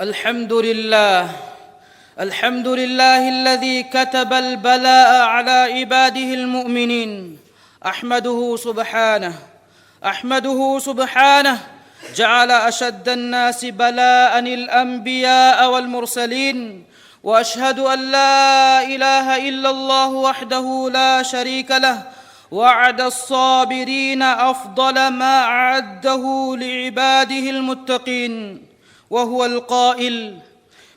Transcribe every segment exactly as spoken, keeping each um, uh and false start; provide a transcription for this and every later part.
الحمد لله. الحمد لله الذي كتب البلاء على عباده المؤمنين. أحمده سبحانه. أحمده سبحانه. جعل أشد الناس بلاء الأنبياء والمرسلين. وأشهد أن لا إله إلا الله وحده لا شريك له. وعد الصابرين أفضل ما أعده لعباده المتقين. وهو القائل: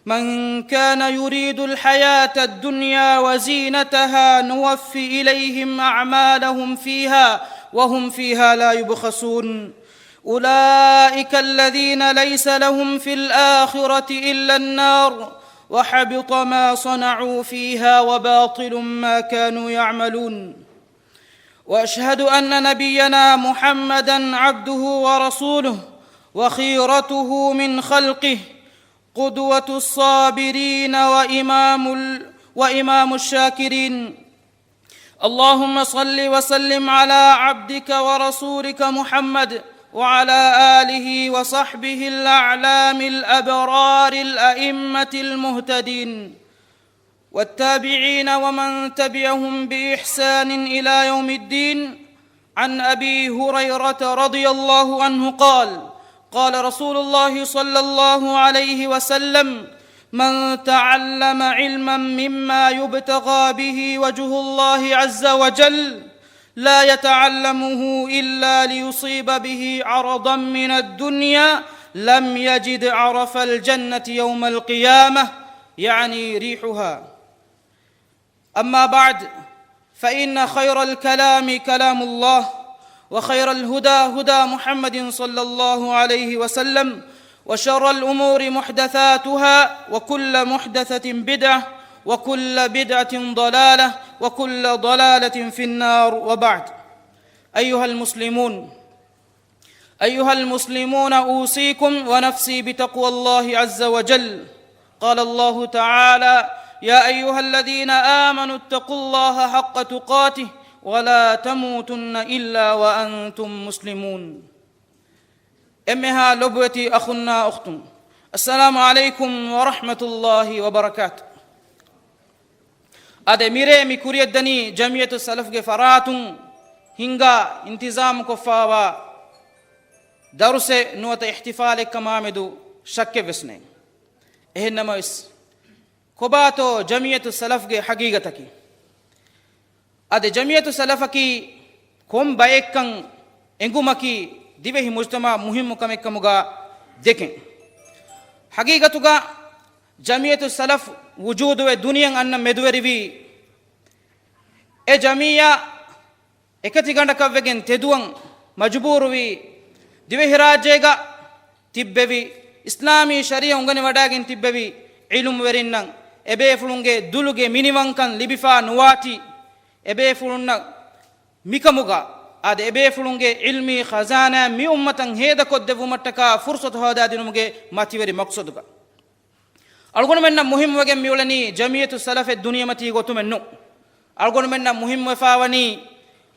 من كان يريد الحياة الدنيا وزينتها نوف إليهم أعمالهم فيها وهم فيها لا يبخسون. أولئك الذين ليس لهم في الآخرة إلا النار وحبط ما صنعوا فيها وباطل ما كانوا يعملون. وأشهد أن نبينا محمدا عبده ورسوله وخيرته من خلقه قدوة الصابرين وإمام ال-، وإمام الشاكرين. اللهم صل وسلم على عبدك ورسولك محمد وعلى آله وصحبه الأعلام الأبرار الأئمة المهتدين. والتابعين ومن تبعهم بإحسان إلى يوم الدين. عن أبي هريرة رضي الله عنه قال: قال رسول الله صلى الله عليه وسلم: من تعلم علما مما يبتغى به وجه الله عز وجل لا يتعلمه إلا ليصيب به عرضا من الدنيا لم يجد عرف الجنة يوم القيامة، يعني ريحها. أما بعد، فإن خير الكلام كلام الله، وخير الهدى هدى محمد صلى الله عليه وسلم، وشر الأمور محدثاتها، وكل محدثة بدعة، وكل بدعة ضلالة، وكل ضلالة في النار، وبعد. أيها المسلمون، أيها المسلمون، أوصيكم ونفسي بتقوى الله عز وجل. قال الله تعالى: يا أيها الذين آمنوا اتقوا الله حق تقاته ولا تموتن إلا وأنتم مسلمون. އެންމެހާ ލޮބުވެތި އަޚުންނާ އުޚްތުން، السلام عليكم ورحمة الله وبركاته. އާދެ، މިރޭ މި ކުރިޔަށްދަނީ ޖަމިއްޔަތު ސަލަފްގެ ފަރާތުން ހިންގާ އިންތިޒާމުކޮށްފާވާ ދަރުސެއް ނުވަތަ އިޙްތިފާލެއްކަމާމެދު ޝައްކެއްވެސް ނެތް. އެހެންނަމަވެސް، ކޮބާތޯ ޖަމިއްޔަތު ސަލަފްގެ ޙަޤީޤަތަކީ؟ އާދެ، ޖަމިއްޔަތު ސަލަފަކީ ކޮން ބައެއްކަން އެނގުމަކީ ދިވެހި މުޖްތަމަޢަށް މުހިއްމު ކަމެއްކަމުގަ ދެކެން. ޙަޤީޤަތުގަ ޖަމިއްޔަތު ސަލަފް ވުޖޫދުވެ ދުނިޔެއަށް އަންނަ މެދުވެރިވީ، އެ ޖަމިއްޔާ އެކަތިގަނޑަކަށްވެގެން ތެދުވަން މަޖުބޫރުވީ، ދިވެހިރާއްޖޭގަ ތިއްބެވި، އިސްލާމީ ޝަރީޢަ އުނގަނިވަޑައިގެން ތިއްބެވި ޢިލްމުވެރިންނަށް އެބޭފުޅުންގެ ދުލުގެ މިނިވަންކަން ލިބިފާ ނުވާތީ، އެބޭފުޅުންނަށް މިކަމުގަ، އާދެ، އެބޭފުޅުންގެ ޢިލްމީ ޚަޒާނާ މި އުއްމަތަށް ހޭދަކޮށްދެއްވުމަށްޓަކާ ފުރުޞަތު ހޯދާދިނުމުގެ މަތިވެރި މަޤްޞަދުގަ. އަޅުގަނޑުމެންނަށް މުހިއްމުވެގެން މިއުޅެނީ ޖަމިއްޔަތު ސަލަފެއް ދުނިޔެމަތީ ގޮތުމެއް ނޫން. އަޅުގަނޑުމެންނަށް މުހިއްމުވެފާވަނީ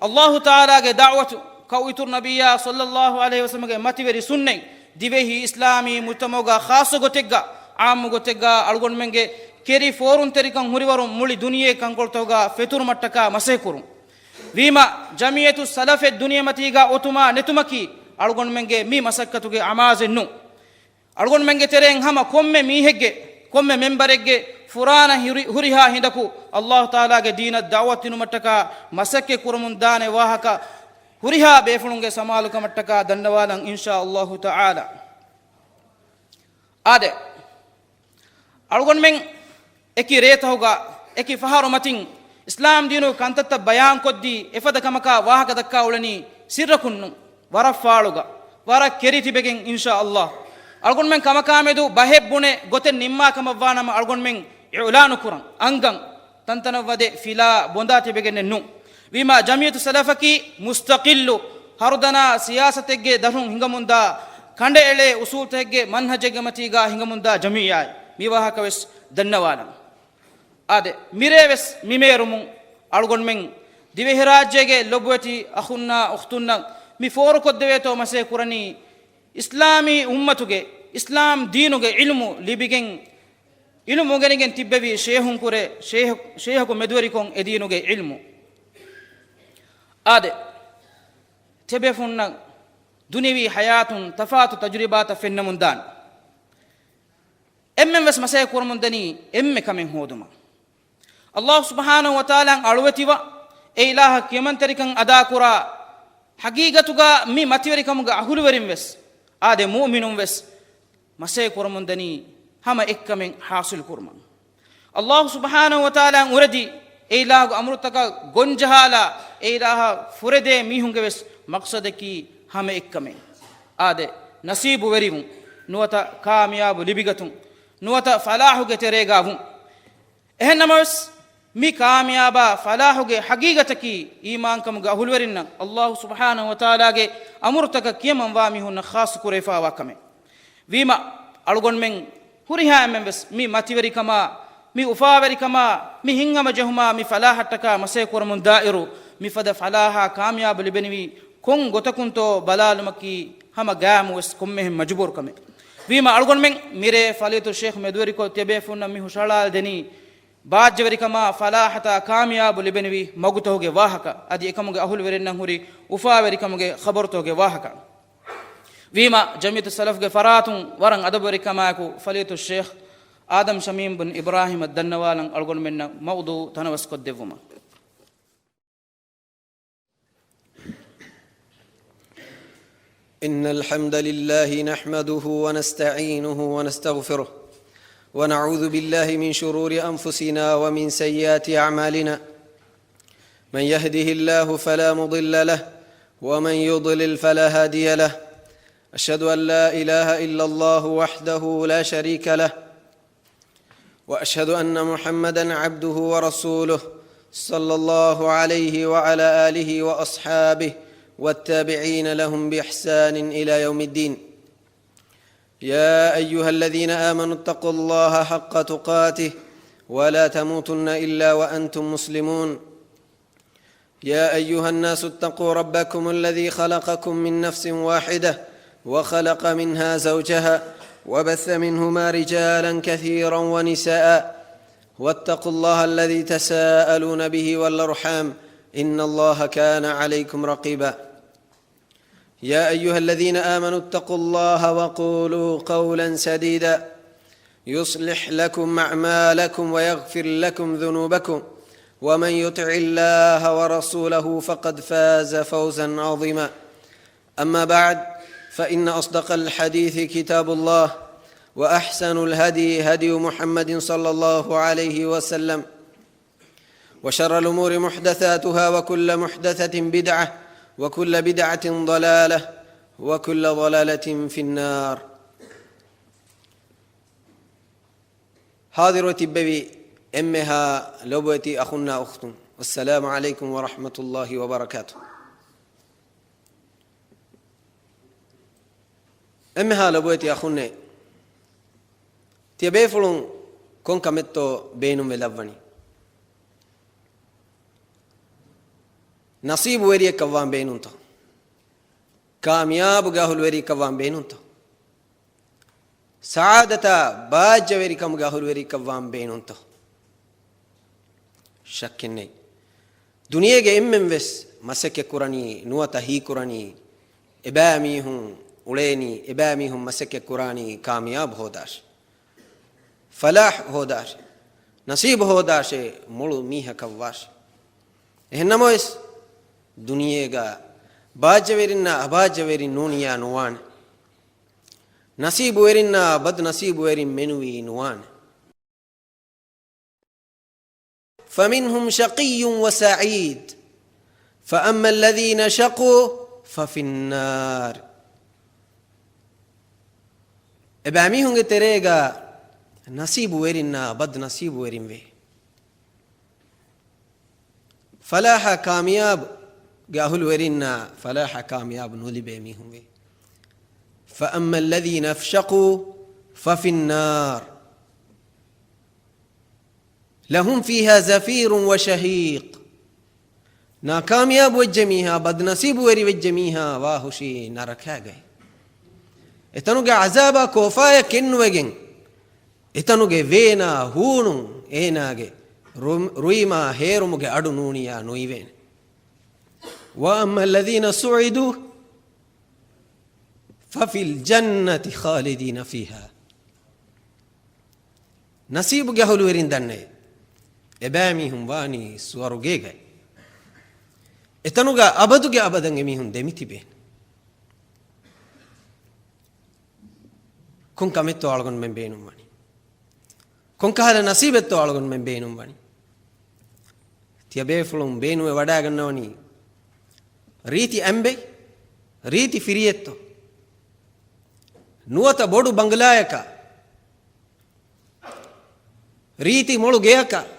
ﷲ ތަޢާލާގެ ދަޢުވަތު، ކައު އިތުރު ނަބިއްޔާ ޞައްލައްލާހު ޢަލައިހި ވަސައްލަމަގެ މަތިވެރި ސުންނަތް، ދިވެހި އިސްލާމީ މުޖްތަމަޢުގަ ޚާއްޞަ ގޮތެއްގަ، ޢާއްމު ގޮތެއްގަ އަޅުގަނޑުމެންގެ ކެރި ފޯރުންތެރިކަން ހުރިވަރުން މުޅި ދުނިޔެ ކަންކޮޅުތަކުގަ ފެތުރުމަށްޓަކާ މަސައްކަތްކުރުން. ވީމާ، ޖަމިއްޔަތު ސަލަފެއް ދުނިޔެމަތީގަ އޮތުމާ ނެތުމަކީ އަޅުގަނޑުމެންގެ މި މަސައްކަތުގެ އަމާޒެއް ނޫން. އަޅުގަނޑުމެންގެ ތެރެއިން ހަމަ ކޮންމެ މީހެއްގެ، ކޮންމެ މެންބަރެއްގެ ފުރާނަ ހުރި-، ހުރިހާ ހިނދަކު ﷲ ތަޢާލާގެ ދީނަށް ދަޢުވަތު ދިނުމަށްޓަކާ މަސައްކަތް ކުރަމުން ދާނެ ވާހަކަ ހުރިހާ ބޭފުޅުންގެ ސަމާލުކަމަށްޓަކާ ދަންނަވާލަން، އިންޝާ ﷲ ތަޢާލާ. އާދެ، އަޅުގަނޑުމެން އެކި ރޭތަކުގަ އެކި ފަހަރު މަތިން އިސްލާމް ދީނުގެ ކަންތައްތައް ބަޔާންކޮށްދީ، އެފަދަ ކަމަކާ ވާހަކަ ދައްކާ އުޅެނީ ސިއްރަކުން ނޫން، ވަރަށް ފާޅުގަ، ވަރަށް ކެރި ތިބެގެން، އިންޝާ ﷲ. އަޅުގަނޑުމެން ކަމަކާމެދު ބަހެއް ބުނެ ގޮތެއް ނިންމާ ކަމަށްވާނަމަ، އަޅުގަނޑުމެން އިޢުލާނު ކުރަން އަންގަން، ތަންތަނަށް ވަދެ ފިލާ ބޮނދާ ތިބެގެންނެއް ނޫން. ވީމާ، ޖަމިއްޔަތު ސަލަފަކީ މުސްތަޤިއްލު، ހަރުދަނާ ސިޔާސަތެއްގެ ދަށުން ހިނގަމުންދާ، ކަނޑައެޅޭ އުސޫލުތަކެއްގެ މަންހަޖެއްގެ މަތީގާ ހިނގަމުންދާ ޖަމިއްޔާއެއް، މި ވާހަކަވެސް ދަންނަވާލަން. އާދެ، މިރޭވެސް މިމޭރުމުން އަޅުގަނޑުމެން ދިވެހިރާއްޖޭގެ ލޮބުވެތި އަޚުންނާ އުޚްތުންނަށް މި ފޯރުކޮށްދެވޭތޯ މަސައްކަތް ކުރަނީ، އިސްލާމީ އުއްމަތުގެ އިސްލާމް ދީނުގެ ޢިލްމު ލިބިގެން، ޢިލްމު އުނގެނިގެން ތިއްބެވި ޝޭހުންކުރެ، ޝޭހު-، ޝޭހަކު މެދުވެރިކޮށް އެ ދީނުގެ ޢިލްމު. އާދެ، ތިބޭފުންނަށް ދުނިޔަވީ ޙަޔާތުން ތަފާތު ތަޖުރިބާތައް ފެންނަމުން ދާނެ. އެންމެން ވެސް މަސައްކަތް ކުރަމުން ދަނީ އެންމެ ކަމެއް ހޯދުމަށް. ﷲ ސުބްޙާނަހޫ ވަތަޢާލާއަށް އަޅުވެތިވާ، އެ އިލާހަށް ކިޔަމަންތެރިކަން އަދާކުރާ، ޙަޤީޤަތުގަ މި މަތިވެރިކަމުގެ އަހުލުވެރިން ވެސް، އާދެ، މުއުމިނުން ވެސް މަސައްކަތް ކުރަމުން ދަނީ ހަމަ އެއްކަމެއް ޙާޞިލު ކުރުމަށް. ﷲ ސުބްޙާނަހޫ ވަތަޢާލާއަށް އުރެދި، އެ އިލާހުގެ އަމުރުތަކަށް ގޮންޖަހާލާ، އެ އިލާހަށް ފުރެދޭ މީހުންގެ ވެސް މަޤްޞަދަކީ ހަމަ އެއްކަމެއް. އާދެ، ނަސީބުވެރިވުން، ނުވަތަ ކާމިޔާބު ލިބިގަތުން، ނުވަތަ ފަލާޙުގެ ތެރޭގަ ވުން. އެހެންނަމަވެސް، މި ކާމިޔާބާ ފަލާޙުގެ ޙަޤީޤަތަކީ އީމާންކަމުގެ އަހުލުވެރިންނަށް ﷲ ސުބްޙާނަހޫ ވަތަޢާލާގެ އަމުރުތަކަށް ކިޔަމަންވާ މީހުންނަށް ޚާއްޞަ ކުރެވިފައިވާ ކަމެއް. ވީމަ، އަޅުގަނޑުމެން ހުރިހާ އެންމެން ވެސް މި މަތިވެރިކަމާ، މި އުފާވެރިކަމާ، މި ހިތްހަމަޖެހުމާ، މި ފަލާޙަށްޓަކާ މަސައްކަތް ކުރަމުން ދާއިރު، މިފަދަ ފަލާޙާ ކާމިޔާބު ލިބެނިވީ ކޮން ގޮތަކުންތޯ ބަލާލުމަކީ ހަމަ ގާއިމުވެސް ކޮންމެހެން މަޖުބޫރު ކަމެއް. ވީމަ، އަޅުގަނޑުމެން މިރޭ ފަޟީލަތު ޝޭޚް މެދުވެރިކޮށް ތިޔަބޭފުންނަށް މި ހުށަހަޅާލަދެނީ، ބާއްޖަވެރިކަމާ ފަލާޙަތާ ކާމިޔާބު ލިބެނިވި މަގުތަކުގެ ވާހަކަ، އަދި އެކަމުގެ އަހުލުވެރިންނަށް ހުރި އުފާވެރިކަމުގެ ޚަބަރުތަކުގެ ވާހަކަ. ވީމަ، ޖަމްޢިއްޔަތު ސަލަފްގެ ފަރާތުން ވަރަށް އަދަބުވެރިކަމާއެކު ފަޟީލަތު ޝޭޚް އާދަމް ޝަމީމް ބިން އިބްރާހީމަށް ދަންނަވާލަން އަޅުގަނޑުމެންނަށް މައުޟޫޢު ތަނަވަސްކޮށްދެއްވުމަށް. إن الحمد لله نحمده ونستعينه ونستغفره، ونعوذ بالله من شرور أنفسنا ومن سيئات أعمالنا. من يهده الله فلا مضل له، ومن يضلل فلا هادي له. أشهد أن لا إله إلا الله وحده لا شريك له، وأشهد أن محمدا عبده ورسوله، صلى الله عليه وعلى آله وأصحابه والتابعين لهم بإحسان إلى يوم الدين. يا أيها الذين آمنوا اتقوا الله حق تقاته ولا تموتن إلا وأنتم مسلمون. يا أيها الناس اتقوا ربكم الذي خلقكم من نفس واحدة وخلق منها زوجها وبث منهما رجالا كثيرا ونساء واتقوا الله الذي تساءلون به والأرحام إن الله كان عليكم رقيبا. يا أيها الذين آمنوا اتقوا الله وقولوا قولا سديدا يصلح لكم أعمالكم ويغفر لكم ذنوبكم ومن يطع الله ورسوله فقد فاز فوزا عظيما. أما بعد، فإن أصدق الحديث كتاب الله، وأحسن الهدي هدي محمد صلى الله عليه وسلم، وشر الأمور محدثاتها، وكل محدثة بدعة، وكل بدعة ضلالة، وكل ضلالة في النار. ޙާޟިރުވެ ތިއްބެވި އެންމެހާ ލޮބުވެތި އަޚުންނާ އުޚްތުން، އައްސަލާމު ޢަލައިކުމް ވަރަޙްމަތުﷲި ވަބަރަކާތު. އެންމެހާ ލޮބުވެތި އަޚުންނޭ، ތިޔަބޭފުޅުން ކޮން ކަމެއްތޯ ބޭނުންވެލައްވަނީ؟ ނަސީބުވެރިއެއްކަށްވާން ބޭނުންތަ؟ ކާމިޔާބުގެ އަހުލުވެރިއެއްކަށްވާން ބޭނުންތަ؟ ސަޢާދަތާ ބާއްޖަވެރިކަމުގެ އަހުލުވެރިއެއްކަށްވާން ބޭނުންތަ؟ ޝައްކެއްނެތް. ދުނިޔޭގެ އެންމެން ވެސް މަސައްކަތް ކުރަނީ، ނުވަތަ ހީކުރަނީ، އެބައިމީހުން އުޅޭނީ، އެބައިމީހުން މަސައްކަތް ކުރާނީ ކާމިޔާބު ހޯދާށޭ، ފަލާޙް ހޯދާށޭ، ނަސީބު ހޯދާށޭ، މޮޅު މީހަކަށްވާށޭ. އެހެންނަމަވެސް، ދުނިޔޭގަ ބާއްޖަވެރިންނާ އަބާއްޖަވެރިން ނޫނިޔާ ނުވާނެ. ނަސީބުވެރިންނާ ބަދުނަސީބުވެރިން މެނުވީ ނުވާނެ. فمنهم شقي وسعيد، فأما الذين شقوا ففي النار. އެބައިމީހުންގެ ތެރޭގަ ނަސީބުވެރިންނާ ބަދުނަސީބުވެރިން ވޭ. ފަލާޙާ ކާމިޔާބުގެ އަހުލުވެރިންނާ ފަލާޙާ ކާމިޔާބު ނުލިބޭ މީހުން ވޭ. فأما الذين شقوا ففي النار لهم فيها زفير وشهيق. ނާކާމިޔާބު ވެއްޖެ މީހާ، ބަދުނަސީބުވެރި ވެއްޖެ މީހާ ވާހުށީ ނަރަކާގައި. އެތަނުގެ ޢަޒާބާ ކޯފާޔަށް ކެތްނުވެގެން، އެތަނުގެ ވޭނާ ހޫނުން އޭނާގެ ރު-، ރުއިމާ ހޭރުމުގެ އަޑު ނޫނިޔާ ނުއިވޭނެ. وأما الذين سعدوا ففي الجنة خالدين فيها. ނަސީބުގެ އަހުލުވެރިން ދަންނައޭ، އެބައިމީހުން ވާނީ ސުވަރުގޭގައި. އެތަނުގަ އަބަދުގެ އަބަދަށް އެމީހުން ދެމިތިބޭނެ. ކޮން ކަމެއްތޯ އަޅުގަނޑުމެން ބޭނުންވަނީ؟ ކޮންކަހަލަ ނަސީބެއްތޯ އަޅުގަނޑުމެން ބޭނުންވަނީ؟ ތިޔަބޭފުޅުން ބޭނުންވެ ވަޑައިގަންނަވަނީ ރީތި އަނބެއް، ރީތި ފިރިއެއްތޯ؟ ނުވަތަ ބޮޑު ބަނގްލާއަކަށް، ރީތި މޮޅު ގެއަކަށް،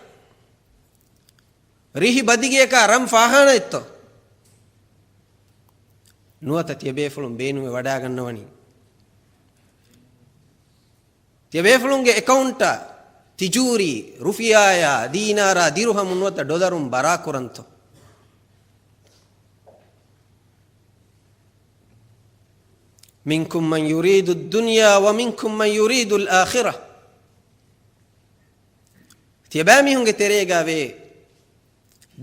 ރިހި ބަދިގެއަކާ ރަން ފާހާނައެއްތޯ؟ ނުވަތަ ތިޔަބޭފުޅުން ބޭނުންވެ ވަޑައިގަންނަވަނީ ތިޔަބޭފުޅުންގެ އެކައުންޓަށް ތިޖޫރީ ރުފިޔާޔާ، ދީނާރާ، ދިރުހަމު ނުވަތަ ޑޮލަރުން ބަރާކުރަންތޯ؟ منكم من يريد الدنيا ومنكم من يريد الآخرة. ތިޔަބައިމީހުންގެ ތެރޭގަވޭ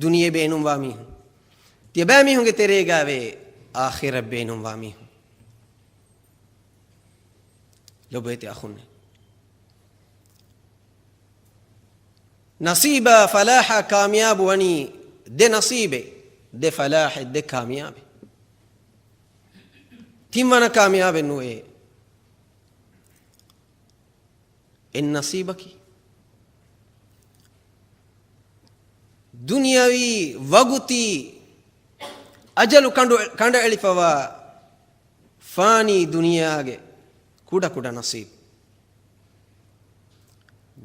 ދުނިޔެ ބޭނުންވާ މީހުން. ތިޔަބައިމީހުންގެ ތެރޭގަވޭ އާޚިރަތް ބޭނުންވާ މީހުން. ލޮބުވެތި އަޚުންނޭ. ނަސީބާ ފަލާޙާ ކާމިޔާބު ވަނީ ދެ ނަސީބެއް، ދެ ފަލާޙެއް، ދެ ކާމިޔާބެއް. ތިންވަނަ ކާމިޔާބެއް ނުވޭ. އެއް ނަސީބަކީ ދުނިޔަވީ ވަގުތީ އަޖަލު ކަނޑު-، ކަނޑައެޅިފަވާ ފާނީ ދުނިޔާގެ ކުޑަކުޑަ ނަސީބު.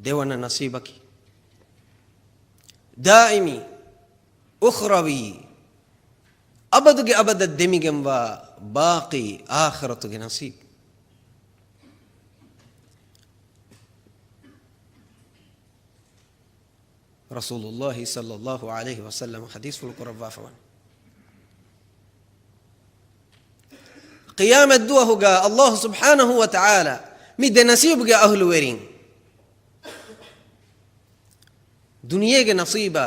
ދެވަނަ ނަސީބަކީ ދާއިމީ، އުޚްރަވީ، އަބަދުގެ އަބަދަށް ދެމިގެންވާ ބާޤީ އާޚިރަތުގެ ނަސީބު. ރަސޫލުﷲ ޞައްލަﷲ ޢަލައިހި ވަސައްލަމަ ޙަދީޘްފުޅު ކުރައްވާފަވަނީ، ޤިޔާމަތް ދުވަހުގަ ﷲ ސުބްޙާނަހޫ ވަތަޢާލާ މި ދެ ނަސީބުގެ އަހުލުވެރިން، ދުނިޔޭގެ ނަސީބާ،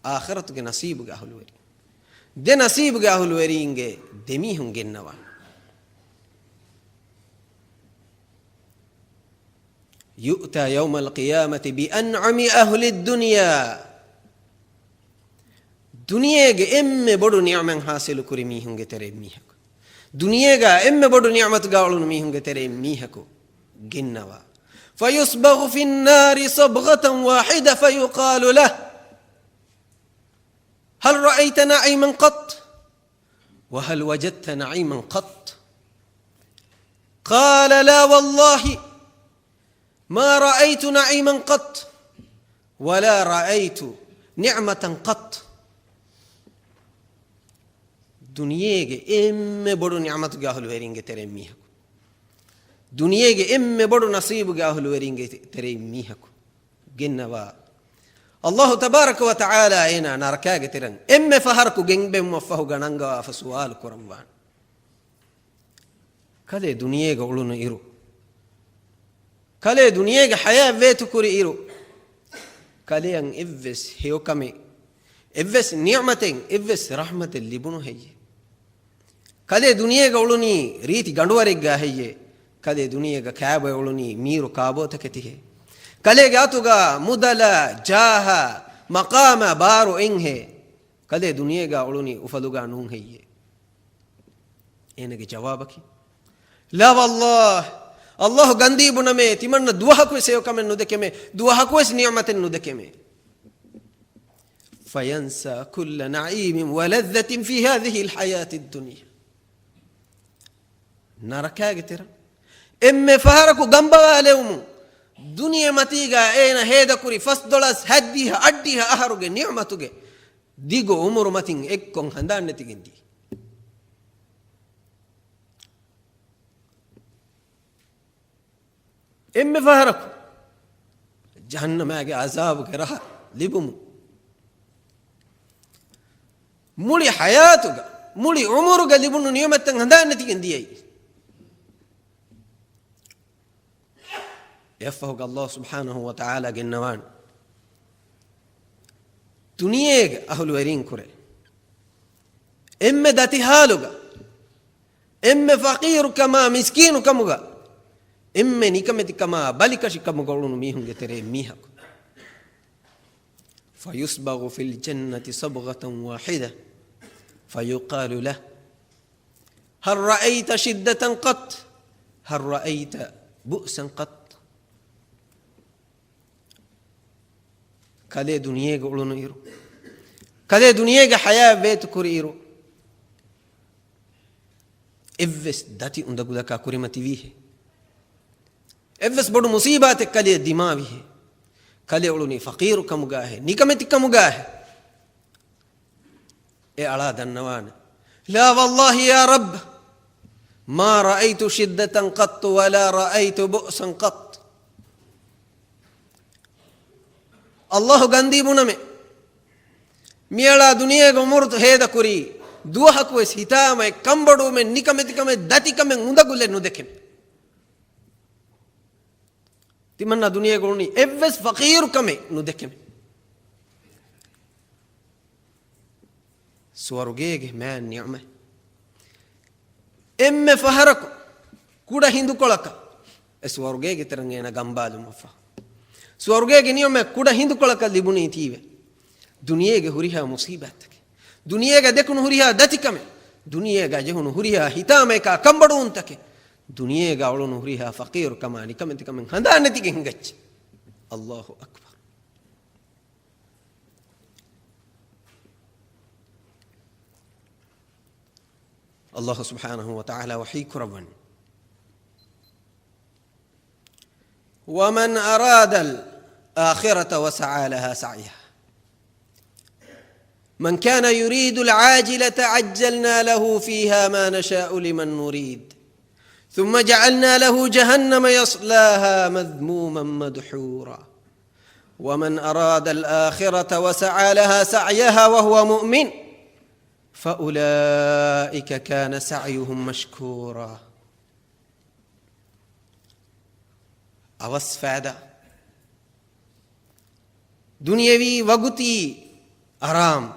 އާޚިރަތުގެ ނަސީބުގެ އަހުލުވެރިން، ދެ ނަސީބުގެ އަހުލުވެރީންގެ ދެ މީހުން ގެންނަވާނެ. يؤتى يوم القيامة بأنعم أهل الدنيا. ދުނިޔޭގެ އެންމެ ބޮޑު ނިޢުމަތް ޙާޞިލުކުރި މީހުންގެ ތެރެއިން މީހަކު، ދުނިޔޭގަ އެންމެ ބޮޑު ނިޢުމަތުގަ އުޅުނު މީހުންގެ ތެރެއިން މީހަކު ގެންނަވާ. فيصبغ في النار صبغة واحدة فيقال له: هل رأيت نعيما قط؟ وهل وجدت نعيما قط؟ قال: لا والله، ما رأيت نعيما قط، ولا رأيت نعمة قط. ދުނިޔޭގެ އެންމެ ބޮޑު ނިޢުމަތުގެ އަހުލުވެރިންގެ ތެރެއިން މީހަކު، ދުނިޔޭގެ އެންމެ ބޮޑު ނަސީބުގެ އަހުލުވެރިންގެ ތެރެއިން މީހަކު ގެންނަވާ، ﷲ ތަބާރަކަ ވަތަޢާލާ އޭނާ ނަރަކާގެ ތެރެއިން އެންމެ ފަހަރަކު ގެންގެން ފަހުގަ ނަންގަވާފަ ސުވާލު ކުރަންވާނެ. ކަލޭ ދުނިޔޭގަ އުޅުނު އިރު، ކަލޭ ދުނިޔޭގެ ޙަޔާތް ވޭތުކުރި އިރު، ކަލެއަށް އެއްވެސް ހެޔޮކަމެއް، އެއްވެސް ނިޢުމަތެއް، އެއްވެސް ރަޙްމަތެއް ލިބުނު ހެއްޔޭ؟ ކަލޭ ދުނިޔޭގަ އުޅުނީ ރީތި ގަނޑުވަރެއްގަ ހެއްޔޭ؟ ކަލޭ ދުނިޔޭގަ ކާބޮއެ އުޅުނީ މީރު ކާބޯތަކެތިހޭ؟ ކަލޭގެ އަތުގަ މުދަލާ، ޖާހާ، މަޤާމާ ބާރު އެއްހޭ؟ ކަލޭ ދުނިޔޭގަ އުޅުނީ އުފަލުގަ ނޫން ހެއްޔޭ؟ އޭނަގެ ޖަވާބަކީ، لا والله، ﷲ ގަންދީ ބުނަމޭ، ތިމަންނަ ދުވަހަކުވެސް ހެޔޮކަމެއް ނުދެކެމޭ، ދުވަހަކުވެސް ނިޢުމަތެއް ނުދެކެމޭ. فينسى كل نعيم ولذة في هذه الحياة الدنيا. ނަރަކާގެ ތެރެ އެންމެ ފަހަރަކު ގަނބަވާލެވުމުން، ދުނިޔެ މަތީގަ އޭނަ ހޭދަކުރި ފަސްދޮޅަސް ހަތްދިހަ އަށްޑިހަ އަހަރުގެ ނިޢުމަތުގެ ދިގު އުމުރު މަތިން އެއްކޮށް ހަނދާން ނެތިގެން ދިޔައީ. އެންމެ ފަހަރަކު ޖަހަންނަމާގެ ޢަޒާބުގެ ރަހަ ލިބުމުން، މުޅި ޙަޔާތުގަ، މުޅި ޢުމުރުގަ ލިބުނު ނިޢުމަތްތައް ހަނދާން ނެތިގެން ދިޔައީ. އެއަށްފަހުގަ ﷲ ސުބްޙާނަހޫ ވަތަޢާލާ ގެންނަވާނެ، ދުނިޔޭގެ އަހުލުވެރީން ކުރެ، އެންމެ ދަތި ޙާލުގަ، އެންމެ ފަޤީރުކަމާ މިސްކީނުކަމުގަ، އެންމެ ނިކަމެތިކަމާ ބަލިކަށިކަމުގަ އުޅުނު މީހުންގެ ތެރޭ މީހަކު. فيصبغ في الجنة صبغة واحدة فيقال له: هل رأيت شدة قط؟ هل رأيت بؤسا قط؟ ކަލޭ ދުނިޔޭގަ އުޅުނު އިރު، ކަލޭ ދުނިޔޭގެ ޙަޔާތް ވޭތުކުރި އިރު، އެއްވެސް ދަތި އުނދަގުލަކާ ކުރިމަތިވީހޭ؟ އެއްވެސް ބޮޑު މުޞީބާތެއް ކަލެއަށް ދިމާވީހޭ؟ ކަލެއް އުޅުނީ ފަޤީރުކަމުގައިހޭ، ނިކަމެތިކަމުގައިހޭ. އެ އަޅާ ދަންނަވާނެ، لا والله يا رب، ما رأيت شدة قط ولا رأيت بؤسا قط. ﷲ ގަންދީ ބުނަމޭ، މިއަޅާ ދުނިޔޭގެ އުމުރު ހޭދަކުރީ ދުވަހަކުވެސް ހިތާމައެއް، ކަންބޮޑުވުމެއް، ނިކަމެތިކަމެއް، ދަތިކަމެއް، އުނދަގުލެއް ނުދެކެމޭ. ތިމަންނާ ދުނިޔޭގަ އުޅުނީ އެއްވެސް ފަޤީރުކަމެއް ނުދެކެމޭ. ސުވަރުގޭގެ މާތް ނިޢުމަތް. އެންމެ ފަހަރަކު ކުޑަ ހިނދުކޮޅަކަށް އެ ސުވަރުގޭގެ ތެރެއިން އޭނަ ގަނބާލުމަށްފަހު، ސުވަރުގޭގެ ނިޢުމަތް ކުޑަ ހިނދުކޮޅަކަށް ލިބުނީތީވެ، ދުނިޔޭގެ ހުރިހާ މުޞީބާތްތަކެއް، ދުނިޔޭގަ ދެކުނު ހުރިހާ ދަތިކަމެއް، ދުނިޔޭގަ ޖެހުނު ހުރިހާ ހިތާމައަކާ ކަންބޮޑުވުންތަކެއް، ދުނިޔޭގަ އުޅުނު ހުރިހާ ފަޤީރުކަމާ ނިކަމެތިކަމެއް ހަނދާން ނެތިގެން ހިނގައްޖެ. ﷲ އަކްބަރު. ﷲ ސުބްޙާނަހޫ ވަތަޢާލާ ވަޙީ ކުރައްވަނީ، ومن أراد الآخرة وسعى لها سعيها، من كان يريد العاجلة عجلنا له فيها ما نشاء لمن نريد، ثم جعلنا له جهنم يصلاها مذموما مدحورا، ومن أراد الآخرة وسعى لها سعيها وهو مؤمن، فأولئك كان سعيهم مشكورا. އަވަސް ފައިދާ، ދުނިޔެވީ ވަގުތީ އަރާމް،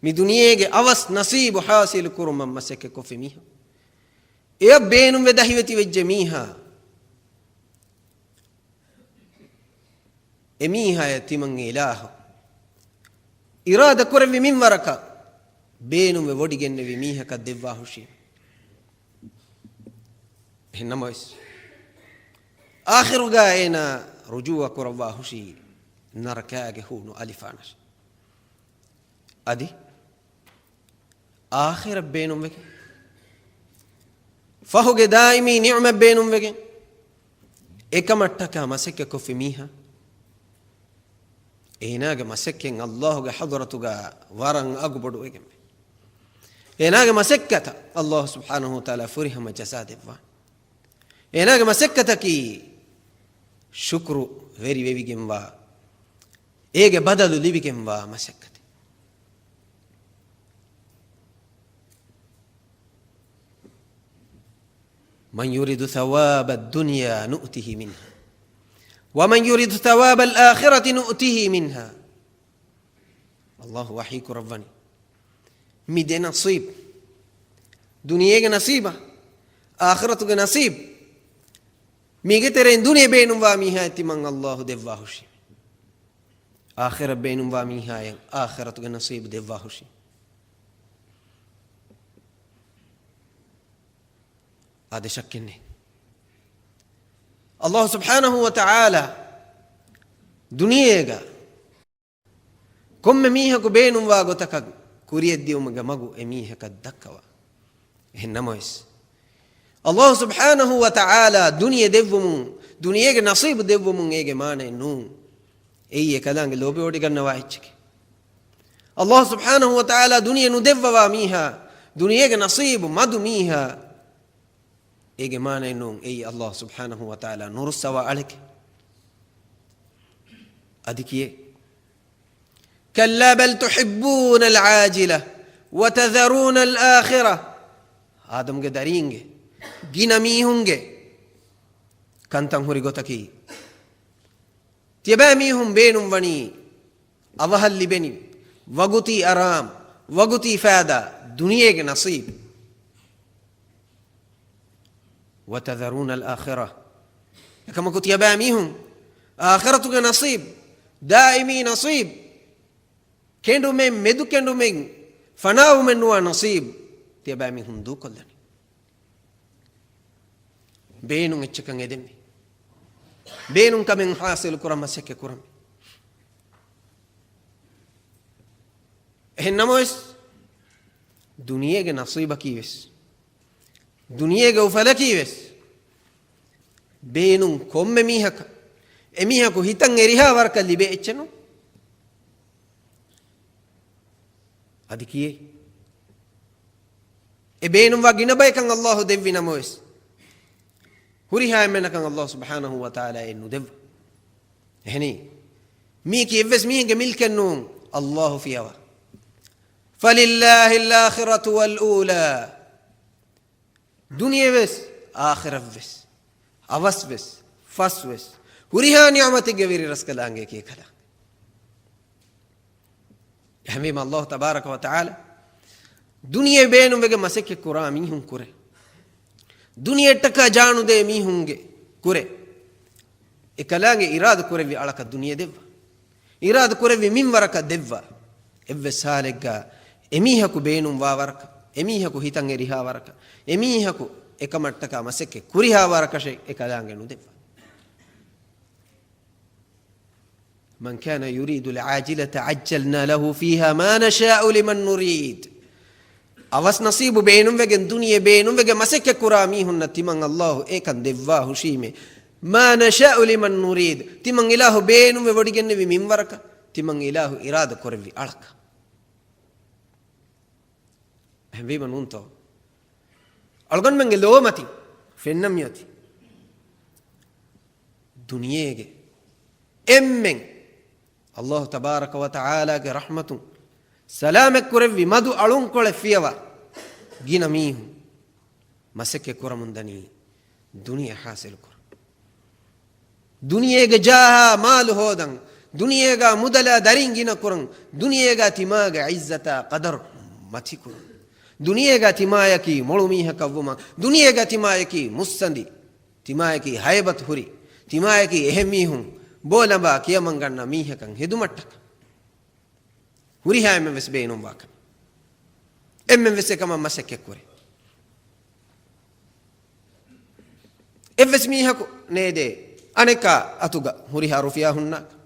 މި ދުނިޔޭގެ އަވަސް ނަސީބު ޙާޞިލު ކުރުމަށް މަސައްކަތްކޮށްފި މީހާ، އެއަށް ބޭނުންވެ ދަހިވެތިވެއްޖެ މީހާ، އެމީހާޔަށް ތިމަން އިލާހު އިރާދަ ކުރެއްވި މިންވަރަކަށް ބޭނުންވެ ވޮޑިގެންނެވި މީހަކަށް ދެއްވާ ހުށީ. އެހެން ނަމަވެސް، އާޚިރުގަ އޭނާ ރުޖޫޢަ ކުރައްވާ ހުށީ ނަރަކާގެ ހޫނު އަލިފާނަށް. އަދި އާޚިރަތް ބޭނުންވެގެން، ފަހުގެ ދާއިމީ ނިޢުމަތް ބޭނުންވެގެން، އެކަމަށްޓަކާ މަސައްކަތްކޮށްފި މީހާ، އޭނާގެ މަސައްކަތް ﷲ ގެ ޙަޟްރަތުގަ ވަރަށް އަގުބޮޑުވެގެންވޭ. އޭނާގެ މަސައްކަތަށް ﷲ ސުބްޙާނަހޫ ވަތަޢާލާ ފުރިހަމަ ޖަޒާ ދެއްވާނެ. އޭނާގެ މަސައްކަތަކީ ޝުކުރު ވެރިވެވިގެންވާ، އޭގެ ބަދަލު ލިބިގެންވާ މަސައްކަތެއް. من يرد ثواب الدنيا نؤته منها ومن يرد ثواب الآخرة نؤته منها. ﷲ ވަޙީ ކުރައްވަނީ، މި ދެ ނަސީބު، ދުނިޔޭގެ ނަސީބާ، އާޚިރަތުގެ ނަސީބު، މީގެ ތެރެއިން ދުނިޔެ ބޭނުންވާ މީހާޔަށް ތިމަން ﷲ ދެއްވާ ހުށީ. އާޚިރަތް ބޭނުންވާ މީހާޔަށް އާޚިރަތުގެ ނަސީބު ދެއްވާ ހުށީ. އާދެ، ޝައްކެއް ނެތް. ﷲ ސުބްޙާނަހޫ ވަތަޢާލާ ދުނިޔޭގަ ކޮންމެ މީހަކު ބޭނުންވާ ގޮތަކަށް ކުރިޔަށްދިއުމުގެ މަގު އެމީހަކަށް ދައްކަވާ. އެހެން ނަމަވެސް، ﷲ ސުބްޙާނަހޫ ވަތަޢާލާ ދުނިޔެ ދެއްވުމުން، ދުނިޔޭގެ ނަސީބު ދެއްވުމުން އޭގެ މާނައެއް ނޫން އެއީ އެކަލާނގެ ލޯބިވޮޑިގަންނަވާ އެއްޗެކޭ. ﷲ ސުބްޙާނަހޫ ވަތަޢާލާ ދުނިޔެ ނުދެއްވަވާ މީހާ، ދުނިޔޭގެ ނަސީބު މަދު މީހާ، އޭގެ މާނައެއް ނޫން އެއީ ﷲ ސުބްޙާނަހޫ ވަތަޢާލާ ނުރުއްސަވާ އަޅެކޭ. އަދި ކިޔޭ، كلا بل تحبون العاجلة وتذرون الآخرة. އާދަމްގެ ދަރީންގެ، ގިނަ މީހުންގެ ކަންތައް ހުރި ގޮތަކީ، ތިޔަބައިމީހުން ބޭނުން ވަނީ އަވަހަށް ލިބެނިވި ވަގުތީ އަރާމް، ވަގުތީ ފައިދާ، ދުނިޔޭގެ ނަސީބު. وتذرون الآخرة. އެކަމަކު ތިޔަބައިމީހުން އާޚިރަތުގެ ނަސީބު، ދާއިމީ ނަސީބު، ކެނޑުމެއް، މެދުކެނޑުމެއް، ފަނާވުމެއް ނުވާ ނަސީބު ތިޔަބައިމީހުން ދޫކޮށްލަނީ. ބޭނުން އެއްޗަކަށް އެދެންވީ. ބޭނުން ކަމެއް ހާސިލު ކުރަން މަސައްކަތް ކުރަން. އެހެން ނަމަވެސް، ދުނިޔޭގެ ނަސީބަކީ ވެސް، ދުނިޔޭގެ އުފަލަކީ ވެސް، ބޭނުން ކޮންމެ މީހަކަށް، އެމީހަކު ހިތަށް އެރިހާ ވަރަކަށް ލިބޭ އެއްޗެއް ނޫން. އަދި ކިއެއް؟ އެ ބޭނުންވާ ގިނަ ބަޔަކަށް ﷲ ދެއްވި ނަމަވެސް، ހުރިހާ އެންމެނަކަށް ﷲ ސުބްޙާނަހޫ ވަތަޢާލާ އެއް ނުދެއްވާ. އެހެނީ، މީކީ އެއްވެސް މީހެއްގެ މިލްކެއް ނޫން، ﷲ ފިޔަވާ. فلله الآخرة والأولى. ދުނިޔެވެސް، އާޚިރަތްވެސް، އަވަސްވެސް، ފަސްވެސް، ހުރިހާ ނިޢުމަތެއްގެ ވެރިރަސްކަލާނގެއަކީ އެކަލާނގެ. އެހެންވީމަ، ﷲ ތަބާރަކަ ވަތަޢާލާ ދުނިޔެ ބޭނުންވެގެން މަސައްކަތް ކުރާ މީހުން ކުރެ، ދުނިޔެއަށްޓަކާ ޖާނުދޭ މީހުންގެ ކުރެ، އެކަލާނގެ އިރާދަ ކުރެއްވި އަޅަކަށް ދުނިޔެ ދެއްވާ. އިރާދަ ކުރެއްވި މިންވަރަކަށް ދެއްވާ. އެއްވެސް ހާލެއްގަ އެމީހަކު ބޭނުންވާ ވަރަކަށް، އެމީހަކު ހިތަށް އެރިހާ ވަރަކަށް، އެމީހަކު އެކަމަށްޓަކާ މަސައްކަތް ކުރިހާ ވަރަކަށެއް އެކަލާނގެ ނުދެއްވާ. من كان يريد العاجلة عجلنا له فيها ما نشاء لمن نريد. އަވަސް ނަސީބު ބޭނުންވެގެން، ދުނިޔެ ބޭނުންވެގެން މަސައްކަތް ކުރާ މީހުންނަށް ތިމަން ﷲ އެކަން ދެއްވާ ހުށީމޭ. ما نشاء لمن نريد. ތިމަން އިލާހު ބޭނުންވެ ވޮޑިގެންނެވި މިންވަރަކަށް، ތިމަން އިލާހު އިރާދަ ކުރެއްވި އަޅަކަށް. އެހެންވީމަ ނޫންތޯ؟ އަޅުގަނޑުމެންގެ ލޯމަތި ފެންނަ މިއޮތީ ދުނިޔޭގެ އެންމެން ﷲ ތަބާރަކަ ވަތަޢާލާގެ ރަޙްމަތުން ސަލާމަތް ކުރެއްވި މަދު އަޅުންކޮޅެއް ފިޔަވާ ގިނަ މީހުން މަސައްކަތް ކުރަމުން ދަނީ ދުނިޔެ ހާސިލު ކުރަން. ދުނިޔޭގެ ޖާހާ މާލު ހޯދަން، ދުނިޔޭގާ މުދަލާ ދަރިން ގިނަ ކުރަން، ދުނިޔޭގާ ތިމާގެ ޢިއްޒަތާ ޤަދަރު މަތި ކުރަން، ދުނިޔޭގާ ތިމާޔަކީ މޮޅު މީހަކަށް ވުމަށް، ދުނިޔޭގާ ތިމާޔަކީ މުއްސަނދި، ތިމާޔަކީ ހައިބަތު ހުރި، ތިމާޔަކީ އެހެން މީހުން ބޯލަނބާ ކިޔަމަން ގަންނަ މީހަކަށް ހެދުމަށްޓަކާ. ހުރިހާ އެންމެން ވެސް ބޭނުންވާކަން. އެންމެން ވެސް އެކަމަށް މަސައްކަތް ކުރޭ. އެއްވެސް މީހަކު ނޭދޭ އަނެކާ އަތުގަ ހުރިހާ ރުފިޔާ ހުންނާކަށް،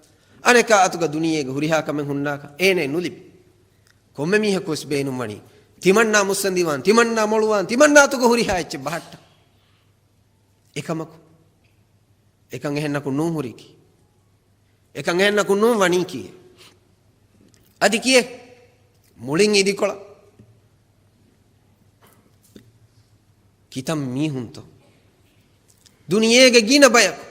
އަނެކާ އަތުގަ ދުނިޔޭގެ ހުރިހާ ކަމެއް ހުންނާކަށް އޭނައެއް ނުލިބި. ކޮންމެ މީހަކު ވެސް ބޭނުންވަނީ ތިމަންނާ މުއްސަނދިވާން، ތިމަންނާ މޮޅުވާން، ތިމަންނާ އަތުގަ ހުރިހާ އެއްޗެއް ބަހައްޓަން. އެކަމަކު، އެކަން އެހެންނަކު ނޫން ހުރީކީ. އެކަން އެހެންނަކު ނޫން ވަނީކީ. އަދި ކިއެއް؟ މުޅިން އިދިކޮޅަށް ކިތަން މީހުންތޯ؟ ދުނިޔޭގެ ގިނަ ބަޔަކު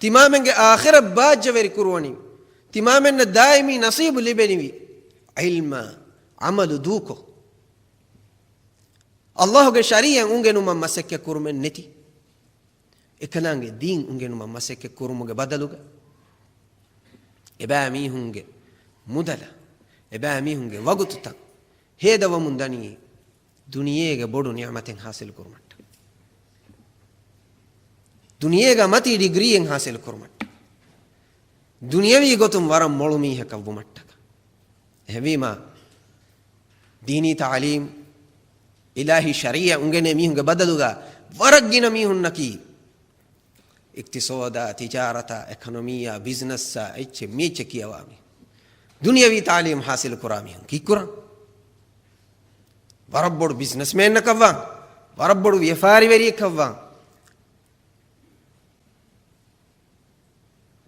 ތިމާމެންގެ އާޚިރަތް ބާއްޖަވެރި ކުރުވަނިވި، ތިމާމެންނަށް ދާއިމީ ނަސީބު ލިބެނިވި، ޢިލްމާ ޢަމަލު ދޫކޮށް، ﷲ ގެ ޝަރީޢަތް އުނގެނުމަށް މަސައްކަތް ކުރުމެއް ނެތި، އެކަލާނގެ ދީން އުނގެނުމަށް މަސައްކަތް ކުރުމުގެ ބަދަލުގަ، އެބައިމީހުންގެ މުދަލަށް، އެބައިމީހުންގެ ވަގުތުތައް ހޭދަވަމުން ދަނީ، ދުނިޔޭގެ ބޮޑު ނިޢުމަތެއް ޙާޞިލު ކުރުމަށްޓަކަ، ދުނިޔޭގަ މަތީ ޑިގްރީއެއް ޙާޞިލު ކުރުމަށްޓަކަ، ދުނިޔަވީ ގޮތުން ވަރަށް މޮޅު މީހަކަށް ވުމަށްޓަކަ. އެހެންވީމާ، ދީނީ ތަޢުލީމް، އިލާހީ ޝަރީޢަތް އުނގެނޭ މީހުންގެ ބަދަލުގަ ވަރަށް ގިނަ މީހުންނަކީ، އިޤްތިޞާދާ، ތިޖާރަތާ، އެކަނޮމީއާ، ބިޒްނަސްއާ، އެއްޗެއް މިއެއްޗެއް ކިޔަވާ މީހުން. ދުނިޔަވީ ތަޢުލީމް ޙާޞިލު ކުރާ މީހުން ކީއްކުރަން؟ ވަރަށް ބޮޑު ބިޒްނަސްމޭންއަކަށްވާން، ވަރަށް ބޮޑު ވިޔަފާރިވެރިއެއްކަށްވާން.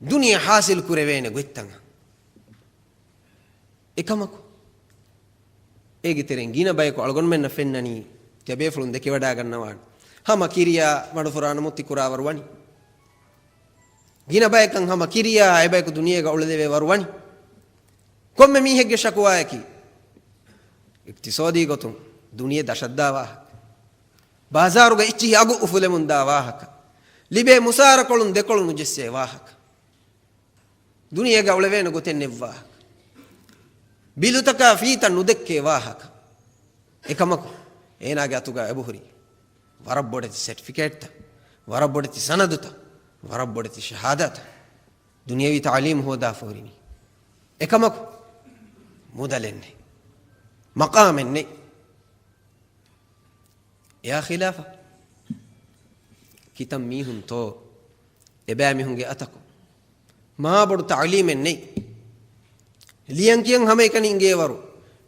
ދުނިޔެ ޙާޞިލު ކުރެވޭނެ ގޮތްތައް. އެކަމަކު، އޭގެ ތެރެއިން ގިނަ ބަޔަކު އަޅުގަނޑުމެންނަށް ފެންނަނީ، ތިޔަބޭފުޅުން ދެކެވަޑައިގަންނަވާނެ. ހަމަ ކިރިޔާ މަޑުފުރާނަ މުއްތި ކުރާވަރު ވަނީ. ގިނަ ބަޔަކަށް ހަމަ ކިރިޔާ އެބަޔަކު ދުނިޔޭގަ އުޅެލެވޭ ވަރު ވަނީ. ކޮންމެ މީހެއްގެ ޝަކުވާއަކީ، އިޤްތިޞާދީ ގޮތުން ދުނިޔެ ދަށަށްދާ ވާހަކަ. ބާޒާރުގަ އެއްޗިހި އަގު އުފުލެމުންދާ ވާހަކަ. ލިބޭ މުސާރަކޮޅުން ދެކޮޅު ނުޖެއްސޭ ވާހަކަ. ދުނިޔޭގަ އުޅެވޭނެ ގޮތެއް ނެތް ވާހަކަ. ބިލުތަކާ ފީތައް ނުދެއްކޭ ވާހަކަ. އެކަމަކު، އޭނާގެ އަތުގަ އެބަހުރި ވަރަށް ބޮޑެތި ސެޓްފިކޭޓްތައް، ވަރަށް ބޮޑެތި ސަނަދުތައް، ވަރަށް ބޮޑެތި ޝަހާދާތައް. ދުނިޔެވީ ތަޢުލީމު ހޯދާފަ ހުރި މީ. އެކަމަކު، މުދަލެއް ނެތް. މަޤާމެއް ނެތް. އެއާ ޚިލާފަށް ކިތައް މީހުންތޯ އެބައިމީހުންގެ އަތަކު މާބޮޑު ތަޢުލީމެއް ނެތް. ލިޔަން ކިޔަން ހަމައެކަނި އިނގޭވަރު،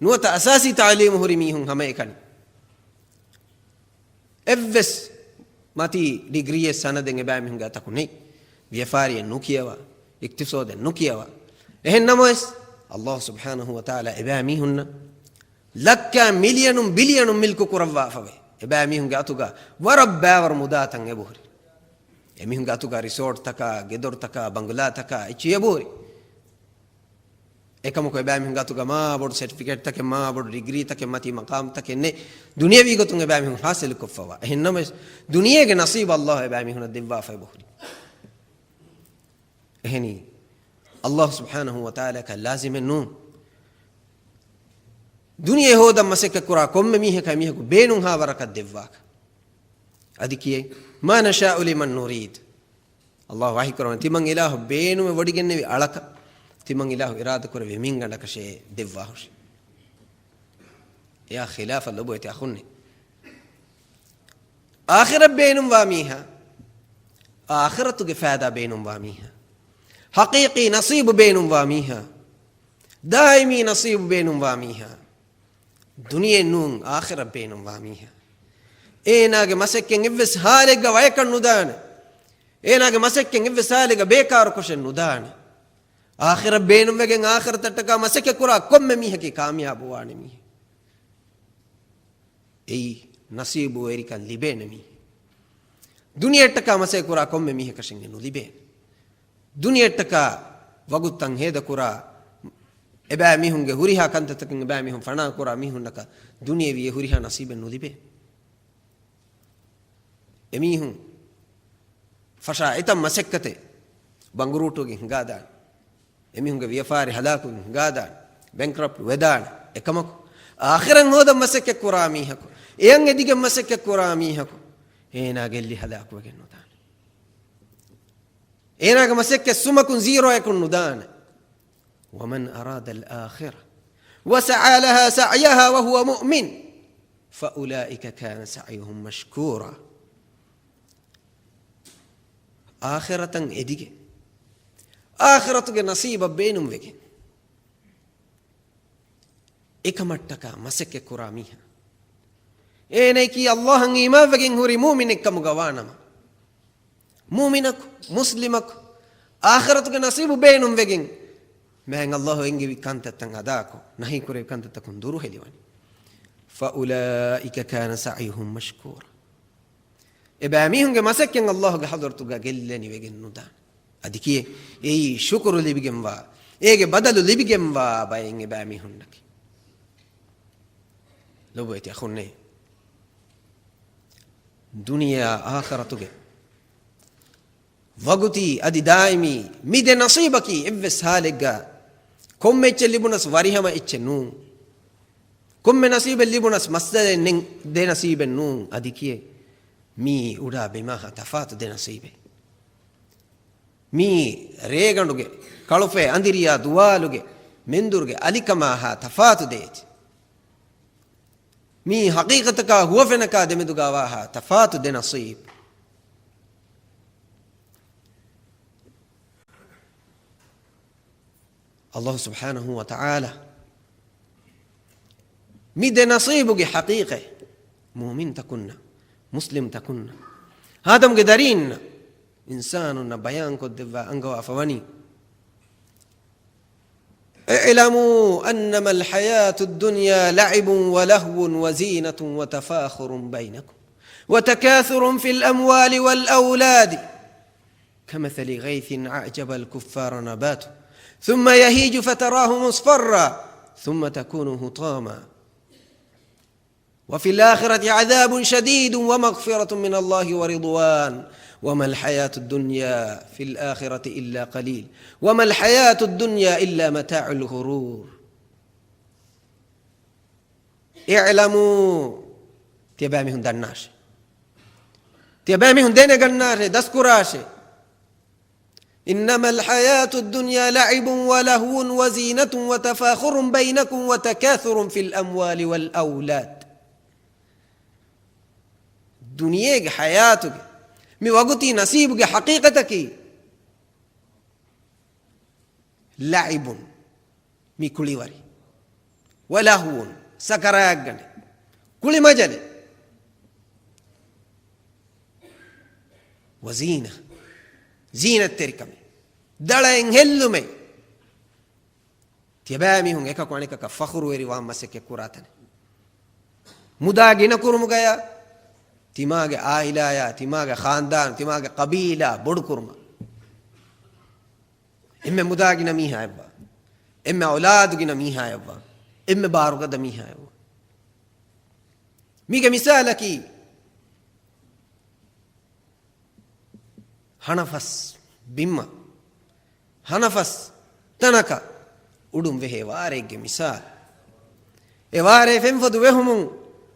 ނުވަތަ އަސާސީ ތަޢުލީމު ހުރި މީހުން ހަމައެކަނި. އެއްވެސް މަތީ ޑިގްރީއެއް ސަނަދެއް އެބައިމީހުންގެ އަތަކު ނެތް. ވިޔަފާރިއެއް ނުކިޔަވާ، އިޤްތިޞާދެއް ނުކިޔަވާ. އެހެން ނަމަވެސް، ﷲ ސުބްޙާނަހޫ ވަތަޢާލާ އެބައިމީހުންނަށް ލައްކާ މިލިޔަނުން ބިލިޔަނުން މިލްކު ކުރައްވާފަވޭ. އެބައިމީހުންގެ އަތުގަ ވަރަށް ބައިވަރު މުދާތައް އެބަހުރި. އެމީހުންގެ އަތުގަ ރިސޯޓްތަކާ، ގެދޮރުތަކާ، ބަނގުލާތަކާ އެއްޗެއް އެބަހުރި. އެކަމަކު އެބައިމީހުންގެ އަތުގަ މާ ބޮޑު ސެޓްފިކެޓްތަކެއް، މާ ބޮޑު ޑިގްރީތަކެއް، މަތީ މަޤާމްތަކެއް ނެތް. ދުނިޔަވީ ގޮތުން އެބައިމީހުން ޙާޞިލުކޮށްފަވާ. އެހެން ނަމަވެސް، ދުނިޔޭގެ ނަސީބު ﷲ އެބައިމީހުނަށް ދެއްވާފަ އެބަހުރި. އެހެނީ، ﷲ ސުބްޙާނަހޫ ވަތަޢާލާއަކަށް ލާޒިމެއް ނޫން، ދުނިޔެ ހޯދަން މަސައްކަތްކުރާ ކޮންމެ މީހަކަށް އެމީހަކު ބޭނުންހާ ވަރަކަށް ދެއްވާކަށް. އަދި ކިޔޭ، مَا نَشَاءُ لِمَن نُّرِيدُ. ﷲ ވަޙީކުރައްވަނީ، ތިމަން އިލާހު ބޭނުމެއް ވޮޑިގެންނެވި އަޅަކަށް، ތިމަން އިލާހު އިރާދަކުރެއްވި މިންގަނޑަކަށޭ ދެއްވާހުށި. އެއާ ޚިލާފަށް ލޮބުވެތި އަޚުންނޭ، އާޚިރަތް ބޭނުންވާ މީހާ، އާޚިރަތުގެ ފައިދާ ބޭނުންވާ މީހާ، ޙަޤީޤީ ނަޞީބު ބޭނުންވާ މީހާ، ދާއިމީ ނަޞީބު ބޭނުންވާ މީހާ، ދުނިޔެ ނޫން އާޚިރަތް ބޭނުންވާ މީހާ، އޭނާގެ މަސައްކަތް އެއްވެސް ހާލެއްގަ ވަޔަކަށް ނުދާނެ. އޭނާގެ މަސައްކަތް އެއްވެސް ހާލެއްގަ ބޭކާރުކޮށެއް ނުދާނެ. އާޚިރަތް ބޭނުންވެގެން އާޚިރަތަށްޓަކާ މަސައްކަތް ކުރާ ކޮންމެ މީހަކީ ކާމިޔާބުވާނެ މީހެއް. އެއީ ނަސީބުވެރިކަން ލިބޭނެ މީހެއް. ދުނިޔެއަށްޓަކާ މަސައްކަތް ކުރާ ކޮންމެ މީހަކަށެއް އެ ނުލިބޭނެ. ދުނިޔެއަށްޓަކާ ވަގުތުތައް ހޭދަކުރާ، އެބައިމީހުންގެ ހުރިހާ ކަންތައްތަކުން އެބައިމީހުން ފަނާކުރާ މީހުންނަކަށް ދުނިޔެވީ އެ ހުރިހާ ނަސީބެއް ނުލިބޭ. އެމީހުން ފަށާ އެތައް މަސައްކަތެއް ބަނގުރޫޓުވެގެން ހިނގާދާނެ. އެމީހުންގެ ވިޔަފާރި ހަލާކުވެގެން ހިނގާދާނެ. ބެންކްރަޕްޓް ވެދާނެ. އެކަމަކު، އާޚިރަތް ހޯދަން މަސައްކަތް ކުރާ މީހަކު، އެޔަށް އެދިގެން މަސައްކަތް ކުރާ މީހަކު، އޭނާ ގެއްލި ހަލާކުވެގެން ނުދާނެ. އޭނާގެ މަސައްކަތް ސުމަކުން ޒީރޯއަކުން ނުދާނެ. وَمَنْ أَرَادَ الْآخِرَةَ وَسَعَىٰ لَهَا سَعْيَهَا وَهُوَ مُؤْمِنٌ فَأُولَٰئِكَ كَانَ سَعْيُهُمْ مَشْكُورًا. އާޚިރަތަށް އެދިގެން، އާޚިރަތުގެ ނަސީބަށް ބޭނުންވެގެން، އެކަމަށްޓަކާ މަސައްކަތް ކުރާ މީހާ، އޭނައަކީ ﷲ އަށް އީމާންވެގެން ހުރި މުއުމިނެއްކަމުގަ ވާނަމަ، މުއުމިނަކު، މުސްލިމަކު، އާޚިރަތުގެ ނަސީބު ބޭނުންވެގެން، މާތް ﷲ އެންގެވި ކަންތައްތައް އަދާކޮށް، ނަހީކުރެއްވި ކަންތައްތަކުން ދުރުހެލިވަނީ. فَأُولَٰئِكَ كَانَ سَعْيُهُمْ مَشْكُورًا. އެބައިމީހުންގެ މަސައްކަތް ﷲގެ ޙަޟްރަތުގަ ގެއްލެނިވެގެން ނުދާނެ. އަދި ކިޔޭ، އެއީ ޝުކުރު ލިބިގެންވާ، އޭގެ ބަދަލު ލިބިގެންވާ ބައެއް އެބައިމީހުންނަކީ. ލޮބުވެތި އަޚުންނޭ، ދުނިޔެއާ އާޚިރަތުގެ ވަގުތީ އަދި ދާއިމީ މި ދެ ނަސީބަކީ އެއްވެސް ހާލެއްގަ ކޮންމެ އެއްޗެއް ލިބުނަސް ވަރިހަމަ އެއްޗެއް ނޫން. ކޮންމެ ނަސީބެއް ލިބުނަސް މައްސަލައެއް ނެތް ދެ ނަސީބެއް ނޫން. އަދި ކިޔޭ، މިއީ އުޑާ ބިމާހާ ތަފާތު ދެ ނަސީބެއް. މިއީ ރޭގަނޑުގެ ކަޅުފަޔަށް އަނދިރިޔާ ދުވާލުގެ މެންދުރުގެ އަލިކަމާހާ ތަފާތު ދެ އެއްޗެއް. މިއީ ހަޤީޤަތަކާ ހުވަފެނަކާ ދެމެދުގާ ވާހާ ތަފާތު ދެ ނަސީބް. ﷲ ސުބްޙާނަހޫ ވަތަޢާލާ މި ދެ ނަސީބުގެ ޙަޤީޤަތް މުއުމިންތަކުންނަށް، މުސްލިމްތަކުންނަށް، އާދަމްގެ ދަރީންނަށް، އިންސާނުންނަށް ބަޔާންކޮށްދެއްވާ އަންގަވާފަ ވަނީ، اعْلَمُوا أَنَّمَا الْحَيَاةُ الدُّنْيَا لَعِبٌ وَلَهْوٌ وَزِينَةٌ وَتَفَاخُرٌ بَيْنَكُمْ وَتَكَاثُرٌ فِي الْأَمْوَالِ وَالْأَوْلَادِ كَمَثَلِ غَيْثٍ أَعْجَبَ الْكُفَّارَ نَبَاتُهُ ثُمَّ يَهِيجُ فَتَرَاهُ مُصْفَرًّا ثُمَّ تَكُونُ حُطَامًا وَفِي الْآخِرَةِ عَذَابٌ شَدِيدٌ وَمَغْفِرَةٌ مِنَ اللَّهِ وَرِضْوَانٌ وما الحياة الدنيا في الآخرة إلا قليل وما الحياة الدنيا إلا متاع الغرور. اعلموا، ތިޔަބައިމީހުން ދަންނާށޭ. ތިޔަބައިމީހުން ދެނެގަންނާށޭ، ދަސްކުރާށޭ. إنما الحياة الدنيا لعب ولهو وزينة وتفاخر بينكم وتكاثر في الأموال والأولاد. ދުނިޔޭގެ ޙަޔާތުގެ މި ވަގުތީ ނަސީބުގެ ޙަޤީޤަތަކީ، ލަޢިބުން، މި ކުޅިވަރި، ވަލަހުވުން، ސަކަރާތްގަނޑެއް، ކުޅިމަޖަލެއް، ވަޒީނަ، ޒީނަތްތެރިކަމެއް، ދަޅައެއް ހެއްލުމެއް. ތިޔަބައިމީހުން އެކަކު އަނެކަކަށް ފަޚުރުވެރިވާން މަސައްކަތް ކުރާތަނެއް. މުދާ ގިނަ ކުރުމުގަޔާ، ތިމާގެ އާއިލާޔާ، ތިމާގެ ޚާންދާން، ތިމާގެ ޤަބީލާ ބޮޑުކުރުމަށް. އެންމެ މުދާ ގިނަ މީހާއެއްވާ، އެންމެ އައުލާދު ގިނަ މީހާއެއްވާ، އެންމެ ބާރުގަދަ މީހާއެއްވާ. މީގެ މިސާލަކީ، ހަނަފަސް ބިމަށް، ހަނަފަސް ތަނަކަށް އުޑުން ވެހޭ ވާރޭގެ މިސާލު. އެ ވާރޭ ފެންފޮދު ވެހުމުން،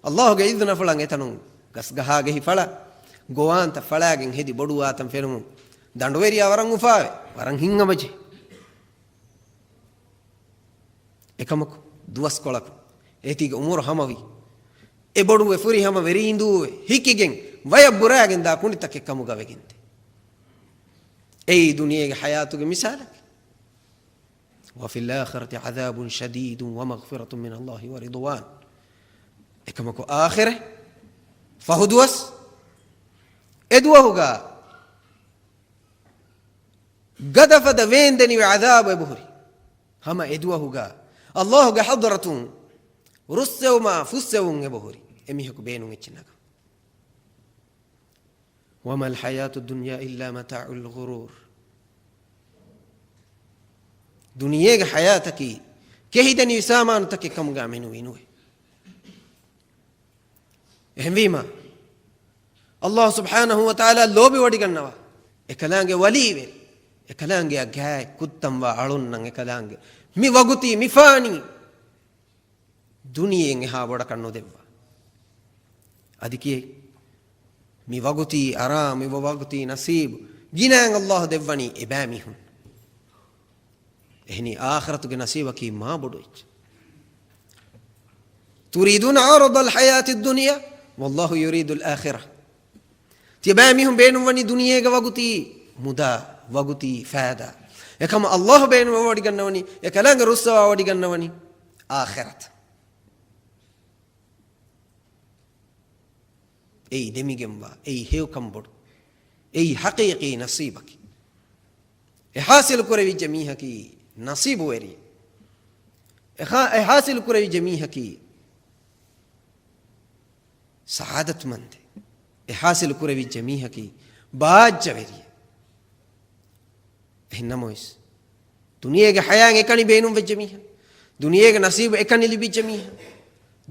ﷲގެ އިޒުނަފުޅަށް އެތަނުން ގަސްގަހާގެހި ފަޅާ، ގޮވާންތައް ފަޅާގެން ހެދި ބޮޑުވާތަން ފެނުމުން، ދަނޑުވެރިޔާ ވަރަށް އުފާވެ، ވަރަށް ހިތްހަމަޖެހި. އެކަމަކު، ދުވަސްކޮޅަކު އޭތީގެ އުމުރު ހަމަވި، އެ ބޮޑުވެ ފުރިހަމަ ވެރީނދޫވެ ހިކިގެން ވަޔަށް ބުރާގެން ދާ ކުނޑިތަކެއް ކަމުގަ ވެގެންދޭ. އެއީ ދުނިޔޭގެ ޙަޔާތުގެ މިސާލަކީ. وفي الآخرة عذاب شديد ومغفرة من الله ورضوان. އެކަމަކު އާޚިރަތް ފަހު ދުވަސް، އެ ދުވަހުގަ ގަދަފަދަ ވޭންދެނިވި ޢަޛާބު އެބަހުރި. ހަމަ އެ ދުވަހުގަ ﷲގެ ޙަޟްރަތުން ރުއްސެވުމާ ފުއްސެވުން އެބަހުރި. އެމީހަކު ބޭނުން އެއްޗެއް ނަގަން. وما الحياة الدنيا إلا متاع الغرور. ދުނިޔޭގެ ޙަޔާތަކީ ކެހިދެނިވި ސާމާނުތަކެއް ކަމުގަ މެނުވީ ނުވޭ. އެހެންވީމަ، ﷲ ސުބްޙާނަހޫ ވަތަޢާލާ ލޯބިވޮޑިގަންނަވާ، އެކަލާނގެ ވަލީވެރި، އެކަލާނގެއަށް ގާތް ކުއްތަންވާ އަޅުންނަށް އެކަލާނގެ މި ވަގުތީ މި ފާނީ ދުނިޔެއިން އެހާ ބޮޑަކަށް ނުދެއްވާ. އަދި ކިޔޭ، މި ވަގުތީ އަރާ، މި ވަގުތީ ނަސީބު ގިނައިން ﷲ ދެއްވަނީ އެބައިމީހުން. އެހެނީ އާޚިރަތުގެ ނަސީބަކީ މާ ބޮޑު އެއްޗެއް. تريدون عرض الحياة الدنيا والله يريد الآخرة. ތިޔަބައިމީހުން ބޭނުންވަނީ ދުނިޔޭގެ ވަގުތީ މުދާ، ވަގުތީ ފައިދާ. އެކަމަށް ﷲ ބޭނުންވެވޮޑިގަންނަވަނީ، އެކަލާނގެ ރުއްސަވާވޮޑިގަންނަވަނީ އާޚިރަތަށް. އެއީ ދެމިގެންވާ، އެއީ ހެޔޮކަން ބޮޑު، އެއީ ޙަޤީޤީ ނަސީބަކީ. އެ ޙާޞިލު ކުރެވިއްޖެ މީހަކީ ނަސީބުވެރި. އެ ޙާ-، އެ ޙާޞިލު ކުރެވިއްޖެ މީހަކީ ސަޢާދަތުމަންދެ. އެ ޙާޞިލު ކުރެވިއްޖެ މީހަކީ ބާއްޖަވެރިއެއް. އެހެން ނަމަވެސް، ދުނިޔޭގެ ޙަޔާތް އެކަނި ބޭނުންވެއްޖެ މީހާ، ދުނިޔޭގެ ނަސީބު އެކަނި ލިބިއްޖެ މީހާ،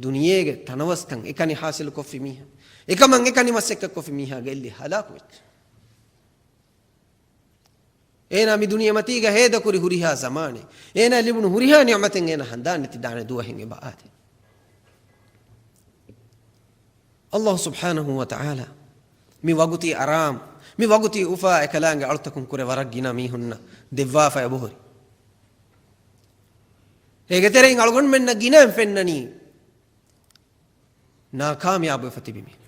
ދުނިޔޭގެ ތަނަވަސްކަން އެކަނި ޙާޞިލު ކޮށްފި މީހާ، އެކަމަށް އެކަނި މަސައްކަތް ކޮށްފި މީހާގެ އެއްލި ހަލާކު ވެއްޖެ. އޭނާ މި ދުނިޔެމަތީގަ ހޭދަކުރި ހުރިހާ ޒަމާނެއް، އޭނާ ލިބުނު ހުރިހާ ނިޢުމަތެއް އޭނާ ހަނދާން ނެތި ދާނެ ދުވަހެއް އެބަ އާދޭ. ﷲ ސުބްޙާނަހޫ ވަތަޢާލާ މި ވަގުތީ އަރާމް، މި ވަގުތީ އުފާ އެކަލާނގެ އަޅުތަކުން ކުރެ ވަރަށް ގިނަ މީހުންނަށް ދެއްވާފަ އެބަހުރި. އޭގެ ތެރެއިން އަޅުގަނޑުމެންނަށް ގިނައިން ފެންނަނީ ނާކާމިޔާބުވެފަ ތިބި މީހުން،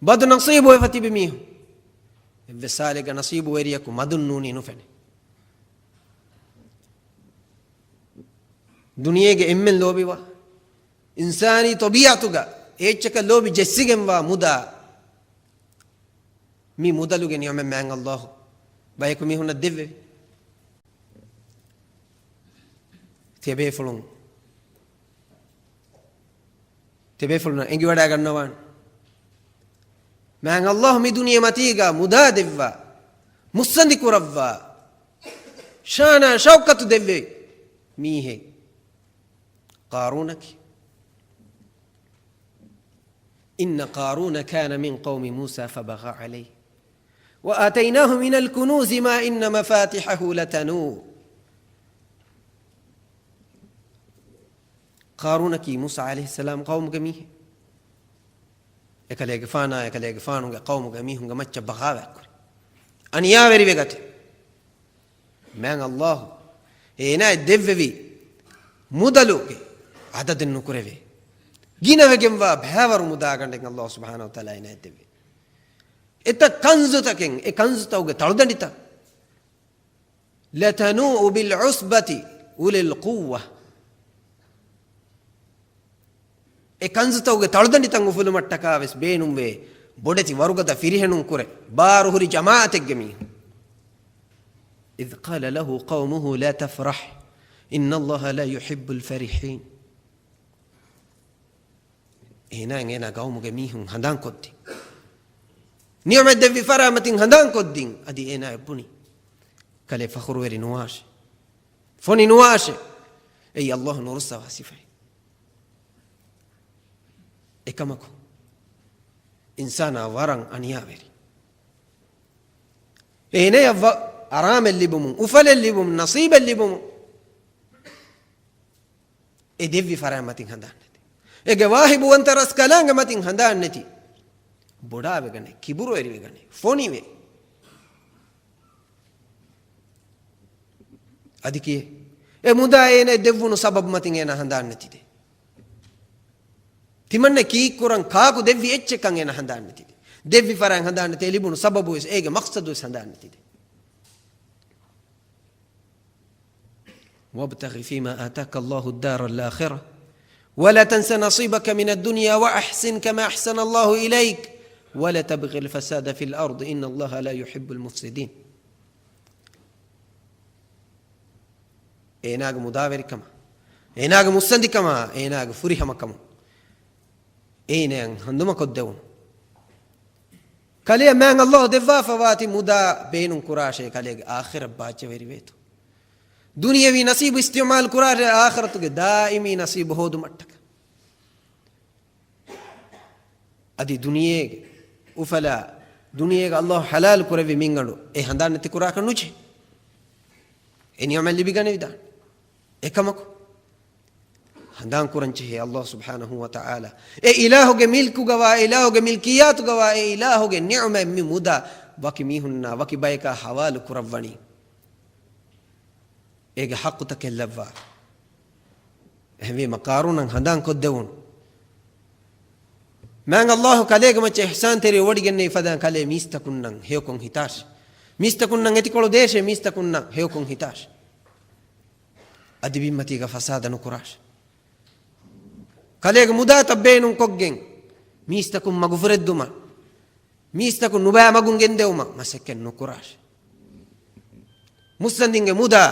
ބަދު ނަސީބުވެފަ ތިބި މީހުން. އެއްވެސް ހާލެއްގަ ނަސީބުވެރިޔަކު މަދުން ނޫނީ ނުފެނޭ. ދުނިޔޭގެ އެންމެން ލޯބިވާ، އިންސާނީ ޠަބީޢަތުގަ އެއްޗަކަށް ލޯބި ޖެއްސިގެންވާ މުދާ، މި މުދަލުގެ ނިޢުމަތް މާތް ﷲ ބަޔަކު މީހުންނަށް ދެއްވެވި. ތިޔަބޭފުޅުން، ތިޔަބޭފުޅުންނަށް އެނގިވަޑައިގަންނަވާނެ، މާތް ﷲ މި ދުނިޔެމަތީގަ މުދާ ދެއްވާ، މުއްސަނދި ކުރައްވާ، ޝާނާ ޝައުކަތު ދެއްވެވި މީހެއް ޤާރޫނަކީ. إن قارون كان من قوم موسى فبغى عليه. وآتيناه من الكنوز ما إن مفاتحه لتنوء. ޤާރޫނަކީ މޫސާ ޢަލައިހިއްސަލާމް ޤައުމުގެ މީހެއް. އެކަލޭގެފާނާ އެކަލޭގެފާނުގެ ޤައުމުގެ މީހުންގެ މައްޗަށް ބަޣާވާތްކުރި. އަނިޔާވެރިވެގަތެ. މާތް ﷲ އޭނާއަށް ދެއްވެވި މުދަލުގެ ޢަދަދެއް ނުކުރެވޭ. ގިނަވެގެންވާ ބައިވަރު މުދާގަނޑެއް ﷲ ސުބްޙާނަހޫ ވަތަޢާލާ އޭނާއަށް ދެއްވޭ. އެތައް ކަންޒުތަކެއް، އެ ކަންޒުތަކުގެ ތަޅުދަނޑިތައް، لتنوء بالعصبة أولي القوة. އެ ކަންޒުތަކުގެ ތަޅުދަނޑިތައް އުފުލުމަށްޓަކާ ވެސް ބޭނުންވޭ ބޮޑެތި ވަރުގަދަ ފިރިހެނުން ކުރެ، ބާރުހުރި ޖަމާޢަތެއްގެ މީހުން. إذ قال له قومه لا تفرح إن الله لا يحب الفرحين. އޭނާއަށް އޭނާ ގައުމުގެ މީހުން ހަނދާންކޮށްދިން. ނިޢުމަތް ދެއްވި ފަރާތްމަތިން ހަނދާންކޮށްދިން. އަދި އޭނާއަށް ބުނި، ކަލޭ ފަޚުރުވެރި ނުވާށޭ. ފޮނި ނުވާށޭ. އެއީ ﷲ ނުރުއްސަވާ ސިފައެއް. އެކަމަކު، އިންސާނާ ވަރަށް އަނިޔާވެރި. އޭނަޔަށް ވަ-، އަރާމެއް ލިބުމުން، އުފަލެއް ލިބުމުން، ނަސީބެއް ލިބުމުން، އެ ދެއްވި ފަރާތް މަތިން ހަނދާން ނެތި. އޭގެ ވާހިބުވަންތަ ރަސްކަލާނގެ މަތިން ހަނދާން ނެތި. ބޮޑާވެގަނެ، ކިބުރުވެރިވެގަނެ، ފޮނިވެ. އަދި ކިއެއް؟ އެ މުދާ އޭނަ ދެއްވުނު ސަބަބު މަތިން އޭނަ ހަނދާން ނެތިދޭ. ތިމަންނަ ކީއްކުރަން ކާކު ދެއްވި އެއްޗެއްކަން އޭނަ ހަނދާން ނެތިދޭ. ދެއްވި ފަރާތް ހަނދާން ނެތޭ، ލިބުނު ސަބަބު ވެސް އޭގެ މަޤްޞަދު ވެސް ހަނދާން ނެތިދޭ. وابتغ فيما آتاك الله الدار الآخرة ولا تنس نصيبك من الدنيا وأحسن كما أحسن الله إليك ولا تبغ الفساد في الأرض إن الله لا يحب المفسدين. އޭނާގެ މުދާވެރިކަމާ، އޭނާގެ މުއްސަނދިކަމާ، އޭނާގެ ފުރިހަމަކަމުން އޭނައަށް ހަނދުމަކޮށްދެވުނު. ކަލެއަށް މާތް ﷲ ދެއްވާފަވާތި މުދާ ބޭނުން ކުރާށޭ، ކަލޭގެ އާޚިރަތް ބާއްޖަވެރިވޭތޯ. ދުނިޔެވީ ނަސީބު އިސްތިޢުމާލު ކުރާށޭ، އާޚިރަތުގެ ދާއިމީ ނަސީބު ހޯދުމަށްޓަކާ. އަދި ދުނިޔޭގެ އުފަލާ، ދުނިޔޭގެ ﷲ ޙަލާލު ކުރެއްވި މިންގަނޑު އެ ހަނދާން ނެތި ކުރާކަށް ނުޖެހޭ. އެ ނިޢުމަތް ލިބިގަނެވިދާނެ. އެކަމަކު، ހަނދާން ކުރަން ޖެހޭ ﷲ ސުބްޙާނަހޫ ވަތަޢާލާ އެ އިލާހުގެ މިލްކުގަވާ، އެ އިލާހުގެ މިލްކިއްޔާތުގަވާ އެ އިލާހުގެ ނިޢުމަތް މި މުދާ ވަކި މީހުންނާ ވަކި ބަޔަކާ ޙަވާލު ކުރައްވަނީ. އޭގެ ޙައްޤުތައް ކެއްލައްވާ. އެހެންވީމަ ޤާރޫނަށް ހަނދާން ކޮށްދެވުނު. މާތް ﷲ ކަލޭގެ މައްޗަށް އިޙްސާންތެރި ވޮޑިގެންނެވި ފަދައިން ކަލޭ މީސްތަކުންނަށް ހެޔޮކޮށް ހިތާށި. މީސްތަކުންނަށް އެތިކޮޅު ދޭށޭ، މީސްތަކުންނަށް ހެޔޮކޮށް ހިތާށި. އަދި ބިންމަތީގަ ފަސާދަ ނުކުރާށި. ކަލޭގެ މުދާތައް ބޭނުން ކޮށްގެން މީސްތަކުން މަގުފުރެއްދުމަށް، މީސްތަކުން ނުބައި މަގުން ގެންދެވުމަށް މަސައްކަތް ނުކުރާށި. މުއްސަނދިންގެ މުދާ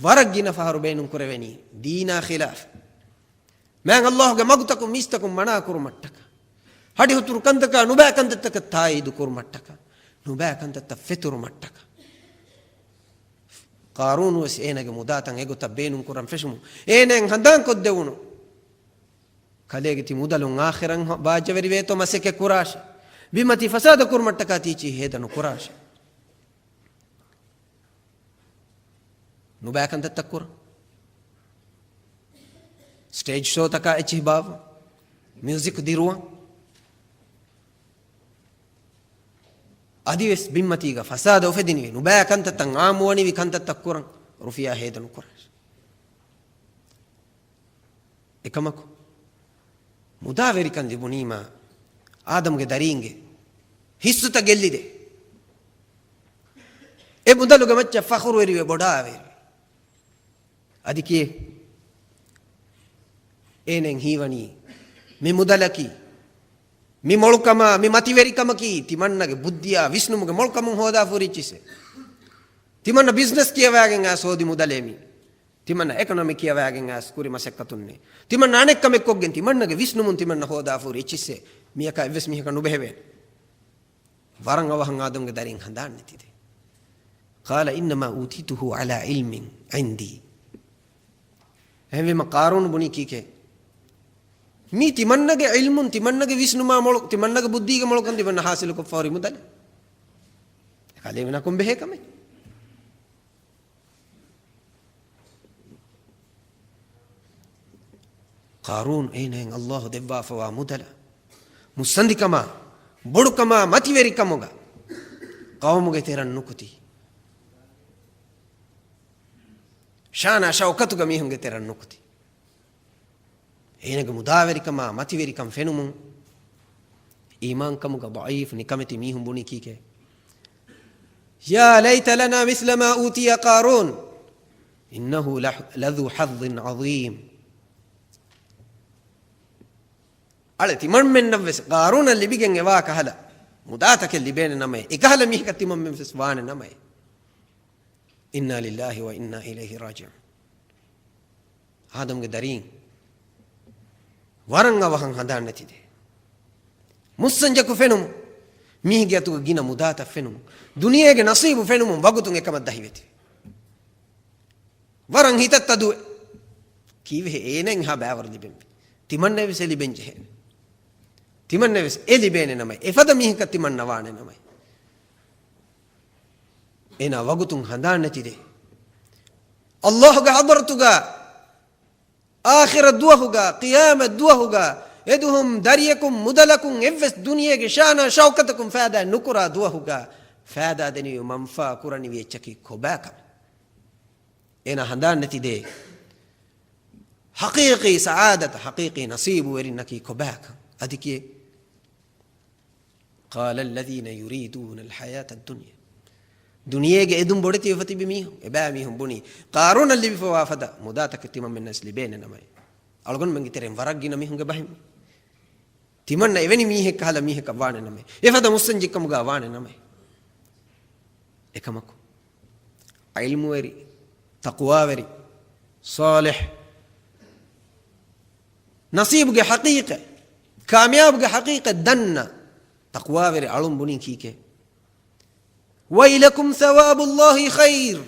ވަރަށް ގިނަ ފަހަރު ބޭނުން ކުރެވެނީ ދީނާ ޚިލާފަށް. މާތް ﷲގެ މަގުތަކުން މީސްތަކުން މަނާ ކުރުމަށްޓަކާ، ހަޑިހުތުރު ކަންތަކާ ނުބައި ކަންތައްތަކަށް ތާއީދު ކުރުމަށްޓަކާ، ނުބައި ކަންތައް ފެތުރުމަށްޓަކާ. ޤާރޫނު ވެސް އޭނާގެ މުދާތައް އެގޮތަށް ބޭނުން ކުރަން ފެށުމުން އޭނައަށް ހަނދާން ކޮށްދެވުނު. ކަލޭގެ ތި މުދަލުން އާޚިރަތް ބާއްޖަވެރިވޭތޯ މަސައްކަތް ކުރާށި. ބިންމަތީ ފަސާދަ ކުރުމަށްޓަކާ ތީ އެއްޗިހި ހޭދަ ނުކުރާށި. ނުބައި ކަންތައްތައް ކުރަން. ސްޓޭޖް ޝޯތަކާ އެއްޗިހި ބާއްވަން. މިއުޒިކް ދިރުވަން. އަދިވެސް ބިންމަތީގަ ފަސާދަ އުފެދިނިވި، ނުބައި ކަންތައްތައް އާއްމުވަނިވި ކަންތައްތައް ކުރަން ރުފިޔާ ހޭދަ ނުކުރާށި. އެކަމަކު، މުދާވެރިކަން ލިބުނީމާ، އާދަމްގެ ދަރީންގެ ހިއްސުތައް ގެއްލިދޭ. އެ މުދަލުގެ މައްޗަށް ފަޚުރުވެރިވެ ބޮޑާވެރިވެ. އަދި ކިއެއް؟ އޭނައަށް ހީވަނީ މި މުދަލަކީ، މި މޮޅުކަމާ، މި މަތިވެރިކަމަކީ ތިމަންނަގެ ބުއްދިއާ ވިސްނުމުގެ މޮޅުކަމުން ހޯދާފަ ހުރި އެއްޗިއްސެއް. ތިމަންނަ ބިޒްނަސް ކިޔަވައިގެން އައިސް ހޯދި މުދަލޭ މީ. ތިމަންނަ އެކޮނޮމި ކިޔަވައިގެން އައިސް ކުރި މަސައްކަތުންނޭ. ތިމަންނަ އަނެއްކަމެއް ކޮށްގެން ތިމަންނަގެ ވިސްނުމުން ތިމަންނަ ހޯދާފަ ހުރި އެއްޗިއްސެއް. މިއަކާ އެއްވެސް މީހަކަށް ނުބެހެވޭނެ. ވަރަށް އަވަހަށް އާދަމްގެ ދަރީން ހަނދާން ނެތިދޭ. قال إنما أوتيته على علم عندي. އެހެންވީމަ ޤާރޫނު ބުނީ ކީކޭ؟ މީ ތިމަންނަގެ ޢިލްމުން، ތިމަންނަގެ ވިސްނުމާ މޮޅު، ތިމަންނަގެ ބުއްދީގެ މޮޅުކަން ތިމަންނަ ޙާޞިލުކޮށްފަ ހުރި މުދަލެއް. އަލިވެނަކުން ބެހޭ ކަމެއް. ޤާރޫން އޭނައަށް ﷲ ދެއްވާފަވާ މުދަލަށް، މުއްސަނދިކަމާ، ބޮޑުކަމާ، މަތިވެރިކަމުގަ ޤައުމުގެ ތެރަށް ނުކުތީ. ޝާނާ ޝައުކަތުގަ މީހުންގެ ތެރަށް ނުކުތީ. އޭނަގެ މުދާވެރިކަމާ މަތިވެރިކަން ފެނުމުން، އީމާންކަމުގަ ޟަޢީފު ނިކަމެތި މީހުން ބުނީ ކީކޭ؟ يا ليت لنا مثل ما أوتي قارون إنه لح-، لذو حظ عظيم. އަޅެ ތިމަންމެންނަށްވެސް ޤާރޫނަށް ލިބިގެން އެވާ ކަހަލަ މުދާތަކެއް ލިބޭނެ ނަމައޭ، އެކަހަލަ މީހަކަށް ތިމަންމެންވެސް ވާނެ ނަމައޭ. إنا لله وإنا إليه راجعون. އާދަމްގެ ދަރީން ވަރަށް އަވަހަށް ހަނދާން ނެތިދޭ. މުއްސަންޖަކު ފެނުމު، މީހެއްގެ އަތުގަ ގިނަ މުދާތައް ފެނުމު، ދުނިޔޭގެ ނަސީބު ފެނުމުން ވަގުތުން އެކަމަށް ދަހިވެތި. ވަރަށް ހިތަށް ތަދުވެ. ކީވެހެ އޭނައަށް ހާ ބައިވަރު ލިބެންވީ. ތިމަންނައަށްވެސް އެ ލިބެން ޖެހޭނެ. ތިމަންނައަށްވެސް އެ ލިބޭނެ ނަމަ، އެފަދަ މީހަކަށް ތިމަންނަ ވާނެ ނަމަ. އޭނާ ވަގުތުން ހަނދާން ނެތިދޭ. ﷲގެ ޙަޟްރަތުގަ، އާޚިރަ ދުވަހުގަ، ޤިޔާމަތް ދުވަހުގަ، އެދުވަހު ދަރިޔަކުން، މުދަލަކުން، އެއްވެސް ދުނިޔޭގެ ޝާނާ ޝައުކަތަކުން ފައިދާ ނުކުރާ ދުވަހުގަ، ފައިދާ ދެނިވި މަންފާ ކުރަނިވި އެއްޗަކީ ކޮބާކަން؟ އޭނާ ހަނދާން ނެތިދޭ. ޙަޤީޤީ ސަޢާދަތަށް، ޙަޤީޤީ ނަސީބުވެރިންނަކީ ކޮބާކަން؟ އަދި ކިއެއް؟ قال الذين يريدون الحياة الدنيا. ދުނިޔޭގެ އެދުން ބޮޑެތިވެފަ ތިބި މީހުން، އެބައިމީހުން ބުނީ، ޤާރޫނަށް ލިބިފަވާ ފަދަ މުދާތަކެއް ތިމަންމެންނަށް ލިބޭނެ ނަމައޭ. އަޅުގަނޑުމެންގެ ތެރެއިން ވަރަށް ގިނަ މީހުންގެ ބަހެއް. ތިމަންނަ އެވެނި މީހެއް ކަހަލަ މީހަކަށް ވާނެ ނަމަ، އެފަދަ މުއްސަންޖެއްކަމުގަ ވާނެ ނަމަ. އެކަމަކު، ޢިލްމުވެރި، ތަޤްވާވެރި، ޞާލިޙް، ނަސީބުގެ ޙަޤީޤަތް، ކާމިޔާބުގެ ޙަޤީޤަތް ދަންނަ ތަޤްވާވެރި އަޅުން ބުނީ ކީކޭ؟ ويلكم ثواب الله خير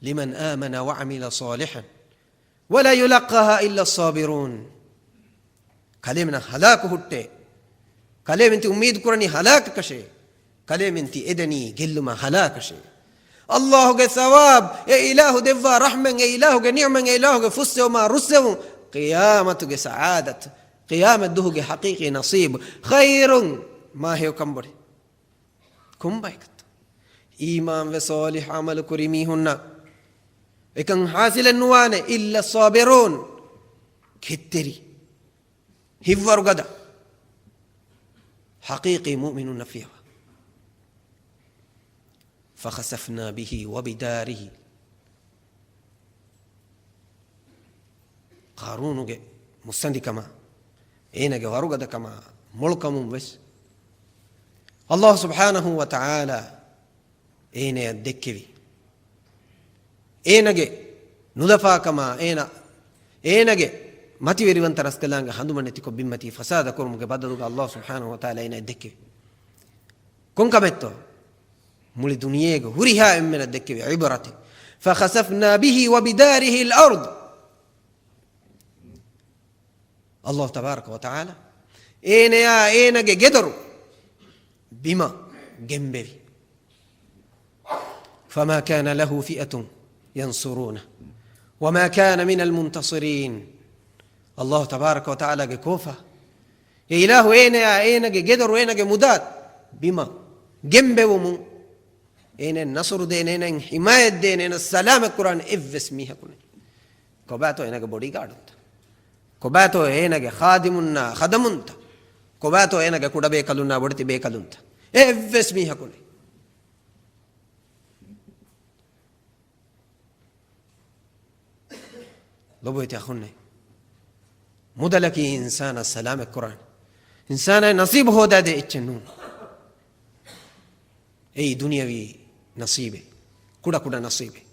لمن آمن وعمل صالحا ولا يلقاها إلا الصابرون. ކަލޭމެންނަށް ހަލާކު ހުއްޓޭ. ކަލޭމެން ތި އުއްމީދު ކުރަނީ ހަލާކަކަށޭ. ކަލޭމެން ތި އެދެނީ ގެއްލުމާ ހަލާކަށޭ. ﷲގެ ސަވާބު، އެ އިލާހު ދެއްވާ ރަޙްމަތް، އެ އިލާހުގެ ނިޢުމަތް، އެ އިލާހުގެ ފުއްސެވުމާ ރުއްސެވުން، ޤިޔާމަތުގެ ސަޢާދަތު، ޤިޔާމަތް ދުވަހުގެ ޙަޤީޤީ ނަޞީބު، ޚައިރުން، މާ ހެޔޮ ކަންބޮޑެތި. ކޮންބައެކަށްތޯ؟ އީމާންވެ ޞާލިޙް ޢަމަލު ކުރި މީހުންނަށް، އެކަން ޙާޞިލެއް ނުވާނެ. إلا الصابرون، ކެތްތެރި، ހިތްވަރުގަދަ، ޙަޤީޤީ މުއުމިނުންނަށް ފިޔަވާ. فخسفنا به وبداره. ޤާރޫނުގެ މުއްސަނދިކަމާ، އޭނަގެ ވަރުގަދަކަމާ، މޮޅުކަމުން ވެސް ﷲ ސުބްޙާނަހޫ ވަތަޢާލާ އޭނަޔަށް ދެއްކެވި، އޭނަގެ ނުލަފާކަމާ، އޭނަ، އޭނަގެ މަތިވެރިވަންތަ ރަސްކަލާނގެ ހަނދުމަ ނެތިކޮށް، ބިންމަތީ ފަސާދަ ކުރުމުގެ ބަދަލުގަ ﷲ ސުބްޙާނަހޫ ވަތަޢާލާ އޭނަޔަށް ދެއްކެވި. ކޮންކަމެއްތޯ؟ މުޅި ދުނިޔޭގެ ހުރިހާ އެންމެނަށް ދެއްކެވި ޢިބްރަތެއް. فخسفنا به وبداره الأرض. ﷲ ތަބާރަކަ ވަތަޢާލާ އޭނަޔާ އޭނަގެ ގެދޮރު ބިމަށް ގެންބެވި. فما كان له فئة ينصرونه وما كان من المنتصرين. ﷲ ތަބާރަކަ ވަތަޢާލާގެ ކޯފާ، އެ އިލާހު އޭނަޔާ އޭނަގެ ގެދޮރު އޭނަގެ މުދާ ބިމަށް ގެންބެވުމުން، އޭނައަށް ނަޞްރު ދޭނެ، އޭނައަށް ޙިމާޔަތް ދޭނެ، އޭނަ ސަލާމަތް ކުރާނެ އެއްވެސް މީހަކު ނެތް. ކޮބާތޯ އޭނަގެ ބޮޑީގާޑުންތަ؟ ކޮބާތޯ އޭނަގެ ޚާދިމުންނާ ޚަދަމުންތަ؟ ކޮބާތޯ އޭނަގެ ކުޑަބޭކަލުންނާ ބޮޑެތި ބޭކަލުންތަ؟ އެއްވެސް މީހަކު ނެތް. ލޮބުވެތި އަޚުންނޭ، މުދަލަކީ އިންސާނާ ސަލާމަތް ކުރާނެ، އިންސާނާ ނަސީބު ހޯދާދޭ އެއްޗެއް ނޫން. އެއީ ދުނިޔަވީ ނަސީބެއް، ކުޑަކުޑަ ނަސީބެއް.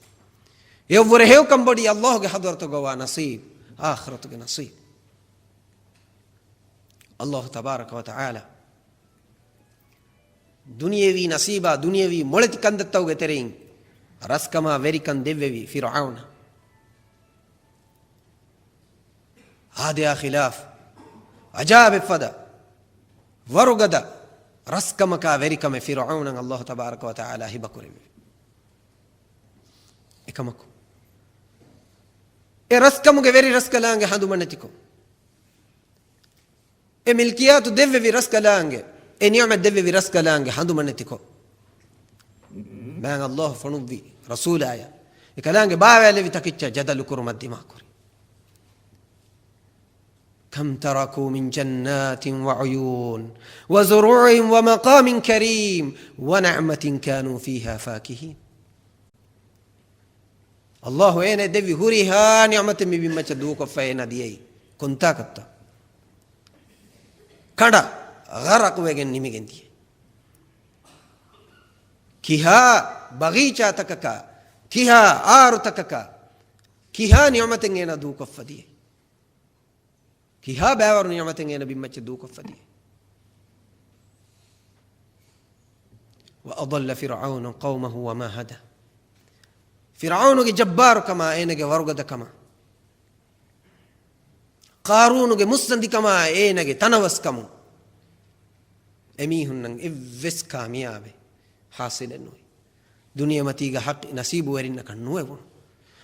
އެއަށްވުރެ ހެޔޮކަން ބޮޑީ ﷲގެ ޙަޟްރަތުގަ ވާ ނަސީބު، އާޚިރަތުގެ ނަސީބު. ﷲ ތަބާރަކަ ވަތަޢާލާ ދުނިޔެވީ ނަސީބާ، ދުނިޔެވީ މޮޅެތި ކަންތައްތަކުގެ ތެރެއިން ރަސްކަމާ ވެރިކަން ދެއްވެވީ ފިރުޢައުނަށް. އާދަޔާ ޚިލާފު، އަޖާއިބެއްފަދަ ވަރުގަދަ ރަސްކަމަކާ ވެރިކަމެއް ފިރުޢައުނަށް ﷲ ތަބާރަކަ ވަތަޢާލާ ހިބަކުރެއްވި. އެކަމަކު، އެ ރަސްކަމުގެ ވެރި ރަސްކަލާނގެ ހަނދުމަނެތިކޮށް، އެ މިލްކިޔާތު ދެއްވެވި ރަސްކަލާނގެ، އެ ނިޢުމަތް ދެއްވެވި ރަސްކަލާނގެ ހަނދުމަނެތިކޮށް، މާތް ﷲ ފޮނުއްވި ރަސޫލާޔަށް، އެ ކަލާނގެ ބާވައިލެއްވި ތަކެއްޗާ ޖަދަލު ކުރުމަށް ދިމާކުރި. كم تركوا من جنات وعيون وزروع ومقام كريم ونعمة كانوا فيها فاكهين. ﷲ އޭނަ ދެއްވި ހުރިހާ ނިޢުމަތެއް މި ބިންމައްޗަށް ދޫކޮށްފަ އޭނަ ދިޔައީ ކޮންތާކަށްތަ؟ ކަނޑަށް ޣަރަޤުވެގެން ނިމިގެން ދިޔައީ. ކިހާ ބަގީޗާތަކަކާ، ކިހާ އާރުތަކަކާ، ކިހާ ނިޢުމަތެއް އޭނަ ދޫކޮށްފަ ދިޔައީ؟ ކިހާ ބައިވަރު ނިޢުމަތެއް އޭނަ ބިންމައްޗަށް ދޫކޮށްފަ ދިޔައީ؟ وأضل فرعون قومه وما هدى. ފިރުޢައުނުގެ ޖައްބާރުކަމާ، އޭނަގެ ވަރުގަދަކަމާ، ޤާރޫނުގެ މުއްސަނދިކަމާ، އޭނަގެ ތަނަވަސްކަމުން އެމީހުންނަށް އެއްވެސް ކާމިޔާބެއް ޙާޞިލެއް ނުވި. ދުނިޔެމަތީގަ ޙައްޤި ނަސީބުވެރިންނަކަށް ނުވެވުނު.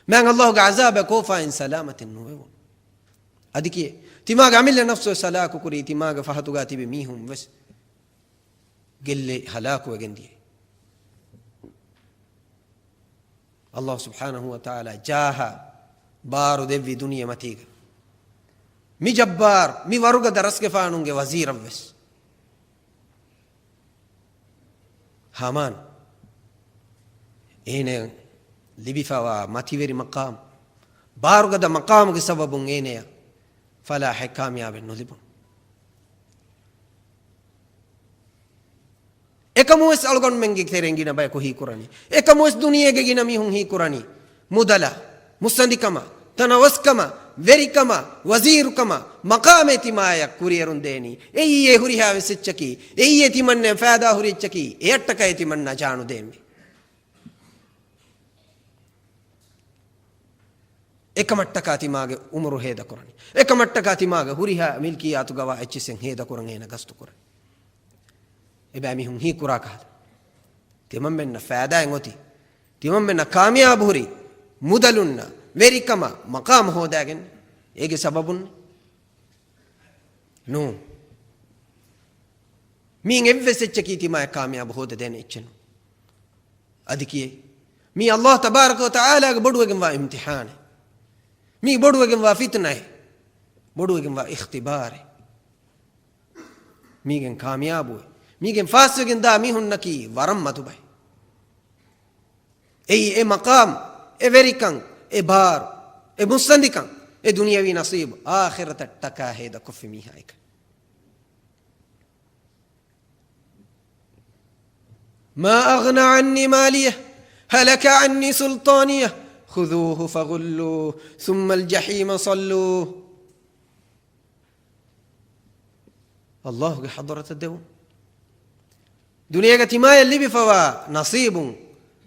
މާތް ﷲ ގެ ޢަޒާބަށް ކޯފާއިން ސަލާމަތެއް ނުވެވުނު. އަދި ކިއެއް؟ ތިމާގެ އަމިއްލަ ނަފްސުވެސް ހަލާކުކުރީ، ތިމާގެ ފަހަތުގާ ތިބި މީހުން ވެސް ގެއްލި ހަލާކުވެގެން ދިޔައީ. ﷲ ސުބްޙާނަހޫ ވަތަޢާލާ ޖާހަށް ބާރު ދެއްވި ދުނިޔެމަތީގަ މި ޖައްބާރު، މި ވަރުގަދަ ރަސްގެފާނުންގެ ވަޒީރަށްވެސް، ހާމާން، އޭނަ ލިބިފަވާ މަތިވެރި މަޤާމް، ބާރުގަދަ މަޤާމުގެ ސަބަބުން އޭނަޔަށް ފަލާޙެއް ކާމިޔާބެއް ނުލިބުނު. އެކަމުވެސް އަޅުގަނޑުމެންގެ ތެރެއިން ގިނަ ބަޔަކު ހީކުރަނީ. އެކަމުވެސް ދުނިޔޭގެ ގިނަ މީހުން ހީކުރަނީ. މުދަލާ، މުއްސަނދިކަމާ، ތަނަވަސްކަމާ، ވެރިކަމާ، ވަޒީރުކަމާ، މަޤާމޭ ތިމާޔަށް ކުރިއެރުން ދޭނީ. އެއީ އެ ހުރިހާ ވެސް އެއްޗަކީ. އެއީ އެ ތިމަންނައަށް ފައިދާ ހުރި އެއްޗަކީ. އެއަށްޓަކައި ތިމަންނަ ޖާނުދޭންވީ. އެކަމަށްޓަކާ ތިމާގެ އުމުރު ހޭދަކުރަނީ. އެކަމަށްޓަކާ ތިމާގެ ހުރިހާ މިލްކިއްޔާތުގަވާ އެއްޗިސެއް ހޭދަކުރަން އޭނަ ގަސްތުކުރަނީ. އެބައިމީހުން ހީކުރާ ކަހަލަ، ތިމަންމެންނަށް ފައިދާއެއް އޮތީ، ތިމަންމެންނަށް ކާމިޔާބު ހުރީ މުދަލުންނަށް، ވެރިކަމަށް، މަޤާމު ހޯދާގެން. އޭގެ ސަބަބުން ނޫން. މީން އެއްވެސް އެއްޗަކީ ތިމާޔަށް ކާމިޔާބު ހޯދަދޭނެ އެއްޗެއް ނޫން. އަދި ކިއެއް؟ މީ ﷲ ތަބާރަކަ ވަތަޢާލާގެ ބޮޑުވެގެންވާ އިމްތިޙާނެއް. މީ ބޮޑުވެގެންވާ ފިތުނައެއް. ބޮޑުވެގެންވާ އިޚްތިބާރެއް. މީގެން ކާމިޔާބުވެ، މީގެން ފާސްވެގެން ދާ މީހުންނަކީ ވަރަށް މަދު ބައެއް. އެއީ އެ މަޤާމް، އެ ވެރިކަން، އެ ބާރު، އެ މުއްސަނދިކަން، އެ ދުނިޔަވީ ނަސީބު އާޚިރަތަށްޓަކާ ހޭދަކޮށްފި މީހާއެކަނި. ما أغنى عني ماليه، هلك عني سلطانيه، خذوه فغلوه، ثم الجحيم صلوه. ﷲ ގެ ޙަޟްރަތަށް ދެވުން. ދުނިޔޭގަ ތިމާޔަށް ލިބިފަވާ ނަސީބުން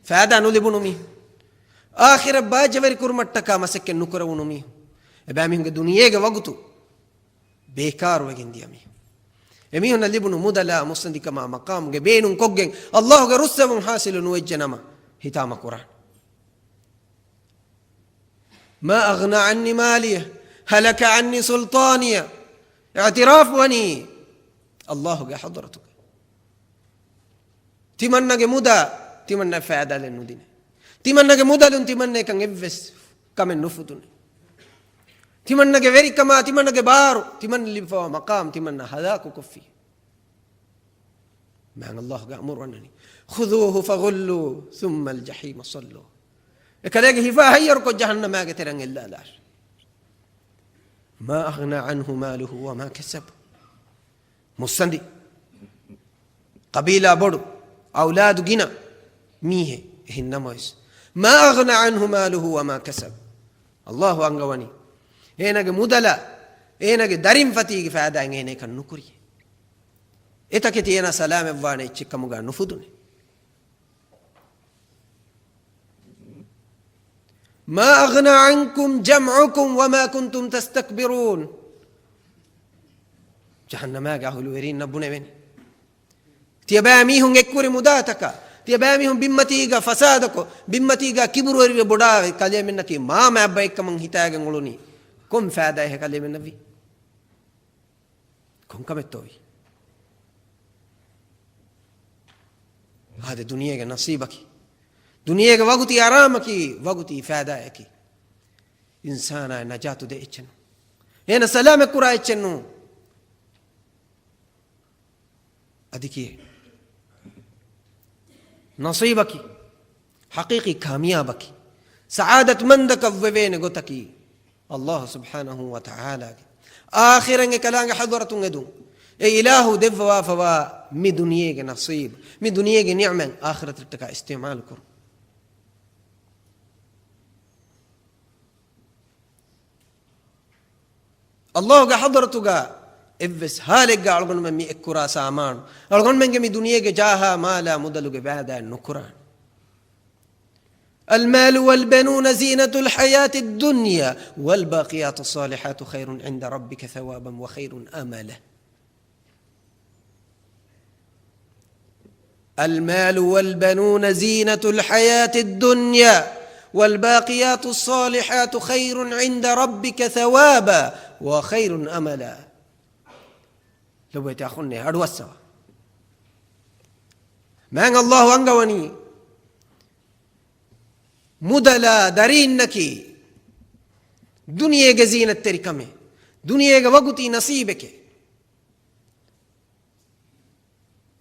ފައިދާ ނުލިބުނު މީހުން، އާޚިރަތް ބާއްޖަވެރި ކުރުމަށްޓަކާ މަސައްކަތް ނުކުރެވުނު މީހުން، އެބައިމީހުންގެ ދުނިޔޭގެ ވަގުތު ބޭކާރުވެގެން ދިޔަ މީހުން. އެމީހުންނަށް ލިބުނު މުދަލާ މުއްސަނދިކަމާ މަޤާމުގެ ބޭނުން ކޮށްގެން ﷲ ގެ ރުއްސެވުން ޙާޞިލު ނުވެއްޖެ ނަމަ ހިތާމަ ކުރާނެ. ما أغنى عني ماليه، هلك عني سلطانيه. އިޢުތިރާފު ވަނީ ﷲ ގެ ޙަޟްރަތުގަ. ތިމަންނަގެ މުދާ ތިމަންނަ ފައިދާލެއް ނުދިނޭ. ތިމަންނަގެ މުދަލުން ތިމަންނައަކަށް އެއްވެސް ކަމެއް ނުފުދުނޭ. ތިމަންނަގެ ވެރިކަމާ، ތިމަންނަގެ ބާރު، ތިމަންނަ ލިބިފަވާ މަޤާމް ތިމަންނަ ހަލާކުކޮށްފި. މާތް ﷲ ގެ އަމުރު ވަންނަނީ، خذوه فغلوه ثم الجحيم صلوه. އެކަލޭގެ ހިފާ ހައްޔަރުކޮށް ޖަހަންނަމާގެ ތެރެއަށް އެއްލާލާށޭ. ما أغنى عنه ماله وما كسب. މުއްސަނދި، ޤަބީލާ ބޮޑު، އައުލާދު ގިނަ މީހެއް. އެހެން ނަމަވެސް، ما أغنى عنه ماله وما كسب. ﷲ އަންގަވަނީ، އޭނާގެ މުދަލާ، އޭނާގެ ދަރިންފަތީގެ ފައިދާއެއް އޭނައަކަށް ނުކުރި. އެތަކެތި އޭނާ ސަލާމަތްވާނެ އެއްޗެއް ކަމުގަ ނުފުދުނެ. ما أغنى عنكم جمعكم وما كنتم تستكبرون. ޖަހަންނަމާގެ އަހުލުވެރީންނަށް ބުނެވެނީ، ތިޔަބައިމީހުން އެއްކުރި މުދާތަކާ، ތިޔަބައިމީހުން ބިންމަތީގަ ފަސާދަކޮށް، ބިންމަތީގަ ކިބުރުވެރިވެ ބޮޑާވެ، ކަލޭމެންނަކީ މާ މާތް ބައެއްކަމަށް ހިތާގެން އުޅުނީ. ކޮން ފައިދާއެއް ކަލޭމެންނަށްވީ؟ ކޮންކަމެއްތޯވީ؟ އާދެ، ދުނިޔޭގެ ނަސީބަކީ، ދުނިޔޭގެ ވަގުތީ އަރާމަކީ، ވަގުތީ ފައިދާއަކީ، އިންސާނާއަށް ނަޖާތު ދޭ އެއްޗެއް ނޫން. އޭނަ ސަލާމަތް ކުރާ އެއްޗެއް ނޫން. އަދި ކިއެއް؟ ނަސީބަކީ، ޙަޤީޤީ ކާމިޔާބަކީ، ސަޢާދަތްމަންދަކަށް ވެވޭނެ ގޮތަކީ، ﷲ ސުބްޙާނަހޫ ވަތަޢާލާގެ އާޚިރަތް އެކަލާނގެ ޙަޟްރަތުން އެދުން. އެ އިލާހު ދެއްވަވާފަވާ މި ދުނިޔޭގެ ނަސީބު، މި ދުނިޔޭގެ ނިޢުމަތް އާޚިރަތަށްޓަކާ އިސްތިޢުމާލު ކުރުން. ﷲގެ ޙަޟްރަތުގަ އެއްވެސް ޙާލެއްގަ އަޅުގަނޑުމެން މި އެއްކުރާ ސާމާނު، އަޅުގަނޑުމެންގެ މި ދުނިޔޭގެ ޖާހާ މާލާ މުދަލުގެ ވާދާ ނުކުރާނެ. المال والبنون زينة الحياة الدنيا والباقيات الصالحات خير عند ربك ثوابا وخير أملا. المال والبنون زينة الحياة الدنيا والباقيات الصالحات خير عند ربك ثوابا وخير أملا. ލޮބުވެތި އަޚުންނޭ، އަޑުއައްސަވާ. މާތް ﷲ އަންގަވަނީ، މުދަލާ ދަރީންނަކީ ދުނިޔޭގެ ޒީނަތްތެރިކަމެއް، ދުނިޔޭގެ ވަގުތީ ނަސީބެކޭ.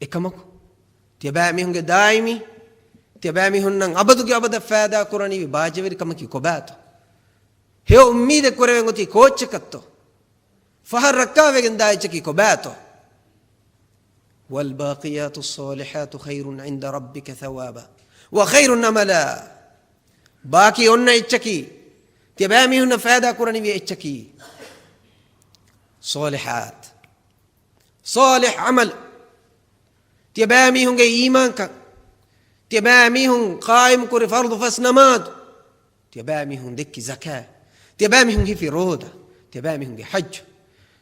އެކަމަކު، ތިޔަބައިމީހުންގެ ދާއިމީ، ތިޔަބައިމީހުންނަށް އަބަދުގެ އަބަދަށް ފައިދާ ކުރަނިވި ބާއްޖަވެރިކަމަކީ ކޮބާތޯ؟ ހެޔޮ އުއްމީދެއް ކުރެވެން އޮތީ ކޯއްޗަކަށްތޯ؟ ފަހަށް ރައްކާވެގެން ދާ އެއްޗަކީ ކޮބާތޯ؟ والباقيات الصالحات خير عند ربك ثوابا وخير أملا. ބާކީ އޮންނަ އެއްޗަކީ، ތިޔަބައިމީހުންނަށް ފައިދާ ކުރަނިވި އެއްޗަކީ، ޞާލިޙާތު، ޞާލިޙް ޢަމަލު. ތިޔަބައިމީހުންގެ އީމާންކަން، ތިޔަބައިމީހުން ޤާއިމު ކުރި ފަރުޟު ފަސް ނަމާދު، ތިޔަބައިމީހުން ދެއްކި ޒަކާތް، ތިޔަބައިމީހުން ހިފި ރޯދަ، ތިޔަބައިމީހުންގެ ޙައްޖު،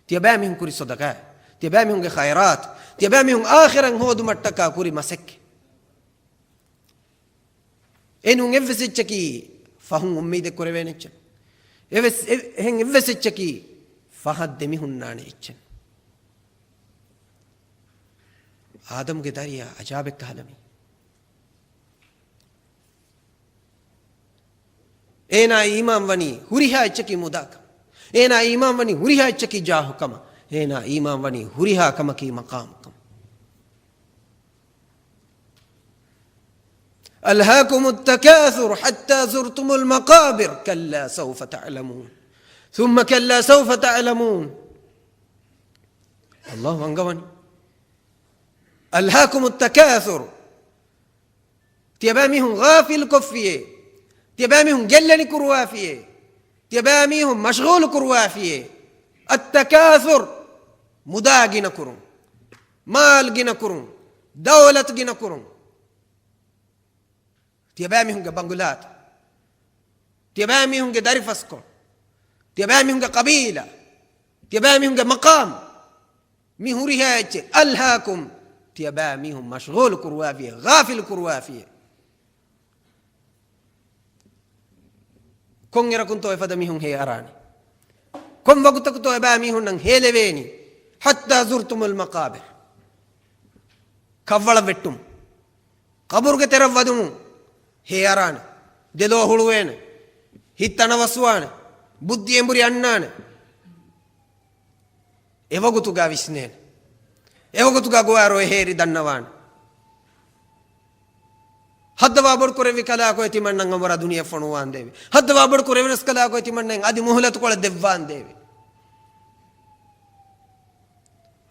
ތިޔަބައިމީހުން ކުރި ޞަދަޤާތް، ތިޔަބައިމީހުންގެ ޚައިރާތު، ތިޔަބައިމީހުން އާޚިރަތް ހޯދުމަށްޓަކާ ކުރި މަސައްކަތް. އެނޫން އެއްވެސް އެއްޗަކީ ފަހުން އުއްމީދެއް ކުރެވޭނެ އެއްޗެއް. އެވެސް، އެ-، އެހެން އެއްވެސް އެއްޗަކީ ފަހަށް ދެމިހުންނާނެ އެއްޗެއް. އާދަމުގެ ދަރިޔާ އަޖާބެއްކަހަލަ މީ. އޭނާ އީމާން ވަނީ ހުރިހާ އެއްޗަކީ މުދާކަމަށް. އޭނާ އީމާން ވަނީ ހުރިހާ އެއްޗަކީ ޖާހުކަމަށް. އޭނާ އީމާން ވަނީ ހުރިހާ ކަމަކީ މަޤާމުކަމަށް. ألهاكم التكاثر حتى زرتم المقابر كلا سوف تعلمون ثم كلا سوف تعلمون. ﷲ އަންގަވަނީ، ألهاكم التكاثر، ތިޔަބައިމީހުން ޣާފިލު ކޮށްފިޔޭ، ތިޔަބައިމީހުން ގެއްލެނި ކުރުވާފިޔޭ، ތިޔަބައިމީހުން މަޝްޣޫލު ކުރުވާފިޔޭ. التكاثر، މުދާ ގިނަ ކުރުން، މާލް ގިނަ ކުރުން، ދައުލަތު ގިނަ ކުރުން. ތިޔަބައިމީހުންގެ ބަނގުލާތައް، ތިޔަބައިމީހުންގެ ދަރިފަސްކޮޅު، ތިޔަބައިމީހުންގެ ޤަބީލާ، ތިޔަބައިމީހުންގެ މަޤާމު، މި ހުރިހާ އެއްޗެއް، ألهاكم، ތިޔަބައިމީހުން މަޝްޣޫލު ކުރުވާފިޔޭ، ޣާފިލު ކުރުވާފިޔޭ. ކޮންއިރަކުންތޯ އެފަދަ މީހުން ހޭ އަރާނީ؟ ކޮން ވަގުތަކުތޯ އެބައިމީހުންނަށް ހޭލެވޭނީ؟ حتى زرتم المقابر. ކަށްވަޅަށް ވެއްޓުމުން، ޤަބުރުގެ ތެރަށް ވަދުމުން ހޭ އަރާނެ، ދެލޯ ހުޅުވޭނެ، ހިތް ތަނަވަސްވާނެ، ބުއްދި އެނބުރި އަންނާނެ. އެވަގުތުގަ ވިސްނޭނެ. އެވަގުތުގަ ގޮވާ ރޮއެ ހޭރި ދަންނަވާނެ. ހައްދަވާ ބޮޑު ކުރެއްވި ކަލާކޮއެ ތިމަންނަން އަނބުރާ ދުނިޔެ ފޮނުވާންދޭވެ. ހައްދަވާ ބޮޑު ކުރެއްވި ރަސްކަލާކޮއެ ތިމަންނައަށް އަދި މުހުލަތުކޮޅެއް ދެއްވާންދޭވެ.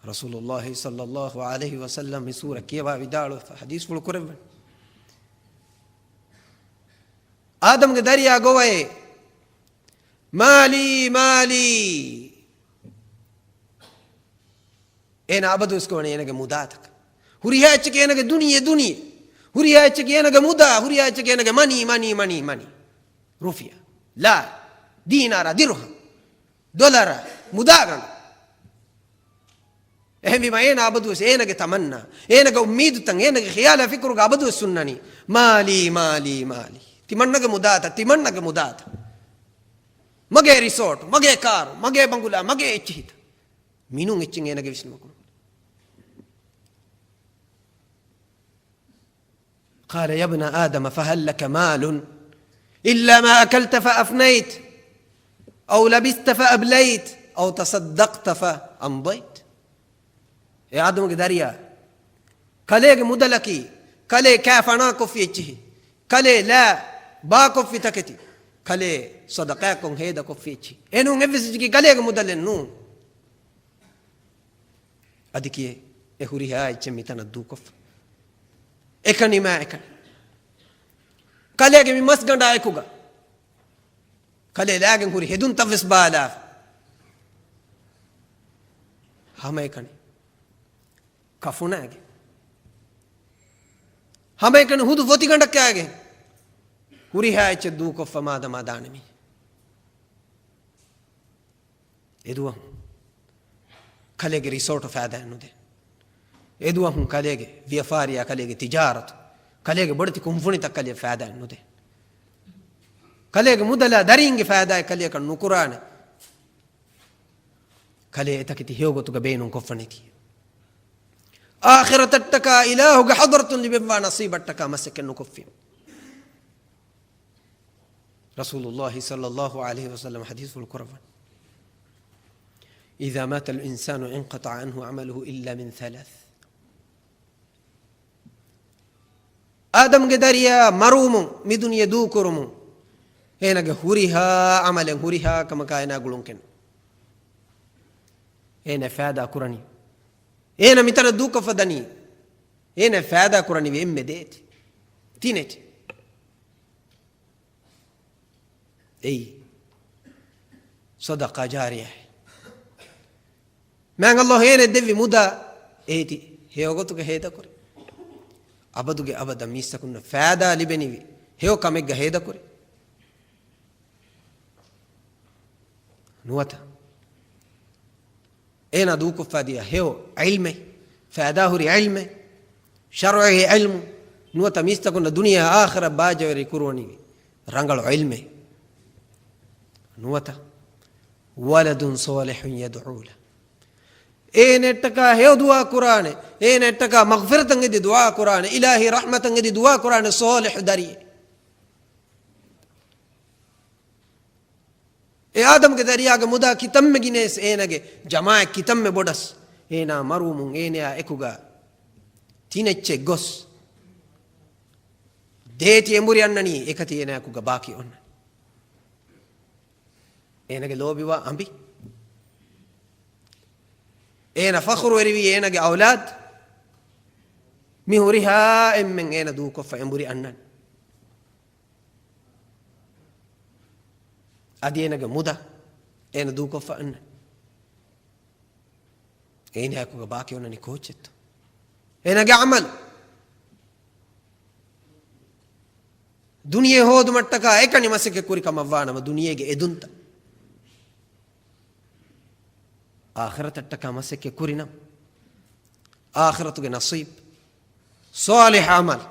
ރަސޫލުﷲ ޞައްލަﷲ ޢަލައިހި ވަސައްލަމް މި ސޫރަ ކިޔަވާ ވިދާޅުވެފަ ޙަދީޘްފުޅު ކުރެއްވަން. އާދަމްގެ ދަރިޔާ ގޮވައޭ، މާލީ، މާލީ. އޭނަ އަބަދުވެސް ގޮވަނީ އޭނަގެ މުދާތަކަށް. ހުރިހާ އެއްޗަކީ އޭނަގެ ދުނިޔެ، ދުނިޔެ. ހުރިހާ އެއްޗަކީ އޭނަގެ މުދާ، ހުރިހާ އެއްޗަކީ އޭނަގެ މަނީ، މަނީ، މަނީ، މަނީ. ރުފިޔާ، ލާ، ދީނާރާ، ދިރުހަމް، ޑޮލަރާ، މުދާގަނޑު. އެހެންވީމަ އޭނަ އަބަދުވެސް އޭނަގެ ތަމަންނާ، އޭނަގެ އުއްމީދުތައް، އޭނަގެ ޚިޔާލާ ފިކުރުގަ އަބަދުވެސް ހުންނަނީ، މާލީ، މާލީ، މާލީ. ތިމަންނަގެ މުދާތައް، ތިމަންނަގެ މުދާތައް. މަގޭ ރިސޯޓު، މަގޭ ކާރު، މަގޭ ބަނގުލާ، މަގޭ އެއްޗިހިތައް. މިނޫން އެއްޗެއް އޭނަގެ ވިސްނުމަކުން. قال يا ابن آدم فهل لك مال إلا ما أكلت فأفنيت أو لبست فأبليت أو تصدقت فأمضيت. އޭ އާދަމުގެ ދަރިޔާ، ކަލޭގެ މުދަލަކީ، ކަލޭ ކާ ފަނާކޮށްފި އެއްޗިހި، ކަލޭ ލާ ބާކޮށްފި ތަކެތި، ކަލޭ ޞަދަޤާކޮށް ހޭދަކޮށްފި އެއްޗިހި. އެނޫން އެއްވެސް އެއްޗަކީ ކަލޭގެ މުދަލެއް ނޫން. އަދި ކިޔޭ، އެ ހުރިހާ އެއްޗެއް މިތަނަށް ދޫކޮށްފަ. އެކަނި މާ އެކަނި. ކަލޭގެ މި މަސްގަނޑާ އެކުގަ. ކަލޭ ލާގެން ހުރި ހެދުންތައް ވެސް ބާލާފަ. ހަމަ އެކަނި. ކަފުނާގެ. ހަމަ އެކަނި ހުދު ފޮތިގަނޑަކާގެ. ހުރިހާ އެއްޗެއް ދޫކޮށްފަ މާދަމާ ދާނެ މީ. އެދުވަހު ކަލޭގެ ރިސޯޓު ފައިދާއެއް ނުދޭ. އެދުވަހު ކަލޭގެ ވިޔަފާރިޔާ، ކަލޭގެ ތިޖާރަތު، ކަލޭގެ ބޮޑެތި ކުންފުނިތައް ކަލެއަށް ފައިދާއެއް ނުދޭ. ކަލޭގެ މުދަލާ ދަރީންގެ ފައިދާއެއް ކަލެއަކަށް ނުކުރާނެ. ކަލޭ އެތަކެތި ހެޔޮގޮތުގަ ބޭނުންކޮށްފަނެތީ. އާޚިރަތަށްޓަކާ އިލާހުގެ ޙަޟްރަތުން ލިބެއްވާ ނަސީބަށްޓަކާ މަސައްކަތް ނުކޮށްފިން. ރަސޫލުﷲ ޞައްލަﷲ ޢަލައިހި ވަސައްލަމަ ޙަދީޘްފުޅު ކުރައްވަން، إذا مات الإنسان انقطع عنه عمله إلا من ثلاث. އާދަމްގެ ދަރިޔާ މަރުވުމުން، މި ދުނިޔެ ދޫކުރުމުން، އޭނަގެ ހުރިހާ ޢަމަލެއް، ހުރިހާ ކަމަކާ އޭނާ ގުޅުންކެން. އޭނަ ފައިދާ ކުރަނީ، އޭނަ މިތަނަށް ދޫކޮށްފަ ދަނީ، އޭނަ ފައިދާ ކުރަނިވި އެންމެ ދޭތި، ތިނެތި. އެއީ ޞަދަޤާ ޖާރިޔާ. މާތް ﷲ އޭނަ ދެއްވި މުދާ އޭތި ހެޔޮގޮތުގަ ހޭދަކުރޭ. އަބަދުގެ އަބަދަށް މީސްތަކުންނަށް ފައިދާ ލިބެނިވި ހެޔޮ ކަމެއްގަ ހޭދަކުރޭ. ނުވަތަ އޭނާ ދޫކޮށްފަ ދިޔަ ހެޔޮ ޢިލްމެއް، ފައިދާހުރި ޢިލްމެއް، ޝަރުޢީ ޢިލްމު، ނުވަތަ މީސްތަކުންނަށް ދުނިޔެ އާޚިރަތް ބާއްޖަވެރި ކުރުވަނިވި ރަނގަޅު ޢިލްމެއް. ނުވަތަ ولد صالح يدعو له. އޭނައަށްޓަކާ ހެޔޮ ދުޢާ ކުރާނެ، އޭނައަށްޓަކާ މަޣްފިރަތަށް އެދި ދުޢާ ކުރާނެ، އިލާހީ ރަޙްމަތަށް އެދި ދުޢާ ކުރާނެ ޞާލިޙު ދަރިއެއް. އެ އާދަމްގެ ދަރިޔާގެ މުދާ ކިތަންމެ ގިނައިސް، އޭނަގެ ޖަމާޢަތް ކިތަންމެ ބޮޑަސް، އޭނާ މަރުވުމުން އޭނަޔާ އެކުގަ ތިނެއްޗެއް ގޮސް، ދޭތި އެނބުރި އަންނަނީ، އެކަތި އޭނަ އެކުގަ ބާކީ އޮންނަނީ. އޭނަގެ ލޯބިވާ އަނބި، އޭނަ ފަޚުރުވެރިވީ އޭނަގެ އައުލާދު، މި ހުރިހާ އެންމެން އޭނަ ދޫކޮށްފަ އެނބުރި އަންނަނީ. އަދި އޭނަގެ މުދާ އޭނަ ދޫކޮށްފަ އަންނަނީ. އޭނައަކުގަ ބާކީ އޮންނަނީ ކޯއްޗެއްތޯ؟ އޭނަގެ ޢަމަލު. ދުނިޔެ ހޯދުމަށްޓަކާ އެކަނި މަސައްކަތް ކުރި ކަމަށްވާނަމަ، ދުނިޔޭގެ އެދުންތައް. އާޚިރަތަށްޓަކާ މަސައްކަތް ކުރިނަމަ، އާޚިރަތުގެ ނަސީބު، ޞާލިޙު ޢަމަލު.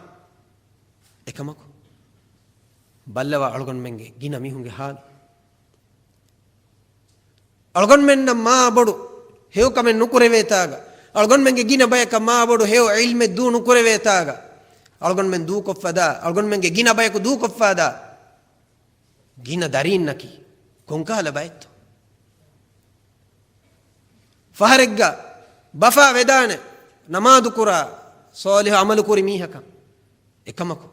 އެކަމަކު، ބައްލަވާ އަޅުގަނޑުމެންގެ ގިނަ މީހުންގެ ޙާލު. އަޅުގަނޑުމެންނަށް މާ ބޮޑު ހެޔޮކަމެއް ނުކުރެވޭތާގަ، އަޅުގަނޑުމެންގެ ގިނަ ބަޔަކަށް މާ ބޮޑު ހެޔޮ ޢިލްމެއް ދޫ ނުކުރެވޭތާގަ، އަޅުގަނޑުމެން ދޫކޮށްފަދާ، އަޅުގަނޑުމެންގެ ގިނަ ބަޔަކު ދޫކޮށްފަދާ ގިނަ ދަރީންނަކީ ކޮންކަހަލަ ބައެއްތޯ؟ ފަހަރެއްގަ ބަފާ ވެދާނެ ނަމާދުކުރާ ޞާލިޙު ޢަމަލުކުރި މީހަކަށް. އެކަމަކު،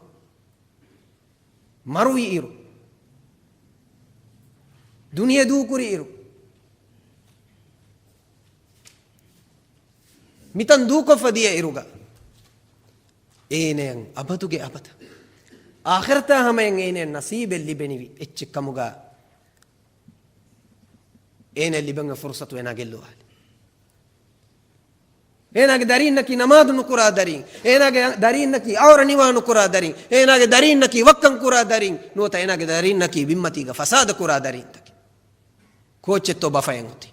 މަރުވި އިރު، ދުނިޔެ ދޫކުރި އިރު، މިތަން ދޫކޮށްފަ ދިޔަ އިރުގަ، އޭނައަށް އަބަދުގެ އަބަދަށް އާޚިރަތާ ހަމަޔަށް އޭނައަށް ނަސީބެއް ލިބެނިވި އެއްޗެއް ކަމުގަ އޭނައަށް ލިބެން ފުރުޞަތު އޭނާ ގެއްލުވާލި. އޭނާގެ ދަރީންނަކީ ނަމާދު ނުކުރާ ދަރީން. އޭނާގެ ދަރީންނަކީ އަވަރަ ނިވާ ނުކުރާ ދަރީން. އޭނާގެ ދަރީންނަކީ ވައްކަން ކުރާ ދަރީން. ނުވަތަ އޭނާގެ ދަރީންނަކީ ބިންމަތީގަ ފަސާދަ ކުރާ ދަރީންތަކެއް. ކޯއްޗެއްތޯ ބަފައެއް އޮތީ؟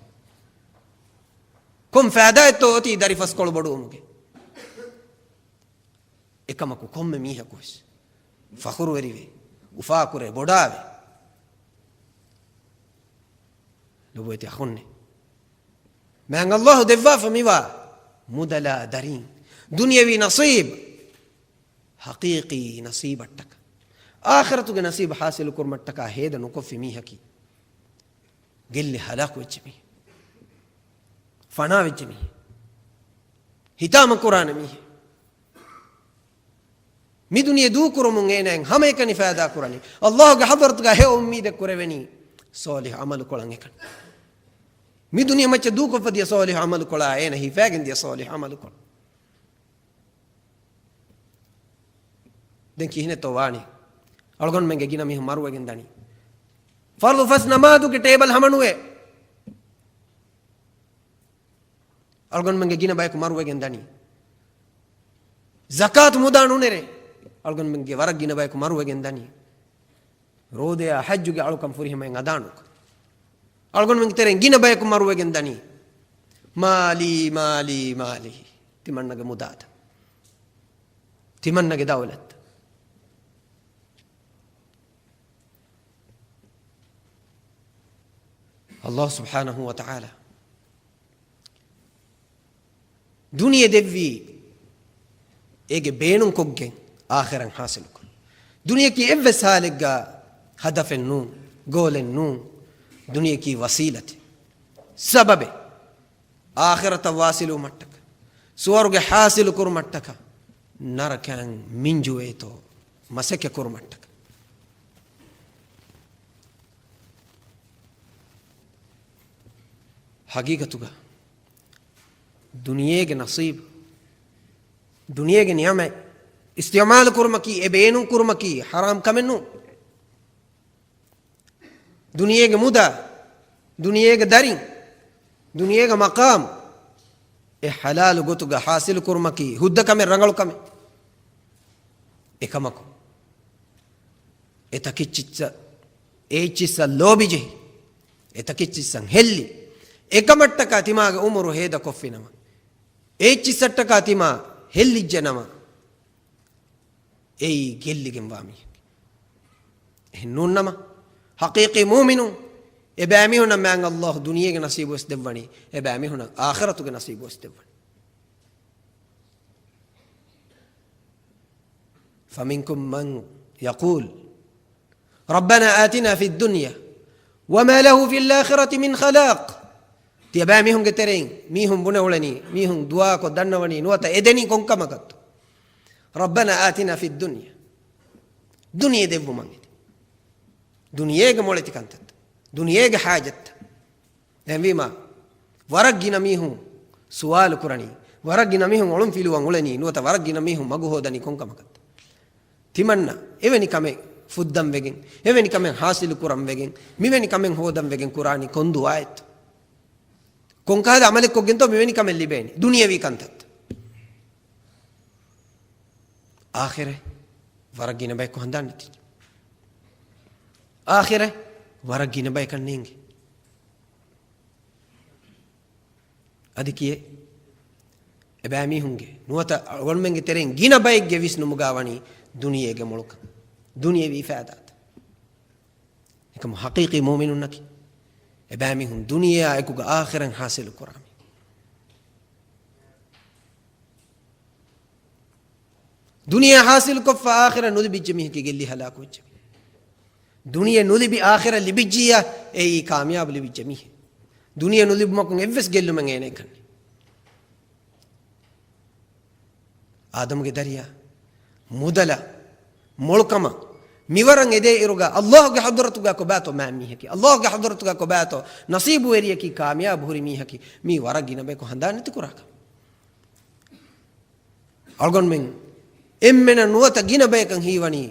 ކޮން ފައިދާއެއްތޯ އޮތީ ދަރިފަސްކޮޅު ބޮޑުވުމުގެ؟ އެކަމަކު ކޮންމެ މީހަކުވެސް ފަޚުރުވެރިވެ، އުފާކުރެ، ބޮޑާވެ، ލޮބުވެތި އަޚުންނޭ، މާތް ﷲ ދެއްވާފަ މިވާ މުދަލާ ދަރީން ދުނިޔަވީ ނަސީބު ޙަޤީޤީ ނަސީބަށްޓަކާ، އާޚިރަތުގެ ނަސީބު ޙާޞިލު ކުރުމަށްޓަކާ ހޭދަ ނުކޮށްފި މީހަކީ ގެއްލި ހަލާކުވެއްޖެ މީހެއް، ފަނާވެއްޖެ މީހެއް، ހިތާމަ ކުރާނެ މީހެއް. މި ދުނިޔެ ދޫކުރުމުން އޭނައިން ހަމައެކަނި ފައިދާ ކުރަނީ، ﷲ ގެ ޙަޟްރަތުގަ ހެޔޮ އުއްމީދެއް ކުރެވެނީ ޞާލިޙު ޢަމަލުކޮޅަށް އެކަނި. މި ދުނިޔެ މައްޗަށް ދޫކޮށްފަ ދިޔަ ޞާލިޙު ޢަމަލުކޮޅާ، އޭނަ ހިފައިގެން ދިޔަ ޞާލިޙު ޢަމަލުކޮޅު. ދެން ކިހިނެއްތޯ ވާނީ؟ އަޅުގަނޑުމެންގެ ގިނަ މީހުން މަރުވެގެން ދަނީ. ފަރުޟު ފަސް ނަމާދުގެ ޓޭބަލް ހަމަނުވޭ. އަޅުގަނޑުމެންގެ ގިނަ ބަޔަކު މަރުވެގެން ދަނީ. ޒަކާތު މުދާ ނުނެރޭ. އަޅުގަނޑުމެންގެ ވަރަށް ގިނަ ބަޔަކު މަރުވެގެން ދަނީ. ރޯދަޔާ ޙައްޖުގެ އަޅުކަން ފުރިހަމައިން އަދާނުކޮށް، އަޅުގަނޑުމެންގެ ތެރެއިން ގިނަ ބަޔަކު މަރުވެގެން ދަނީ. މާލީ، މާލީ، މާލީ. ތިމަންނަގެ މުދާތައް، ތިމަންނަގެ ދައުލަތްތައް. ﷲ ސުބްޙާނަހޫ ވަތަޢާލާ ދުނިޔެ ދެއްވީ އޭގެ ބޭނުންކޮށްގެން އާޚިރަތް ޙާޞިލުކޮށް. ދުނިޔެއަކީ އެއްވެސް ޙާލެއްގަ ހަދަފެއް ނޫން، ގޯލެއް ނޫން. ދުނިޔެއަކީ ވަސީލަތެއް، ސަބަބެއް. އާޚިރަތަށް ވާޞިލުވުމަށްޓަކަ، ސުވަރުގެ ޙާޞިލު ކުރުމަށްޓަކަ، ނަރަކައިން މިންޖުވޭތޯ މަސައްކަތް ކުރުމަށްޓަކަ. ޙަޤީޤަތުގަ ދުނިޔޭގެ ނަޞީބު، ދުނިޔޭގެ ނިޢުމަތް އިސްތިޢުމާލު ކުރުމަކީ، އެ ބޭނުން ކުރުމަކީ ޙަރާމް ކަމެއް ނޫން. ދުނިޔޭގެ މުދާ، ދުނިޔޭގެ ދަރިން، ދުނިޔޭގެ މަޤާމް، އެ ޙަލާލު ގޮތުގަ ޙާޞިލު ކުރުމަކީ ހުއްދަ ކަމެއް، ރަނގަޅު ކަމެއް. އެކަމަކު، އެ ތަކެއްޗިއްސަށް، އެ އެއްޗިއްސަށް ލޯބިޖެހި، އެ ތަކެއްޗިއްސަށް ހެއްލި، އެކަމަށްޓަކާ ތިމާގެ އުމުރު ހޭދަކޮށްފިނަމަ، އެ އެއްޗިއްސަށްޓަކާ ތިމާ ހެއްލިއްޖެނަމަ، އެއީ ގެއްލިގެންވާ މީހެކޭ. އެހެން ނޫންނަމަ، ޙަޤީޤީ މުއުމިނުން، އެބައިމީހުންނަށް މާތް ﷲ ދުނިޔޭގެ ނަޞީބުވެސް ދެއްވަނީ، އެބައިމީހުންނަށް އާޚިރަތުގެ ނަޞީބުވެސް ދެއްވަނީ. فمنكم من يقول ربنا آتنا في الدنيا وما له في الآخرة من خلاق. ތިޔަބައިމީހުންގެ ތެރެއިން މީހުން ބުނެ އުޅެނީ، މީހުން ދުޢާކޮށް ދަންނަވަނީ ނުވަތަ އެދެނީ ކޮންކަމަކަށްތޯ؟ ربنا آتنا في الدنيا. ދުނިޔެ ދެއްވުމަށް އެދެން. ދުނިޔޭގެ މޮޅެތި ކަންތައްތައް، ދުނިޔޭގެ ޙާޖަތްތައް. ދެންވީމާ، ވަރަށް ގިނަ މީހުން ސުވާލު ކުރަނީ، ވަރަށް ގިނަ މީހުން އޮޅުން ފިލުވަން އުޅެނީ، ނުވަތަ ވަރަށް ގިނަ މީހުން މަގު ހޯދަނީ ކޮންކަމަކަށްތޯ؟ ތިމަންނަ އެވެނި ކަމެއް ފުއްދަން ވެގެން، އެވެނި ކަމެއް ޙާޞިލު ކުރަން ވެގެން، މިވެނި ކަމެއް ހޯދަން ވެގެން ކުރާނީ ކޮން ދުޢާއެއްތޯ؟ ކޮންކަހަލަ ޢަމަލެއްކޮށްގެންތޯ މިވެނި ކަމެއް ލިބޭނީ؟ ދުނިޔެވީ ކަންތައްތައް. އާޚިރަތް ވަރަށް ގިނަ ބަޔަކު ހަނދާން ނެތި. އާޚިރަތް ވަރަށް ގިނަ ބަޔަކަށް ނޭނގެ. އަދި ކިއެއް؟ އެބައިމީހުންގެ ނުވަތަ އަޅުގަނޑުމެންގެ ތެރެއިން ގިނަ ބައެއްގެ ވިސްނުމުގަ ވަނީ ދުނިޔޭގެ މޮޅުކަން، ދުނިޔެވީ ފައިދާތައް. އެކަމު ޙަޤީޤީ މުއުމިނުންނަކީ އެބައިމީހުން ދުނިޔެއާ އެކުގަ އާޚިރަތް ޙާޞިލު ކުރާ މީހުން. ދުނިޔެ ޙާޞިލުކޮށްފަ އާޚިރަތް ނުލިބިއްޖެ މީހަކީ ގެއްލި ހަލާކުވެއްޖެ މީހެއް. ދުނިޔެ ނުލިބި އާޚިރަތް ލިބިއްޖިއްޔާ އެއީ ކާމިޔާބު ލިބިއްޖެ މީހެއް. ދުނިޔެ ނުލިބުމަކުން އެއްވެސް ގެއްލުމެއް އޭނައަކަށް ނެތް. އާދަމުގެ ދަރިޔާ، މުދަލާ، މޮޅުކަމާ، މިވަރަށް އެދޭ އިރުގަ ﷲ ގެ ޙަޟްރަތުގަ ކޮބާތޯ މާތް މީހަކީ؟ ﷲ ގެ ޙަޟްރަތުގަ ކޮބާތޯ ނަޞީބުވެރިޔަކީ، ކާމިޔާބު ހުރި މީހަކީ؟ މީ ވަރަށް ގިނަ ބަޔަކު ހަނދާން ނެތި ކުރާކަމެއް. އަޅުގަނޑުމެން އެންމެނަށް ނުވަތަ ގިނަ ބަޔަކަށް ހީވަނީ،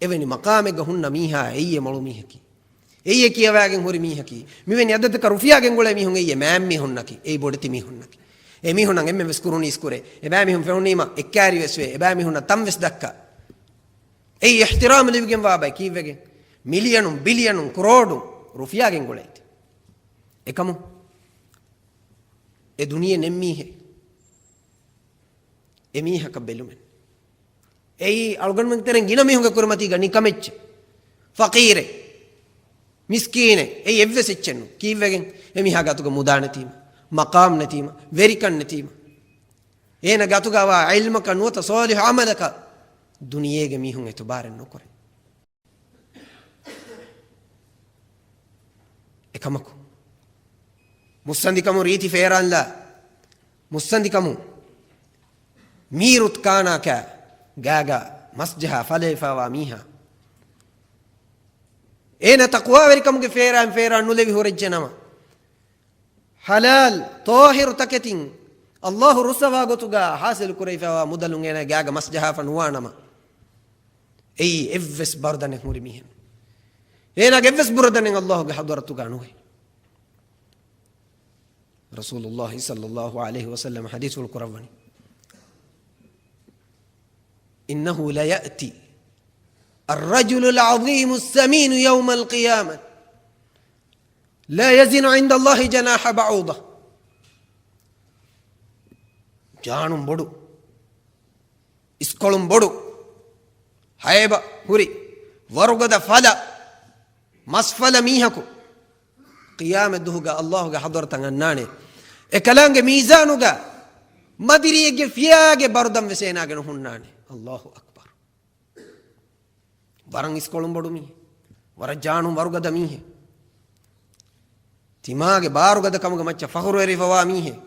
އެވެނި މަޤާމެއްގަ ހުންނަ މީހާ އެއީ އެ މޮޅު މީހަކީ. އެއީ އެ ކިޔަވާގެން ހުރި މީހަކީ. މިވެނި އަދަދަކަށް ރުފިޔާ ގެންގުޅޭ މީހުން އެއީ އެ މާތް މީހުންނަކީ. އެއީ ބޮޑެތި މީހުންނަކީ. އެމީހުންނަށް އެންމެން ވެސް ކުރުނީސް ކުރޭ. އެބައިމީހުން ފެނުނީމަ އެއްކާރި ވެސް ވޭ. އެބައިމީހުންނަށް ތަން ވެސް ދައްކާ. އެއީ އިޙްތިރާމް ލިބިގެންވާ ބައެއް ކީއްވެގެން؟ މިލިޔަނުން، ބިލިޔަނުން، ކްރޯޑުން ރުފިޔާ ގެންގުޅޭތި. އެކަމު އެ ދުނިޔެ ނެތް މީހެއް އެ މީހަކަށް ބެލުމެއް. އެއީ އަޅުގަނޑުމެން ތެރެއިން ގިނަ މީހުންގެ ކުރިމަތީގަ ނިކަމެއްޗެއް. ފަޤީރެއް، މިސްކީނެއް، އެއީ އެއްވެސް އެއްޗެއް ނޫން. ކީއްވެގެން؟ އެ މީހާ ގަތުގަ މުދާ ނެތީމަ، މަޤާމް ނެތީމަ، ވެރިކަން ނެތީމަ، އޭނަ ގަތުގަވާ ޢިލްމަކަށް ނުވަތަ ޞާލިޙު ޢަމަލަކަށް ދުނިޔޭގެ މީހުން އިތުބާރެއް ނުކުރޭ. އެކަމަކު، މުއްސަނދިކަމު ރީތި ފޭރާންލާ، މުއްސަނދިކަމު މީރުތް ކާނާކާ ގާގާ މަސްޖަހާ ފަލައިފާވާ މީހާ، އޭނަ ތަޤްވާވެރިކަމުގެ ފޭރާން ފޭރާން ނުލެވި ހުރެއްޖެ ނަމަ، ޙަލާލް ޠާހިރު ތަކެތިން ﷲ ރުއްސަވާ ގޮތުގަ ޙާޞިލު ކުރެވިފައިވާ މުދަލުން އޭނަ ގާގަ މަސްޖަހާފަ ނުވާނަމަ، އެއީ އެއްވެސް ބަރުދަނެއް ހުރި މީހެއް. އޭނާގެ އެއްވެސް ބުރަދަނެއް ﷲ ގެ ޙަޟްރަތުގަ ނުވޭ. ރަސޫލުﷲ ޞައްލަﷲ ޢަލައިހި ވަސައްލަމަ ޙަދީޘްފުޅު ކުރައްވަނީ، إنه ليأتي الرجل العظيم السمين يوم القيامة لا يزن عند الله جناح بعوضة. ޖާނުން ބޮޑު، އިސްކޮޅުން ބޮޑު، ހައިބަ ހުރި، ވަރުގަދަ ފަލަ، މަސްފަލަ މީހަކު ޤިޔާމަތް ދުހުގަ ﷲ ގެ ޙަޟްރަތަށް އަންނާނެ. އެކަލާނގެ މީޒާނުގަ މަދިރިއެއްގެ ފިޔާގެ ބަރުދަން ވެސް އޭނާގެ ނުހުންނާނެ. ﷲ އަކްބަރު. ވަރަށް އިސްކޮޅުން ބޮޑު މީހެއް. ވަރަށް ޖާނުން ވަރުގަދަ މީހެއް. ތިމާގެ ބާރުގަދަކަމުގެ މައްޗަށް ފަޚުރުވެރިވެފަވާ މީހެއް.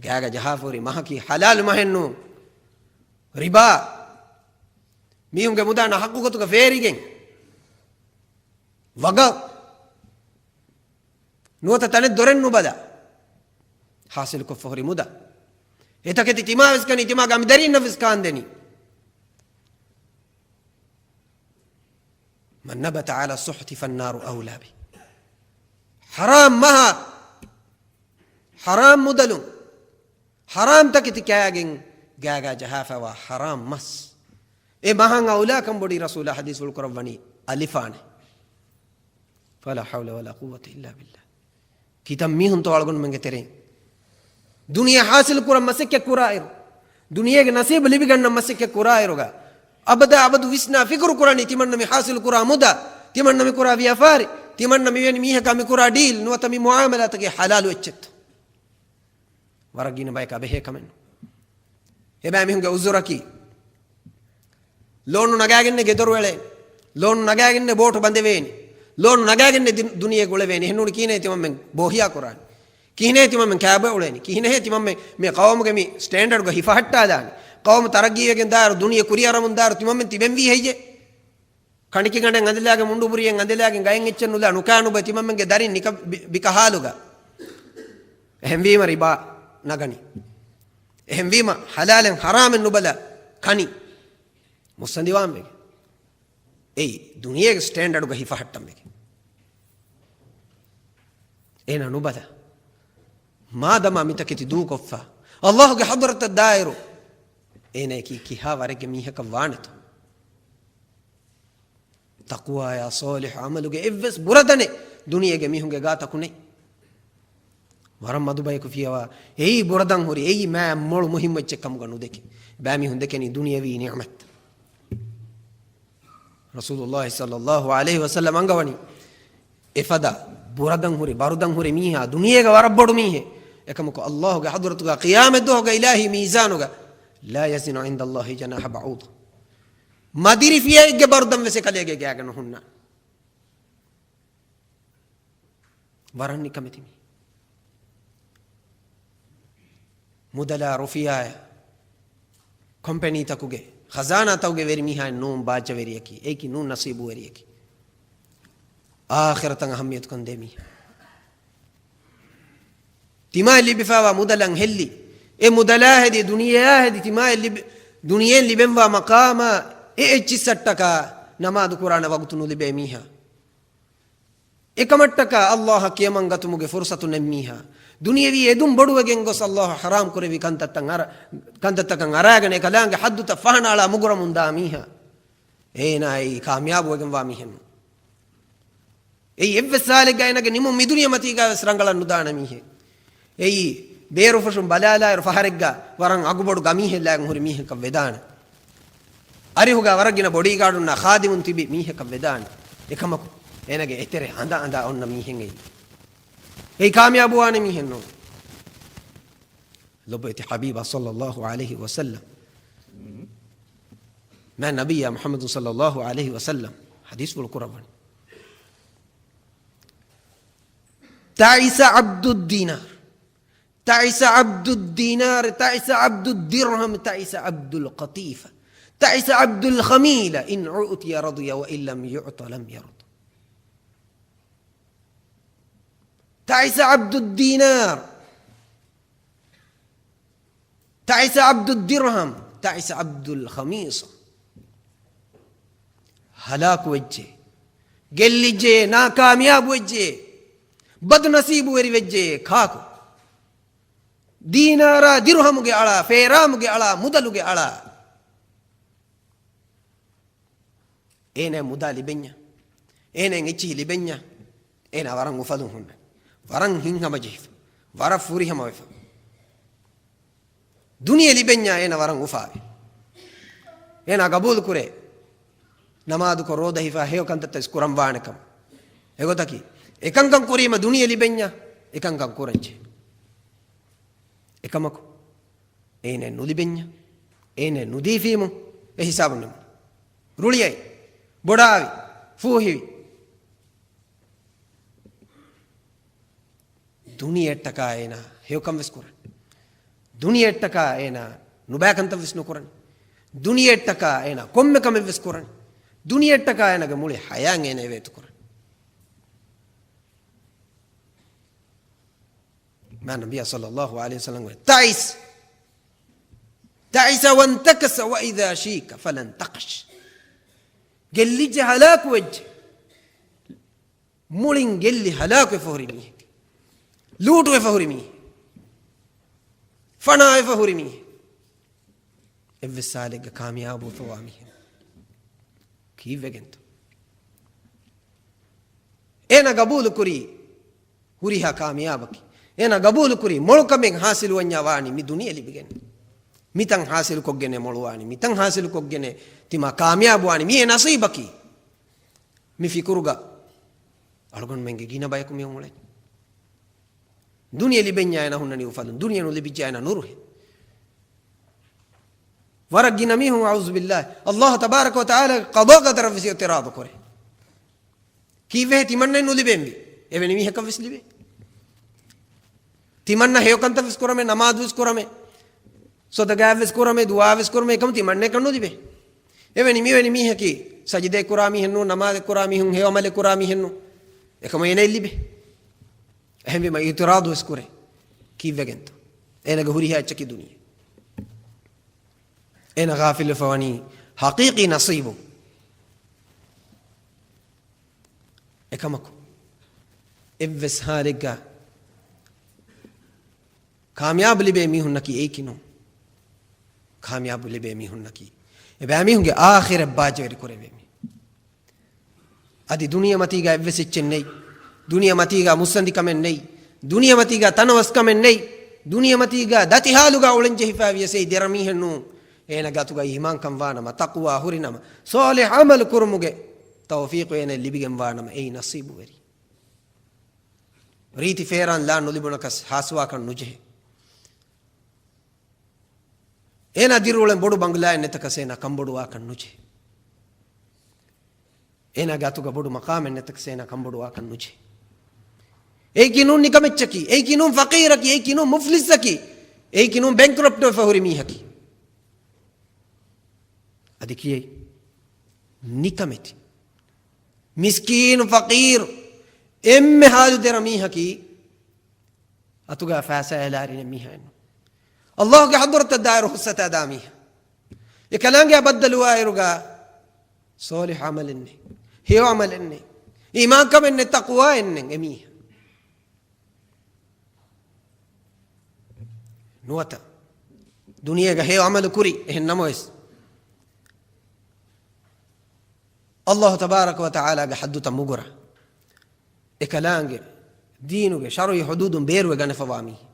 ގާގަ ޖަހާފަ ހުރި މަހަކީ ޙަލާލު މަހެއް ނޫން. ރިބާ. މީހުންގެ މުދާ ނަޙައްޤު ގޮތުގަ ފޭރިގެން. ވަގަށް. ނުވަތަ ތަނެއް ދޮރެއް ނުބަލާ، ޙާޞިލުކޮށްފަ ހުރި މުދާ. އެތަކެތި ތިމާވެސް ކަނީ، ތިމާގެ އަނބިދަރީންނަށްވެސް ކާންދެނީ. من نبت على السخط فالنار أولى به. ޙަރާމް މަހާ، ޙަރާމް މުދަލުން، ޙަރާމް ތަކެތި ކާގެން ގާގާ ޖަހާފައިވާ ޙަރާމް މަސް، އެ މަހަށް އައުލާކަން ބޮޑީ. ރަސޫލާ ޙަދީޘްފުޅު ކުރައްވަނީ އަލިފާނެ. فلا حول ولا قوة إلا بالله. ކިތައް މީހުންތޯ އަޅުގަނޑުމެންގެ ތެރެއިން ދުނިޔެ ޙާޞިލު ކުރަން މަސައްކަތް ކުރާއިރު، ދުނިޔޭގެ ނަސީބު ލިބިގަންނަން މަސައްކަތް ކުރާއިރުގަ، އަބަދާ އަބަދު ވިސްނާ ފިކުރު ކުރާނީ ތިމަންނަ މި ޙާޞިލު ކުރާ މުދާ، ތިމަންނަ މި ކުރާ ވިޔަފާރި، ތިމަންނަ މިވެނި މީހަކާ މި ކުރާ ޑީލް ނުވަތަ މި މުޢާމަލާތަކީ ޙަލާލު އެއްޗެއްތޯ. ވަރަށް ގިނަ ބަޔަކާ ބެހޭ ކަމެއް ނޫން. އެބައިމީހުންގެ އުޒުރަކީ، ލޯނު ނަގާގެންނެ ގެދޮރު އެޅޭނެ، ލޯނު ނަގާގެންނެ ބޯޓު ބަނދެވޭނެ، ލޯނު ނަގާގެންނެ ދި-، ދުނިޔޭގަ އުޅެވޭނެ. އެހެންނޫނީ ކިހިނެއް ތިމަންމެން ބޯހިޔާ ކުރާނީ؟ ކިހިނެއް ތިމަންމެން ކާބޮއެ އުޅޭނީ؟ ކިހިނެއް ތިމަންމެން މި ޤައުމުގެ މި ސްޓޭންޑަޑުގަ ހިފަހައްޓާލާނީ؟ ޤައުމު ތަރައްގީވެގެން ދާއިރު، ދުނިޔެ ކުރިއަރަމުން ދާއިރު ތިމަންމެން ތިބެންވީ ހެއްޔޭ؟ ކަނޑިކިގަނޑެއް އަނދިލާގެން، މުނޑު ބުރިއެއް އަނދިލާގެން ގަޔަށް އެއްޗެއް ނުލާ، ނުކާ ނުބޮއެ ތިމަންމެންގެ ދަރިން ނިކަ-، ބި-، ބިކަހާލުގަ. އެހެންވީމަ ރިބާ ނަގަނީ. އެހެންވީމަ ޙަލާލެއް ޙަރާމެއް ނުބަލާ ކަނީ. މުއްސަނދިވާން ވެގެން. އެއީ ދުނިޔޭގެ ސްޓޭންޑަޑުގަ ހިފަހައްޓަން ވެގެން. އޭނާ ނުބަލާ. މާދަމާ މިތަކެތި ދޫކޮށްފަ ﷲ ގެ ޙަޟްރަތަށް ދާއިރު، އޭނަޔަކީ ކިހާ ވަރެއްގެ މީހަކަށް ވާނެތޯ؟ ތަޤްވާއާ ޞާލިޙު ޢަމަލުގެ އެއްވެސް ބުރަދަނެއް ދުނިޔޭގެ މީހުންގެ ގާތަކު ނެތް. ވަރަށް މަދު ބަޔަކު ފިޔަވާ، އެއީ ބުރަދަން ހުރި، އެއީ މާ މޮޅު މުހިއްމު އެއްޗެއް ކަމުގަ ނުދެކެ. ބައިމީހުން ދެކެނީ ދުނިޔަވީ ނިޢުމަތް. ރަސޫލުﷲ ޞައްލަﷲ ޢަލައިހި ވަސައްލަމަ އަންގަވަނީ، އެފަދަ ބުރަދަން ހުރި، ބަރުދަން ހުރި މީހާ ދުނިޔޭގަ ވަރަށް ބޮޑު މީހެއް. އެކަމަކު ﷲ ގެ ޙަޟްރަތުގަ ޤިޔާމަތް ދުވަހުގަ އިލާހީ މީޒާނުގަ، لا يزن عند الله جناح بعوضة. މަދިރި ފިޔައެއްގެ ބަރުދަން ވެސް އެކަލޭގެ ގާގަ ނުހުންނާނެ. ވަރަށް ނިކަމެތި މީ. މުދަލާ ރުފިޔާއާ ކޮމްޕެނީތަކުގެ ޚަޒާނާތަކުގެ ވެރި މީހާއެއް ނޫން ބާއްޖަވެރިޔަކީ. އެއީކީ ނޫން ނަސީބުވެރިޔަކީ. އާޚިރަތަށް އަހައްމިޔަތުކަން ދޭ މީހާ. ތިމާއަށް ލިބިފައިވާ މުދަލަށް ހެއްލި، އެ މުދަލާ ހެދި، ދުނިޔެއާ ހެދި، ތިމާއަށް ލިބި-، ދުނިޔެއިން ލިބެންވާ މަޤާމާ އެ އެއްޗިއްސައްޓަކާ ނަމާދު ކުރާނެ ވަގުތު ނުލިބޭ މީހާ. އެކަމަށްޓަކާ ﷲ އަށް ކިޔަމަންގަތުމުގެ ފުރުޞަތު ނެތް މީހާ. ދުނިޔެވީ އެދުން ބޮޑުވެގެން ގޮސް ﷲ ޙަރާމް ކުރެއްވި ކަންތައްތައް އަރަ-، ކަންތައްތަކަށް އަރާގަނެ އެކަލާނގެ ޙައްދުތައް ފަހަނައަޅާ މުގުރަމުންދާ މީހާ. އޭނާއީ ކާމިޔާބުވެގެންވާ މީހެއް ނޫން. އެއީ އެއްވެސް ސާލެއްގަ އޭނާގެ ނިމުން މިދުނިޔެމަތީގަވެސް ރަނގަޅަށް ނުދާނެ މީހެއް. އެއީ، ބޭރުފުށުން ބަލާލާއިރު ފަހަރެއްގަ ވަރަށް އަގުބޮޑު ގަމީހެއް ލާގެން ހުރި މީހަކަށް ވެދާނެ. އަރިހުގަ ވަރަށް ގިނަ ބޮޑީގާޑުންނާ ޚާދިމުން ތިބި މީހަކަށް ވެދާނެ. އެކަމަކު، އޭނަގެ އެތެރެ އަނދަ އަނދާ އޮންނަ މީހެއް އެއީ. އެއީ ކާމިޔާބުވާނެ މީހެއް ނޫން. ލޮބުވެތި ޙަބީބާ ޞައްލައްލާހު ޢަލައިހި ވަސައްލަމް މާތް ނަބިއްޔާ މުޙައްމަދު ޞައްލައްލާހު ޢަލައިހި ވަސައްލަމް ޙަދީޘްފުޅު ކުރައްވަނީ. تعس عبد الدينار، تعس عبد الدينار، تعس عبد الدرهم، تعس عبد القطيفة، تعس عبد الخميلة، إن أعطي رضي وإن لم يعط لم يرض. تعس عبد الدينار، تعس عبد الدرهم، تعس عبد الخميصة. ހަލާކު ވެއްޖެ، ގެއްލިއްޖެ، ނާކާމިޔާބު ވެއްޖެ، ބަދުނަސީބުވެރި ވެއްޖެ ކާކު؟ ދީނާރާ ދިރުހަމުގެ އަޅާ، ފޭރާމުގެ އަޅާ، މުދަލުގެ އަޅާ. އޭނަ މުދާ ލިބެންޏާ، އޭނަ އެއްޗިހި ލިބެންޏާ، އޭނަ ވަރަށް އުފަލުން ހުންނަން، ވަރަށް ހިތްހަމަޖެހިފަ، ވަރަށް ފުރިހަމަވެފަ. ދުނިޔެ ލިބެންޏާ އޭނަ ވަރަށް އުފާވޭ. އޭނާ ގަބޫލު ކުރޭ، ނަމާދުކޮށް ރޯދަ ހިފާ ހެޔޮ ކަންތައްތައް ވެސް ކުރަން ވާނެ ކަމަށް. އެގޮތަކީ، އެކަންކަން ކުރީމަ ދުނިޔެ ލިބެންޏާ، އެކަންކަން ކުރަންޖެ. އެކަމަކު، އޭނަ ނުލިބެންޏާ، އޭނަ ނުދީފީމު، އެ ހިސާބު ނިމުނު. ރުޅިއައި، ބޮޑާވި، ފޫހިވި. ދުނިޔެއަށްޓަކާ އޭނާ ހެޔޮކަން ވެސް ކުރަން. ދުނިޔެއަށްޓަކާ އޭނާ ނުބައިކަންތައް ވެސް ނުކުރަން. ދުނިޔެއަށްޓަކާ އޭނާ ކޮންމެ ކަމެއް ވެސް ކުރަން. ދުނިޔެއަށްޓަކާ އޭނާގެ މުޅި ޙަޔާތް އޭނާ އެވޭތު ކުރަން. މާތް ނަބިއްޔާ ޞައްލައްލާހު ޢަލައިހި ވަސައްލަމް ވަނީ، تعس، تعس وانتكس وإذا شيك فلا انتقش. ގެއްލިއްޖެ، ހަލާކުވެއްޖެ، މުޅިން ގެއްލި ހަލާކުވެފަ ހުރި މީހެއް. ލޫޓުވެފަ ހުރި މީހެއް. ފަނާވެފަ ހުރި މީހެއް. އެއްވެސް ހާލެއްގަ ކާމިޔާބުވެފަވާ މީހެއް ނޫން. ކީއްވެގެންތޯ؟ އޭނަ ގަބޫލު ކުރީ ހުރިހާ ކާމިޔާބަކީ. އޭނަ ގަބޫލު ކުރީ މޮޅު ކަމެއް ހާސިލުވަންޏާ ވާނީ މި ދުނިޔެ ލިބިގެން. މިތަން ހާސިލުކޮށްގެނެ މޮޅުވާނީ. މިތަން ހާސިލުކޮށްގެނެ ތިމާ ކާމިޔާބުވާނީ. މިއޭ ނަސީބަކީ. މި ފިކުރުގަ އަޅުގަނޑުމެންގެ ގިނަ ބަޔަކު މިއޮން އުޅެނީ. ދުނިޔެ ލިބެންޏާ އޭނަ ހުންނަނީ އުފަލުން، ދުނިޔެ ނުލިބިއްޖެ އޭނަ ނުރުހޭ. ވަރަށް ގިނަ މީހުން، އައޫޒުބިއްލާހި، ﷲ ތަބާރަކަ ވަތަޢާލާގެ ޤަޟާ ޤަދަރަށް ވެސް އިޢުތިރާޟު ކުރޭ. ކީއްވެހޭ ތިމަންނައަށް ނުލިބެންވީ؟ އެވެނި މީހަކަށް ވެސް ލިބޭ. ތިމަންނަ ހެޔޮކަންތައް ވެސް ކުރަމޭ، ނަމާދު ވެސް ކުރަމޭ، ޞަދަޤާތް ވެސް ކުރަމޭ، ދުޢާ ވެސް ކުރަމޭ، އެކަމަ ތިމަންނައަކަށް ނުލިބޭ. އެވެނި މިވެނި މީހަކީ ސަޖިދައެއް ކުރާ މީހެއް ނޫން، ނަމާދެއް ކުރާ މީހުން، ހެޔޮ ޢަމަލެއް ކުރާ މީހެއް ނޫން. އެކަމަ އޭނައަށް ލިބޭ. އެހެންވީމަ އިޢުތިރާޟު ވެސް ކުރޭ. ކީއްވެގެންތޯ؟ އޭނަގެ ހުރިހާ އެއްޗަކީ ދުނިޔެ. އޭނަ ޣާފިލްވެފަ ވަނީ ޙަޤީޤީ ނަޞީބުން. އެކަމަކު، އެއްވެސް ހާލެއްގަ ކާމިޔާބު ލިބޭ މީހުންނަކީ އެއީކީ ނޫން. ކާމިޔާބު ލިބޭ މީހުންނަކީ އެބައިމީހުންގެ އާޚިރަތް ބާއްޖަވެރި ކުރެވޭ މީހުން. އަދި ދުނިޔެމަތީގަ އެއްވެސް އެއްޗެއް ނެތް. ދުނިޔެމަތީގަ މުއްސަނދިކަމެއް ނެތް. ދުނިޔެމަތީގަ ތަނަވަސްކަމެއް ނެތް. ދުނިޔެމަތީގަ ދަތި ހާލުގަ އުޅެން ޖެހިފައި ވިޔަސް އެއީ ދެރަ މީހެއް ނޫން. އޭނަ ގަތުގައި އީމާންކަން ވާނަމަ، ތަޤްވާ ހުރިނަމަ، ޞާލިޙު ޢަމަލު ކުރުމުގެ ތައުފީޤު އޭނައަށް ލިބިގެން ވާނަމަ، އެއީ ނަޞީބުވެރި. ރީތި ފޭރާން ލާން ނުލިބުނަކަސް ހާސްވާކަށް ނުޖެހޭ. އޭނާ ދިރިއުޅެން ބޮޑު ބަނގްލާއެއް ނެތަކަސް އޭނާ ކަންބޮޑުވާކަށް ނުޖެހޭ. އޭނާގެ އަތުގަ ބޮޑު މަޤާމެއް ނެތަކަސް އޭނާ ކަންބޮޑުވާކަށް ނުޖެހޭ. އެއީކީ ނޫން ނިކަމެއްޗަކީ، އެއީކީ ނޫން ފަޤީރަކީ، އެއީކީ ނޫން މުފްލިސްއަކީ، އެއީކީ ނޫން ބެންކްރަޕްޓްވެފަ ހުރި މީހަކީ. އަދި ކިޔައި ނިކަމެތި، މިސްކީނު ފަޤީރު، އެންމެ ހާލު ދެރަ މީހަކީ، އަތުގަ ފައިސާ އެލާރިނެ މީހާ އެއްނު. ﷲ ގެ ޙަޟްރަތަށް ދާއިރު ހުއްސަތާ ދާ މީހާ. އެ ކަލާނގެއާ ބައްދަލުވާއިރުގަ ޞާލިޙު ޢަމަލެއް ނެތް. ހެޔޮ ޢަމަލެއް ނެތް. އީމާންކަމެއް ނެތް، ތަޤްވާއެއް ނެތް އެ މީހާ. ނުވަތަ ދުނިޔޭގަ ހެޔޮ ޢަމަލު ކުރި އެހެން ނަމަވެސް، ﷲ ތަބާރަކަ ވަތަޢާލާގެ ޙައްދުތައް މުގުރާ، އެކަލާނގެ ދީނުގެ ޝަރުޢީ ޙުދޫދުން ބޭރުވެ ގަނެފަވާ މީހެއް.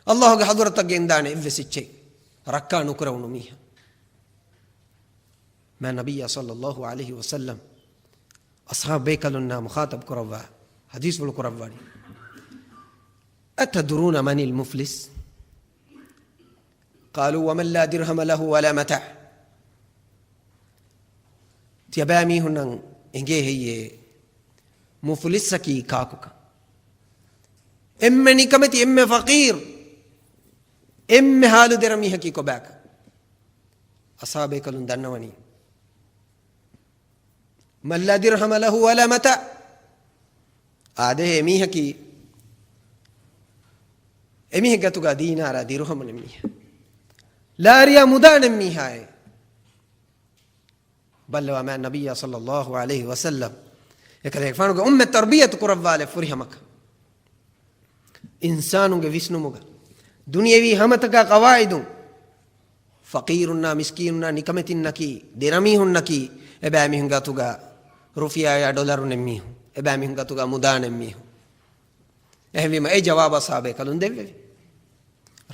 އައްލާހުގެ ޙަޟްރަތަށް ގެންދާނެ އެއްވެސް އެއްޗެއް ރައްކާ ނުކުރެވުނު މީހާ. މާތް ނަބިއްޔާ ޞައްލައްލާހު ޢަލައިހި ވަސައްލަމް އަޞްޙާބު ބޭކަލުންނާ މުޚާޠަބު ކުރައްވާ ޙަދީޘްފުޅު ކުރައްވަނީ، أتدرون من المفلس؟ قالوا ومن لا درهم له ولا متاع. ތިޔަބައިމީހުންނަށް އެނގޭ ހެއްޔޭ މުފުލިސްއަކީ ކާކުކަން؟ އެންމެ ނިކަމެތި، އެންމެ ފަޤީރު، އެންމެ ޙާލު ދެރަ މީހަކީ ކޮބާކަން؟ އަޞްޙާބޭކަލުން ދަންނަވަނީ، من لا درهم له ولا متاع. އާދެ، އެމީހަކީ، އެމީހެއްގެ އަތުގަ ދީނާރާ ދިރުހަމު ނެތް މީހާ، ލާރިޔާ މުދާ ނެތް މީހާއޭ. ބައްލަވާ މާތް ނަބިއްޔާ ޞައްލައްލާހު ޢަލައިހި ވަސައްލަމް އެކަލޭގެފާނުގެ އުއްމަތް ތަރުބިޔަތު ކުރައްވާލެއް ފުރިހަމަކަށް. އިންސާނުންގެ ވިސްނުމުގަ، ދުނިޔެވީ ހަމަތަކާ ޤަވާއިދުން، ފަޤީރުންނާ މިސްކީނުންނާ ނިކަމެތިންނަކީ ދެރަމީހުންނަކީ، އެބައިމީހުންގެ އަތުގަ ރުފިޔާޔާ ޑޮލަރު ނެތް މީހުން، އެބައިމީހުންގެ އަތުގަ މުދާ ނެތް މީހުން. އެހެންވީމަ އެ ޖަވާބު އަޞްޙާބޭކަލުން ދެއްވެވި.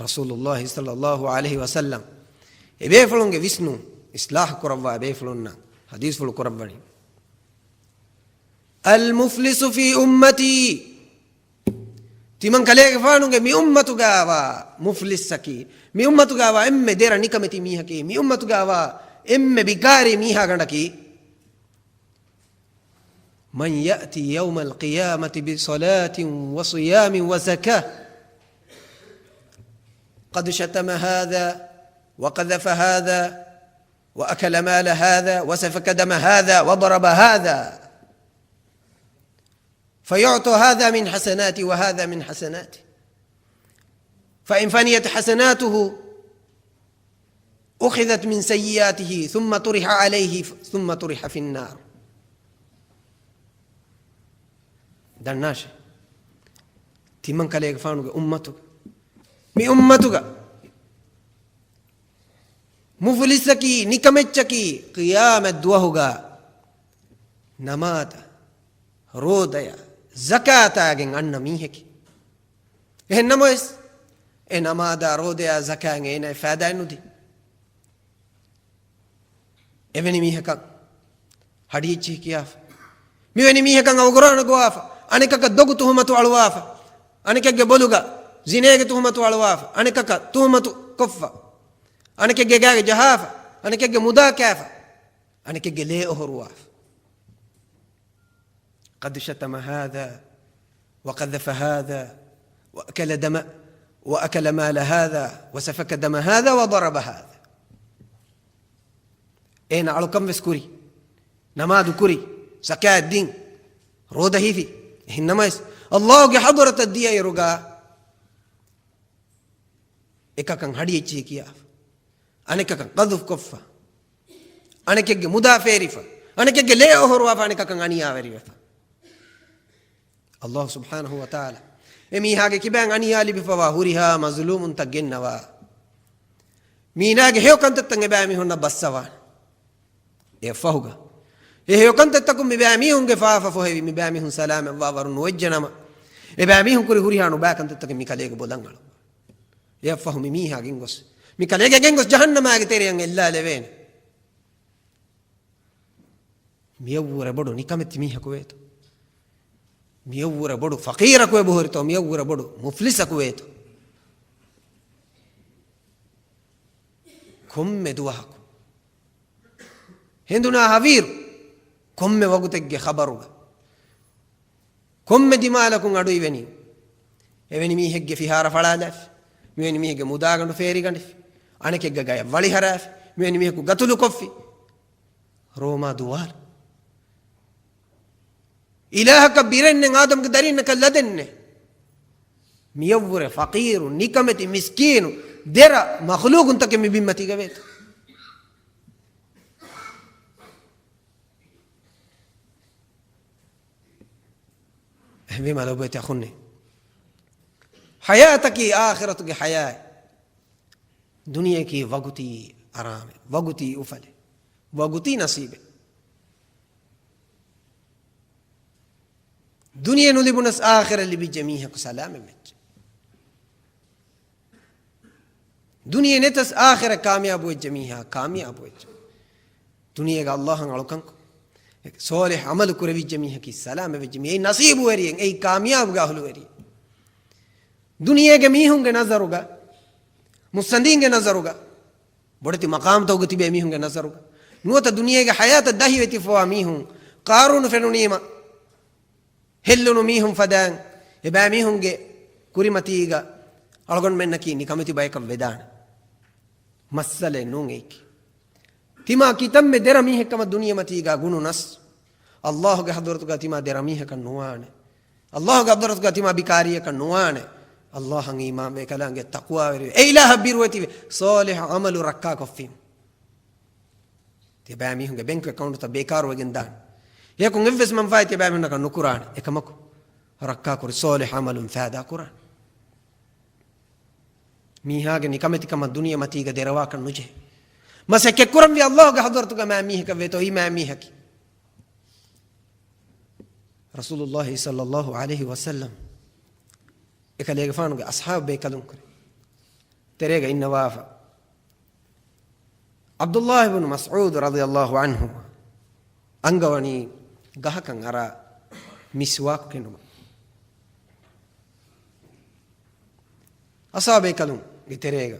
ރަސޫލުއްލާހި ޞައްލައްލާހު ޢަލައިހި ވަސައްލަމް އެބޭފުޅުންގެ ވިސްނުން އިޞްލާޙު ކުރައްވާ ބޭފުޅުންނަށް ޙަދީޘްފުޅު ކުރައްވަނީ، المفلس في أمتي. ތިމަން ކަލޭގެފާނުގެ މި އުއްމަތުގައިވާ މުފްލިސްއަކީ، މި އުއްމަތުގައިވާ އެންމެ ދެރަ ނިކަމެތި މީހަކީ، މި އުއްމަތުގައިވާ އެންމެ ބިކާރީ މީހާގަނޑަކީ، من يأتي يوم القيامة بصلاة وصيام وزكاة قد شتم هذا وقذف هذا وأكل مال هذا وسفك دم هذا وضرب هذا. فيعطى هذا من حسناته وهذا من حسناته. فإن فنيت حسناته أخذت من سيئاته ثم طرح عليه ثم طرح في النار. ދަންނާށޭ. ތިމަން ކަލޭގެފާނުގެ އުއްމަތު، މި އުއްމަތުގަ މުފުލިސަކީ، ނިކަމެއްޗަކީ، ޤިޔާމަތް ދުވަހުގަ ނަމާދަށް، ރޯދަޔަށް، ޒަކާތާގެން އަންނަ މީހެކޭ. އެހެން ނަމަވެސް، އެ ނަމާދާ، ރޯދަޔާ، ޒަކާތް އޭނާއަށް ފައިދާއެއް ނުދީ. އެވެނި މީހަކަށް ހަޑިއެއްޗިހި ކިޔާފަ، މިވެނި މީހަކަށް އަވަގުރާނަ ގޮވާފަ، އަނެކަކަށް ދޮގު ތުހުމަތު އަޅުވާފަ، އަނެކެއްގެ ބޮލުގަ ޒިނޭގެ ތުހުމަތު އަޅުވާފަ، އަނެކަކަށް ތުހުމަތު ކޮށްފަ، އަނެކެއްގެ ގާގަ ޖަހާފަ، އަނެކެއްގެ މުދާ ކާފަ، އަނެކެއްގެ ލޭ އޮހޮރުވާފަ. قد شتم هذا وقذف هذا وأكل دم، وأكل مال هذا وسفك دم هذا وضرب هذا. އޭނަ އަޅުކަން ވެސް ކުރި، ނަމާދު ކުރި، ޒަކާތް ދިން، ރޯދަ ހިފި. އެހެން ނަމަވެސް، އައްލާހުގެ ޙަޟްރަތަށް ދިޔައިރުގަ އެކަކަށް ހަޑިއެއްޗިހި ކިޔާފަ، އަނެކަކަށް ޤަޛުފް ކޮށްފަ، އަނެކެއްގެ މުދާ ފޭރިފަ، އަނެކެއްގެ ލޭ އޮހޮރުވާފަ، އަނެކަކަށް އަނިޔާވެރިވެފަ. އައްލާހު ސުބްޙާނަހު ވަތަޢާލާ އެ މީހާގެ ކިބައިން އަނިޔާ ލިބިފަވާ ހުރިހާ މަޒުލޫމުންތައް ގެންނަވާ، މީނާގެ ހެޔޮ ކަންތައްތައް އެބައިމީހުންނަށް ބައްސަވާނެ. އެއަށްފަހުގަ، އެ ހެޔޮ ކަންތައްތަކުން މިބައިމީހުންގެ ފާފަ ފޮހެވި، މިބައިމީހުން ސަލާމަތްވާ ވަރު ނުވެއްޖެނަމަ، އެބައިމީހުން ކުރި ހުރިހާ ނުބައި ކަންތައްތަކެއް މި ކަލޭގެ ބޮލަށް އަޅު. އެއަށްފަހު މި މީހާ ގެންގޮސް، މި ކަލޭގެ ގެންގޮސް ޖަހަންނަމާގެ ތެރެއަށް އެއްލާލެވޭނެ. މިއަށްވުރެ ބޮޑު ނިކަމެތި މީހަކު ވޭތޯ؟ މިއަށްވުރެ ބޮޑު ފަޤީރަކު އެބަހުރިތޯ؟ މިއަށްވުރެ ބޮޑު މުފްލިސަކު ވޭތޯ؟ ކޮންމެ ދުވަހަކު ހެނދުނާ ހަވީރު، ކޮންމެ ވަގުތެއްގެ ޚަބަރުގަ، ކޮންމެ ދިމާލަކުން އަޑު އިވެނީ، އެވެނި މީހެއްގެ ފިހާރަ ފަޅާލާފި، މިވެނި މީހެއްގެ މުދާގަނޑު ފޭރިގަނޑިފި، އަނެކެއްގެ ގަޔަށް ވަޅި ހަރާފި، މިވެނި މީހަކު ގަތުލު ކޮށްފި. ރޯމާ ދުވާލު. އިލާހަކަށް ބިރެއްނެތް، އާދަމްގެ ދަރިންނަކަށް ލަދެއްނެތް. މިއަށްވުރެ ފަޤީރު، ނިކަމެތި، މިސްކީނު، ދެރަ މަޚްލޫޤުންތަކެއް މި ބިންމަތީގަ ވޭތޯ؟ އެހެންވީމަ ލޮބުވެތި އަޚުންނޭ، ޙަޔާތަކީ އާޚިރަތުގެ ޙަޔާތް. ދުނިޔެއަކީ ވަގުތީ އަރާމެއް، ވަގުތީ އުފަލެއް، ވަގުތީ ނަސީބެއް. ދުނިޔެ ނުލިބުނަސް އާޚިރަތް ލިބިއްޖެ މީހަކު ސަލާމަތް ވެއްޖެ. ދުނިޔެ ނެތަސް އާޚިރަތް ކާމިޔާބު ވެއްޖެ މީހާ ކާމިޔާބު ވެއްޖެ. ދުނިޔޭގަ އައްލާހަށް އަޅުކަންކޮށް، ޞާލިޙް ޢަމަލު ކުރެވިއްޖެ މީހަކީ ސަލާމަތް ވެއްޖެ މީ. އެއީ ނަސީބުވެރިއެއް، އެއީ ކާމިޔާބުގެ އަހުލުވެރިއެއް. ދުނިޔޭގެ މީހުންގެ ނަޒަރުގަ، މުއްސަނދީންގެ ނަޒަރުގަ، ބޮޑެތި މަޤާމްތަކުގަ ތިބޭ މީހުންގެ ނަޒަރުގަ، ނުވަތަ ދުނިޔޭގެ ޙަޔާތަށް ދަހިވެތިފަވާ މީހުން، ޤާރޫނު ފެނުނީމަ، ހެއްލުނު މީހުން ފަދައިން އެބައިމީހުންގެ ކުރިމަތީގަ އަޅުގަނޑުމެންނަކީ ނިކަމެތި ބަޔަކަށް ވެދާނެ މައްސަލައެއް ނޫން އެއީކީ. ތިމާ ކިތަންމެ ދެރަ މީހެއްކަމަށް ދުނިޔެމަތީގަ ގުނުނަސް، އައްލާހުގެ ޙަޟްރަތުގަ ތިމާ ދެރަ މީހަކަށް ނުވާނެ. އައްލާހުގެ ޙަޟްރަތުގަ ތިމާ ބިކާރީއަކަށް ނުވާނެ. އައްލާހަށް އީމާންވެ، އެކަލާނގެ ތަޤްވާވެރިވެ، އެ އިލާހަށް ބިރުވެތިވެ، ޞާލިޙް ޢަމަލު ރައްކާކޮށްފީމު. ތިބާމީހުންގެ ބެންކް އެކައުންޓްތައް ބޭކާރުވެގެން ދާނެ. އެޔަކުން އެއްވެސް މަންފާއެއް ތިބާމީހުންނަކަށް ނުކުރާނެ. އެކަމަކު، ރައްކާކުރި ޞާލިޙް ޢަމަލުން ފައިދާ ކުރާނެ. މީހާގެ ނިކަމެތިކަމަށް ދުނިޔެމަތީގަ ދެރަވާކަށް ނުޖެހޭ. މަސައްކަތްކުރަންވީ އައްލާހުގެ ޙަޟްރަތުގަ މާ މީހަކަށް ވޭތޯ، އެއީ މާ މީހަކީ. ރަސޫލުއްލާހި ޞައްލައްލާހު ޢަލައިހި ވަސައްލަމް އެކަލޭގެފާނުގެ އަޞްޙާބު ބޭކަލުންކުރެ ތެރޭގަ އިންނަވާފަ، ޢަބްދުއްލާހި ބުނު މަސްޢޫދު ރަޟިޔައްލާހު ޢަންހު އަންގަވަނީ ގަހަކަށް އަރާ މިސްވާކު ކެނޑުމަށް. އަޞްޙާބޭކަލުންގެ ތެރޭގަ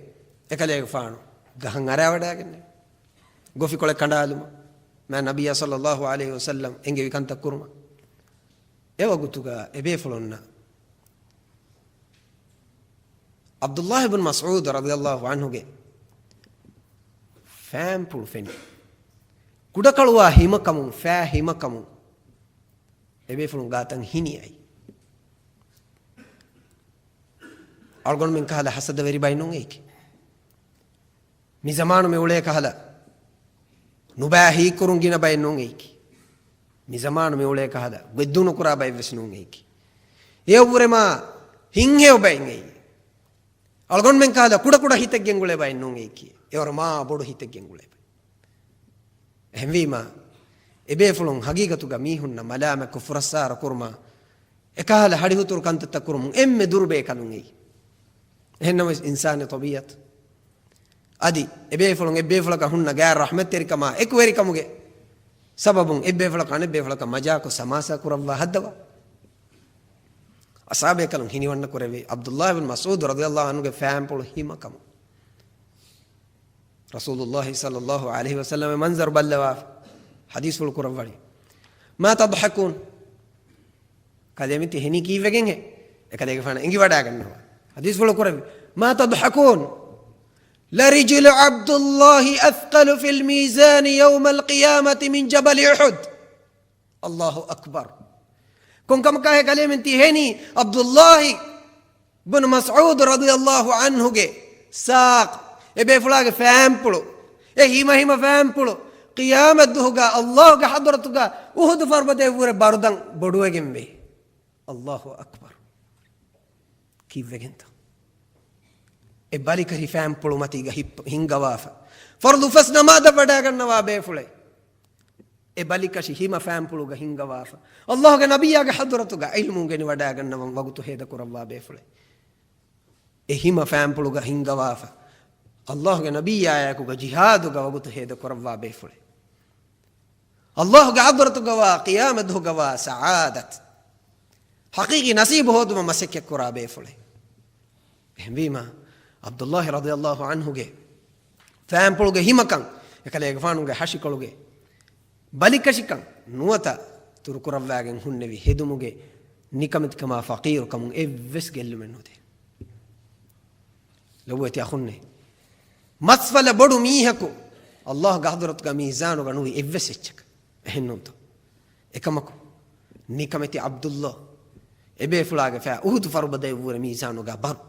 އެކަލޭގެފާނު ގަހަށް އަރާވަޑައިގެންނެވި. ގޮފިކޮޅެއް ކަނޑާލުމަށް، މާ ނަބިއްޔާ ޞައްލައްލާހު ޢަލައިހި ވަސައްލަމް އެންގެވި ކަންތައް ކުރުމަށް. އެވަގުތުގަ އެބޭފުޅުންނަށް ޢަބްދުއްލާހި ބުނު މަސްޢޫދު ރަޟިޔައްލާހު ޢަންހުގެ ފައިންޕުޅު ފެނި. ކުޑަކަޅުވާ ހިމަކަމުން، ފައި ހިމަކަމުން އެބޭފުޅުން ގާތަށް ހިނިއައި. އަޅުގަނޑުމެން ކަހަލަ ހަސަދަވެރި ބައެއް ނޫން އެއީކީ. މި ޒަމާނު މި އުޅޭ ކަހަލަ ނުބައި ހީކުރުން ގިނަ ބައެއް ނޫން އެއީކީ. މި ޒަމާނު މި އުޅޭ ކަހަލަ ގޮތްދޫ ނުކުރާ ބައެއް ވެސް ނޫން އެއީކީ. އެއަށްވުރެ މާ ހިތްހެޔޮ ބައެއް އެއީ. އަޅުގަނޑުމެން ކަހަލަ ކުޑަކުޑަ ހިތެއް ގެންގުޅޭ ބައެއް ނޫން އެއީކީ. އެވަރު މާ ބޮޑު ހިތެއް ގެންގުޅޭ ބައެއް. އެހެންވީމާ، އެބޭފުޅުން ހަގީގަތުގަ މީހުންނަށް މަލާމަތްކޮށް ފުރައްސާރަ ކުރުމާ، އެކަހަލަ ހަޑިހުތުރު ކަންތައްތައް ކުރުމުން އެންމެ ދުރުބޭކަލުން އެއީ. އެހެންނަމަވެސް އިންސާނީ ޠަބީޢަތު. އަދި އެބޭފުޅުން އެއްބޭފުޅަކަށް ހުންނަ ގާތް ރަޙްމަތްތެރިކަމާ އެކުވެރިކަމުގެ ސަބަބުން އެއްބޭފުޅަކަށް އަނެއްބޭފުޅަކަށް މަޖާކޮށް ސަމާސާ ކުރައްވާ ހައްދަވާ. އަޞްޙާބޭކަލުން ހިނިވަންނަ ކުރެއްވި ޢަބްދުއްލާހި ބިން މަސްޢޫދު ރަޟިޔައްލާހު ޢަންހުގެ ފައިންޕުޅު ހިމަކަމުން. ރަސޫލުއްލާހި ޞައްލައްލާހު ޢަލައިހި ވަސައްލަމަ މަންޒަރު ބައްލަވާފަ، ޙަދީޘްފުޅު ކުރައްވަނީ، "ما تضحكون؟" ކަލޭމެންތި ހެނީ ކީއްވެގެންހޭ؟ އެކަލޭގެފާނަށް އެނގިވަޑައިގަންނަވާ. ޙަދީޘްފުޅު ކުރެއްވި، "ما تضحكون؟ لرجل عبد الله أثقل في الميزان يوم القيامة من جبل أحد." އައްލާހު އަކްބަރު. ކޮންކަމަކާހޭ ކަލޭމެންތި ހެނީ ޢަބްދުއްލާހި ބުނު މަސްޢޫދު ރަޟިޔައްލާހު ޢަންހުގެ ސާޤު، އެބޭފުޅާގެ ފައިންޕުޅު، އެ ހިމަ ހިމަ ފައިންޕުޅު، ޤިޔާމަތްދުހުގަ އައްލާހުގެ ޙަޟްރަތުގަ އުޙުދު ފަރުބަދައަށްވުރެ ބަރުދަން ބޮޑުވެގެންވޭ. އައްލާހު އަކްބަރު. ކީއްވެގެންތަ؟ އެ ބަލިކަށި ފައިންޕުޅު މަތީގަ ހިއްޕ-، ހިންގަވާފަ، ފަރުޟު ފަސް ނަމާދަށް ވަޑައިގަންނަވާ ބޭފުޅެއް. އެ ބަލިކަށި ހިމަ ފައިންޕުޅުގަ ހިންގަވާފަ، އައްލާހުގެ ނަބިއްޔާގެ ޙަޟްރަތުގަ ޢިލްމު އުނގެނި ވަޑައިގަންނަވަން ވަގުތު ހޭދަ ކުރައްވާ ބޭފުޅެއް. އެ ހިމަ ފައިންޕުޅުގަ ހިންގަވާފަ، އައްލާހުގެ ނަބިއްޔާއާއެކުގަ ޖިހާދުގަ ވަގުތު ހޭދަ ކުރައްވާ ބޭފުޅެއް. އައްލާހުގެ ޙަޟްރަތުގަވާ، ޤިޔާމަތްދުހުގަވާ ސަޢާދަތު، ޙަޤީޤީ ނަސީބު ހޯދުމަށް މަސައްކަތްކުރާ ބޭފުޅެއް. އެހެންވީމާ، ޢަބްދުއްލާހި ރަޟިޔައްލާހު ޢަންހުގެ ފައިންޕުޅުގެ ހިމަކަން، އެކަލޭގެފާނުގެ ހަށިކޮޅުގެ ބަލިކަށިކަން ނުވަތަ ތުރުކުރައްވާގެން ހުންނެވި ހެދުމުގެ ނިކަމެތިކަމާ ފަޤީރުކަމުން އެއްވެސް ގެއްލުމެއް ނުދޭ. ލޮބުވެތި އަޚުންނޭ، މަސްފަލަ ބޮޑު މީހަކު އައްލާހުގެ ޙަޟްރަތުގަ މީޒާނުގަ ނުވި އެއްވެސް އެއްޗަކަށް. އެހެންނޫންތޯ؟ އެކަމަކު، ނިކަމެތި ޢަބްދުއްލާ، އެބޭފުޅާގެ ފައި އުޙުދު ފަރުބަދައަށްވުރެ މީޒާނުގަ ބަރު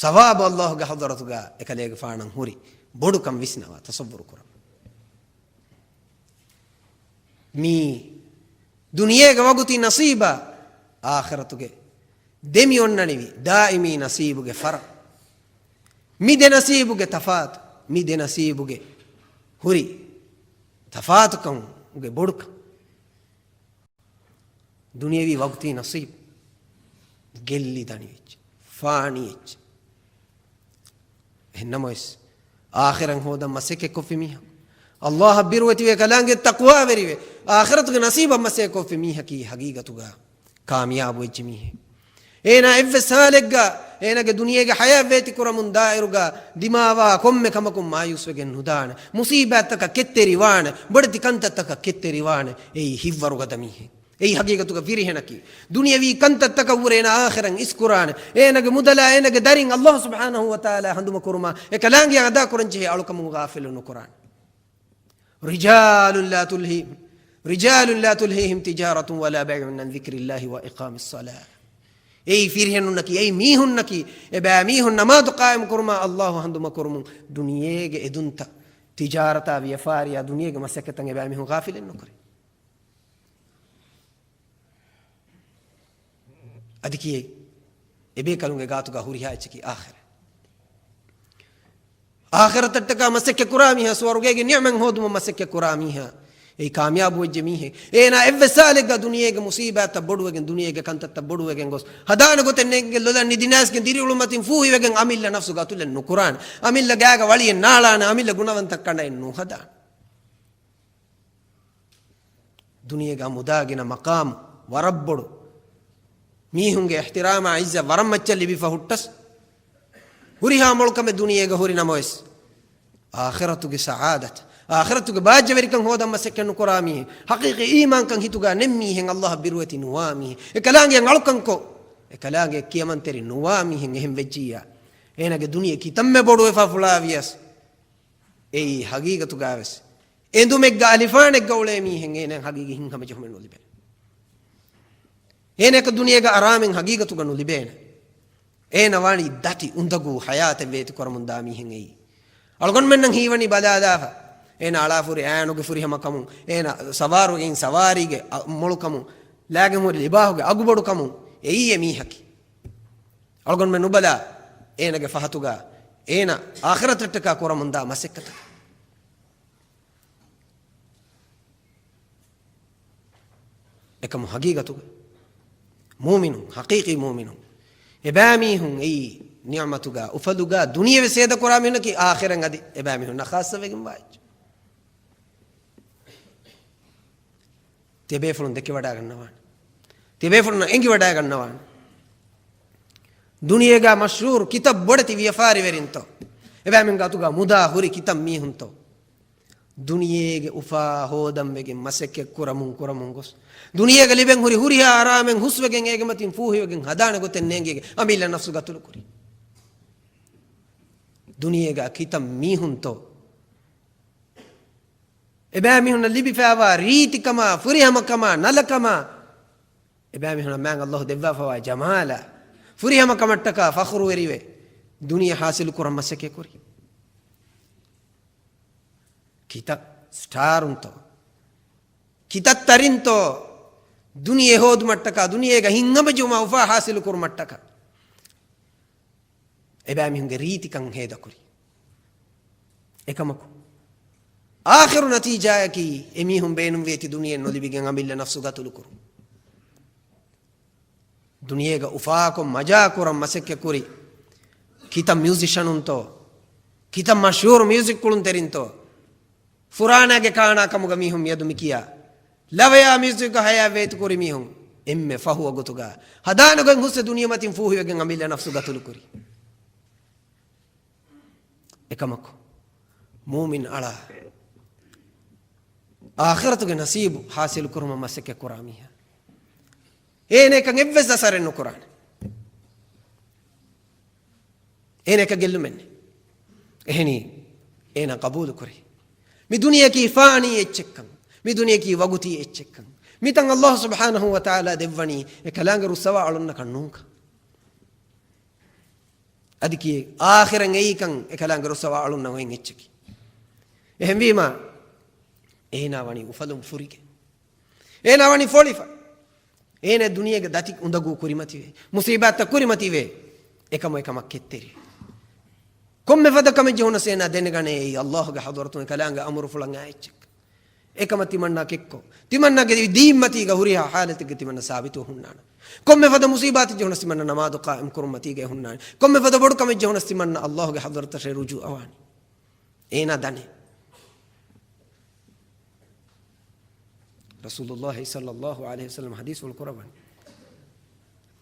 ސަވާބު އައްލާހުގެ ޙަޟްރަތުގަ އެކަލޭގެފާނަށް ހުރި ބޮޑުކަން ވިސްނަވާ، ތަޞައްވުރު ކުރަން. މީ ދުނިޔޭގެ ވަގުތީ ނަސީބާ، އާޚިރަތުގެ ދެމި އޮންނަނިވި ދާއިމީ ނަސީބުގެ ފަރަޤު. މި ދެ ނަސީބުގެ ތަފާތު، މި ދެ ނަސީބުގެ ހުރި ތަފާތުކަމުގެ ބޮޑުކަން. ދުނިޔެވީ ވަގުތީ ނަސީބު ގެއްލި ދަނިވެއްޖެ، ފާނީ އެއްޗެއް. އެހެންނަމަވެސް، އާޚިރަތް ހޯދަން މަސައްކަތްކޮށްފި މީހާ، ﷲ އަށް ބިރުވެތިވެ ކަލާނގެ ތަޤްވާވެރިވެ، އާޚިރަތުގެ ނަސީބަށް މަސައްކަތްކޮށްފި މީހަކީ ހަގީގަތުގަ ކާމިޔާބުވެއްޖެ މީހެއް. އޭނާ އެއްވެސް ހާލެއްގަ އޭނާގެ ދުނިޔޭގެ ޙަޔާތް ވޭތިކުރަމުން ދާއިރުގަ ދިމާވާ ކޮންމެ ކަމަކުން މާޔޫސްވެގެން ނުދާނެ. މުޞީބާތްތަކަށް ކެތްތެރިވާނެ. ބޮޑެތި ކަންތައްތަކަށް ކެތްތެރިވާނެ. އެއީ ހިތްވަރުގަދަ މީހެއް. އެއީ ހަގީގަތުގަ ފިރިހެނަކީ. ދުނިޔަވީ ކަންތައްތަކަށްވުރެ އޭނާ އާޚިރަތް އިސްކުރާނެ. އޭނާގެ މުދަލާ އޭނާގެ ދަރިން ﷲ ސުބްޙާނަހޫ ވަތަޢާލާ ހަނދުމަކުރުމަށް އެކަލާނގެ އަދާކުރަންޖެހޭ އަޅުކަމުން ޣާފިލު ނުކުރާނެ. رجال لا تلهيهم، رجال لا تلهيهم تجارة ولا بيع عن ذكر الله وإقام الصلاة. އެއީ ފިރިހެނުންނަކީ، އެއީ މީހުންނަކީ، އެބައިމީހުން ނަމާދު ޤާއިމުކުރުމާ ﷲ ހަނދުމަކުރުމުން ދުނިޔޭގެ އެދުންތައް، ތިޖާރަތާ ވިޔަފާރިއާ ދުނިޔޭގެ މަސައްކަތްތައް އެބައިމީހުން ޣާފިލެއް ނުކުރޭ. އަދި ކިޔޭ، އެބޭކަލުންގެ ގާތުގަ ހުރިހާ އެއްޗަކީ އާޚިރަތް. އާޚިރަތަށްޓަކާ މަސައްކަތް ކުރާ މީހާ، ސުވަރުގޭގެ ނިޢުމަތް ހޯދުމަށް މަސައްކަތް ކުރާ މީހާ، އެއީ ކާމިޔާބު ވެއްޖެ މީހެއް. އޭނާ އެއްވެސް ހާލެއްގަ ދުނިޔޭގެ މުޞީބާތްތައް ބޮޑުވެގެން، ދުނިޔޭގެ ކަންތައްތައް ބޮޑުވެގެން ގޮސް، ހަދާނެ ގޮތެއް ނޭނގެ ލޮލަށް ނިދި ނައިސްގެން ދިރިއުޅުމަތިން ފޫހިވެގެން އަމިއްލަ ނަފްސު ގަތުލެއް ނުކުރާނެ. އަމިއްލަ ގާގަ ވަޅިއެއް ނާޅާނެ، އަމިއްލަ ގުނަވަންތައް ކަނޑައެއް ނުހަދާނެ. ދުނިޔޭގަ މުދާ ގިނަ މަޤާމު ވަރަށް ބޮޑު، މީހުންގެ އިޙްތިރާމާ ޢިއްޒަތް ވަރަށް މައްޗަށް ލިބިފަ ހުއްޓަސް، ހުރިހާ މޮޅުކަމެއް ދުނިޔޭގަ ހުރި ނަމަވެސް، އާޚިރަތުގެ ސަޢާދަތު، އާޚިރަތުގެ ބާއްޖަވެރިކަން ހޯދަން މަސައްކަތް ނުކުރާ މީހެއް، ޙަޤީޤީ އީމާންކަން ހިތުގަ ނެތް މީހެއް، ﷲ އަށް ބިރުވެތި ނުވާ މީހެއް، އެކަލާނގެ އަޅުކަންކޮށް، އެކަލާނގެ ކިޔަމަންތެރި ނުވާ މީހެއް އެހެން ވެއްޖިއްޔާ، އޭނާގެ ދުނިޔެ ކިތަންމެ ބޮޑުވެފަ ފުޅާ ވިޔަސް، އެއީ ހަގީގަތުގަވެސް އެނދުމެއްގަ އަލިފާނެއްގަ އުޅޭ މީހެއް އޭނައަށް ހަގީގީ ހިތްހަމަޖެހުމެއް ނުލިބޭނެ. އޭނައަކަށް ދުނިޔޭގަ އަރާމެއް ހަގީގަތުގަ ނުލިބޭނެ. އޭނަ ވާނީ ދަތި އުނދަގޫ ޙަޔާތެއް ވޭތިކުރަމުންދާ މީހެއް އެއީ. އަޅުގަނޑުމެންނަށް ހީވަނީ ބަލާލާފަ، އޭނަ އަޅާފަ ހުރި އާނުގެ ފުރިހަމަކަމުން، އޭނަ ސަވާރުވެގެން ސަވާރީގެ އަ، މޮޅުކަމުން، ލާގެން ހުރި ލިބާހުގެ އަގުބޮޑުކަމުން. އެއީ އެ މީހަކީ. އަޅުގަނޑުމެން ނުބަލާ، އޭނަގެ ފަހަތުގަ އޭނަ އާޚިރަތަށްޓަކާ ކުރަމުންދާ މަސައްކަތަކަށް. އެކަމު ހަގީގަތުގަ މޫމިނުން، ޙަޤީޤީ މޫމިނުން، އެބައިމީހުން އެއީ ނިޢުމަތުގަ، އުފަލުގަ، ދުނިޔެވެސް ހޭދަކުރާ މީހުންނަކީ އާޚިރަތް އަދި އެބައިމީހުންނާ ޚާއްޞަވެގެންވާ އެއްޗެއް. ތިޔަބޭފުޅުން ދެކިވަޑައިގަންނަވާނެ. ތިޔަބޭފުޅުންނަށް އެނގިވަޑައިގަންނަވާނެ. ދުނިޔޭގަ މަޝްހޫރު ކިތައް ބޮޑެތި ވިޔަފާރިވެރިންތޯ، އެބައިމީހުން ގާތުގަ މުދާ ހުރި ކިތައް މީހުންތޯ، ދުނިޔޭގެ އުފާ ހޯދަން ވެގެން މަސައްކަތް ކުރަމުން ކުރަމުން ގޮސް، ދުނިޔޭގަ ލިބެން ހުރި ހުރިހާ އަރާމެއް ހުސްވެގެން އޭގެ މަތިން ފޫހިވެގެން ހަދާނެ ގޮތެއް ނޭނގިގެން އަމިއްލަ ނަފްސު ގަތުލު ކުރި. ދުނިޔޭގަ ކިތައް މީހުންތޯ، އެބައިމީހުންނަށް ލިބިފައިވާ ރީތިކަމާ، ފުރިހަމަކަމާ، ނަލަކަމާ، އެބައިމީހުންނަށް މާތް ﷲ ދެއްވާފައިވާ ޖަމާލާ، ފުރިހަމަކަމަށްޓަކާ ފަޚުރުވެރިވެ، ދުނިޔެ ޙާޞިލު ކުރަން މަސައްކަތް ކުރި. ކިތައް ސްޓާރުންތޯ، ކިތައް ތަރިންތޯ، ދުނިޔެ ހޯދުމަށްޓަކާ، ދުނިޔޭގަ ހިތްހަމަޖެހުމާ އުފާ ޙާޞިލު ކުރުމަށްޓަކާ އެބައިމީހުންގެ ރީތިކަން ހޭދަކުރި. އެކަމަކު، އާޚިރު ނަތީޖާއަކީ އެމީހުން ބޭނުންވޭތި ދުނިޔެއެއް ނުލިބިގެން އަމިއްލަ ނަފްސު ގަތުލުކުރުން. ދުނިޔޭގަ އުފާކޮށް މަޖާކުރަން މަސައްކަތްކުރި ކިތައް މިއުޒިޝަނުންތޯ، ކިތައް މަޝްހޫރު މިއުޒިކް ކުޅުންތެރިންތޯ، ފުރާނާގެ ކާނާ ކަމުގަ މީހުން މިއަދު މިކިޔާ ލަވަޔާ މިއުޒިކްގަ ހަޔާތް ވޭތުކުރި މީހުން އެންމެ ފަހު ވަގުތުގަ ހަދާނެ ގޮތް ހުސްވެ ދުނިޔެމަތިން ފޫހިވެގެން އަމިއްލަ ނަފްސު ގަތުލުކުރި. އެކަމަކު، މޫމިން އަޅާ، އާޚިރަތުގެ ނަސީބު ޙާޞިލު ކުރުމަށް މަސައްކަތް ކުރާ މީހާ، އޭނައަކަށް އެއްވެސް އަސަރެއް ނުކުރާނެ. އޭނައަކަށް ގެއްލުމެއް ނެތް. އެހެނީ، އޭނަ ޤަބޫލު ކުރޭ، މި ދުނިޔެއަކީ ފާނީ އެއްޗެއްކަން، މި ދުނިޔެއަކީ ވަގުތީ އެއްޗެއްކަން، މިތަން ﷲ ސުބްޙާނަހޫ ވަތަޢާލާ ދެއްވަނީ އެ ކަލާނގެ ރުއްސަވާ އަޅުންނަކަށް ނޫންކަން. އަދި ކިޔޭ، އާޚިރަތް އެއީކަން އެ ކަލާނގެ ރުއްސަވާ އަޅުންނަށް އޮތް އެއްޗަކީ. އެހެންވީމާ، އޭނާ ވަނީ އުފަލުން ފުރިގެން. އޭނާ ވަނީ ފޮޅިފަ. އޭނަ ދުނިޔޭގެ ދަތި އުނދަގޫ ކުރިމަތިވޭ. މުޞީބާތްތައް ކުރިމަތިވޭ. އެކަމު އެކަމަށް ކެތްތެރިވޭ. ކޮންމެ ފަދަ ކަމެއް ޖެހުނަސް އޭނާ ދެނެގަނޭ އެއީ ﷲ ގެ ޙަޟްރަތުން އެ ކަލާނގެ އަމުރުފުޅަށް އައި އެއްޗެއް. އެކަމަށް ތިމަންނާ ކެއްކޮށް، ތިމަންނާގެ ދީންމަތީގަ ހުރިހާ ޙާލަތެއްގަ ތިމަންނަ ސާބިތުވެ ހުންނާނެ. ކޮންމެ ފަދަ މުޞީބާތެއް ޖެހުނަސް ތިމަންނަ ނަމާދު ޤާއިމް ކުރުން މަތީގައި ހުންނާނެ. ކޮންމެ ފަދަ ބޮޑު ކަމެއް ޖެހުނަސް ތިމަންނަ ﷲގެ ޙަޟްރަތަށޭ ރުޖޫޢަވާނެ. އޭނާ ދަނޭ. ރަސޫލުﷲ ޞައްލަﷲ ޢަލައިހި ވަސައްލަމަ ޙަދީޘްފުޅު ކުރައްވަނީ،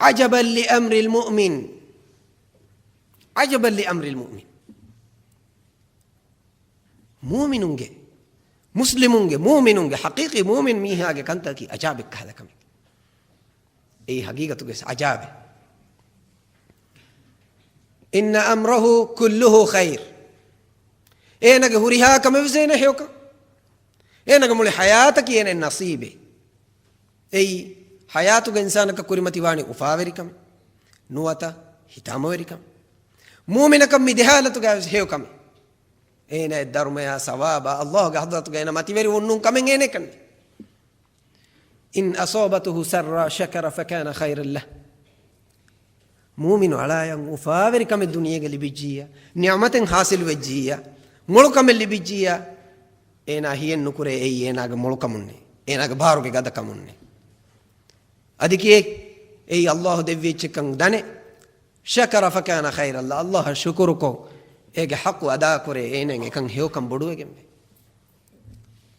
عجبا لأمر المؤمن، عجبا لأمر المؤمن. މޫމިނުންގެ، މުސްލިމުންގެ، މޫމިނުންގެ، ޙަޤީޤީ މޫމިން މީހާގެ ކަންތަކަކީ ޢަޖާބެއް ކަހަލަ ކަމެއް. އެއީ ޙަޤީޤަތުގައި ޢަޖާބެއް. إن أمره كله خير. އޭނާގެ ހުރިހާ ކަމެއް ވެސް އޭނާ ހެޔޮކަން. އޭނާގެ މުޅި ޙަޔާތަކީ އޭނާ ނަޞީބެއް. އެއީ، ޙަޔާތުގަ އިންސާނަކަށް ކުރިމަތިވާނީ އުފާވެރިކަމެއް، ނުވަތަ ހިތާމަވެރިކަމެއް. މޫމިނަކަށް މި ދެ ޙާލަތުގައި ވެސް ހެޔޮކަމެއް. އޭނާ ދަރުމަޔާ ސަވާބާ ﷲގެ ޙަޟްރަތުގަ އޭނާ މަތިވެރި އޮންނުން ކަމެއް އޭނައަކަށް ނެތް. إن أصابته سراء شكر فكان خيرا له. މޫމިނު އަޅާޔަށް އުފާވެރިކަމެއް ދުނިޔޭގަ ލިބިއްޖިއްޔާ، ނިޢުމަތެއް ޙާޞިލުވެއްޖިއްޔާ، މޮޅު ކަމެއް ލިބިއްޖިއްޔާ، އޭނާ ހިޔެއް ނުކުރޭ އެއީ އޭނާގެ މޮޅުކަމުންނޭ، އޭނާގެ ބާރުގެ ގަދަކަމުންނޭ. އަދި ކިޔޭ، އެއީ ﷲ ދެއްވި އެއްޗެއްކަން ދަނޭ. شكر فكان خيرا له، ﷲއަށް ޝުކުރުކޮށް، އޭގެ ޙައްޤު އަދާކުރޭ، އޭނައަށް އެކަން ހެޔޮކަން ބޮޑުވެގެންވޭ.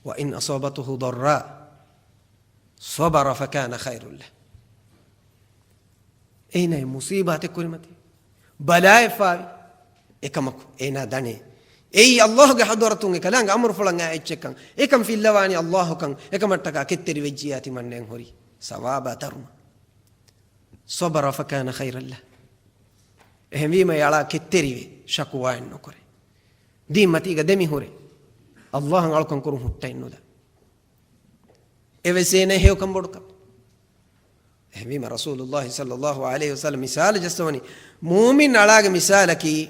وإن أصابته ضراء صبر فكان خيرا له. އޭނައަށް މުޞީބާތެއް ކުރިމަތި، ބަލާއެއް ފާވި، އެކަމަކު އޭނާ ދަނޭ، އެއީ ﷲގެ ޙަޟްރަތުން އެކަލާނގެ އަމުރުފުޅަށް އައި އެއްޗެއްކަން. އެކަން ފިއްލަވާނީ ﷲ ކަން. އެކަމަށްޓަކާ ކެތްތެރިވެއްޖިއްޔާ ތިމަންނައަށް ހުރީ ސަވާބާ ދަރުމަ. صبر فكان خيرا له. އެހެންވީމަ އެ އަޅާ ކެތްތެރިވެ، ޝަކުވާއެއް ނުކުރޭ. ދީންމަތީގަ ދެމިހުރޭ. ﷲއަށް އަޅުކަން ކުރުން ހުއްޓައެއް ނުލާ. އެވެސް އޭނަ ހެޔޮކަން ބޮޑުކަމެއް. އެހެންވީމަ ރަސޫލުﷲ ޞައްލަﷲ ޢަލައިހި ވަސައްލަމަ މިސާލަށް ޖައްސަވަނީ، މޫމިން އަޅާގެ މިސާލަކީ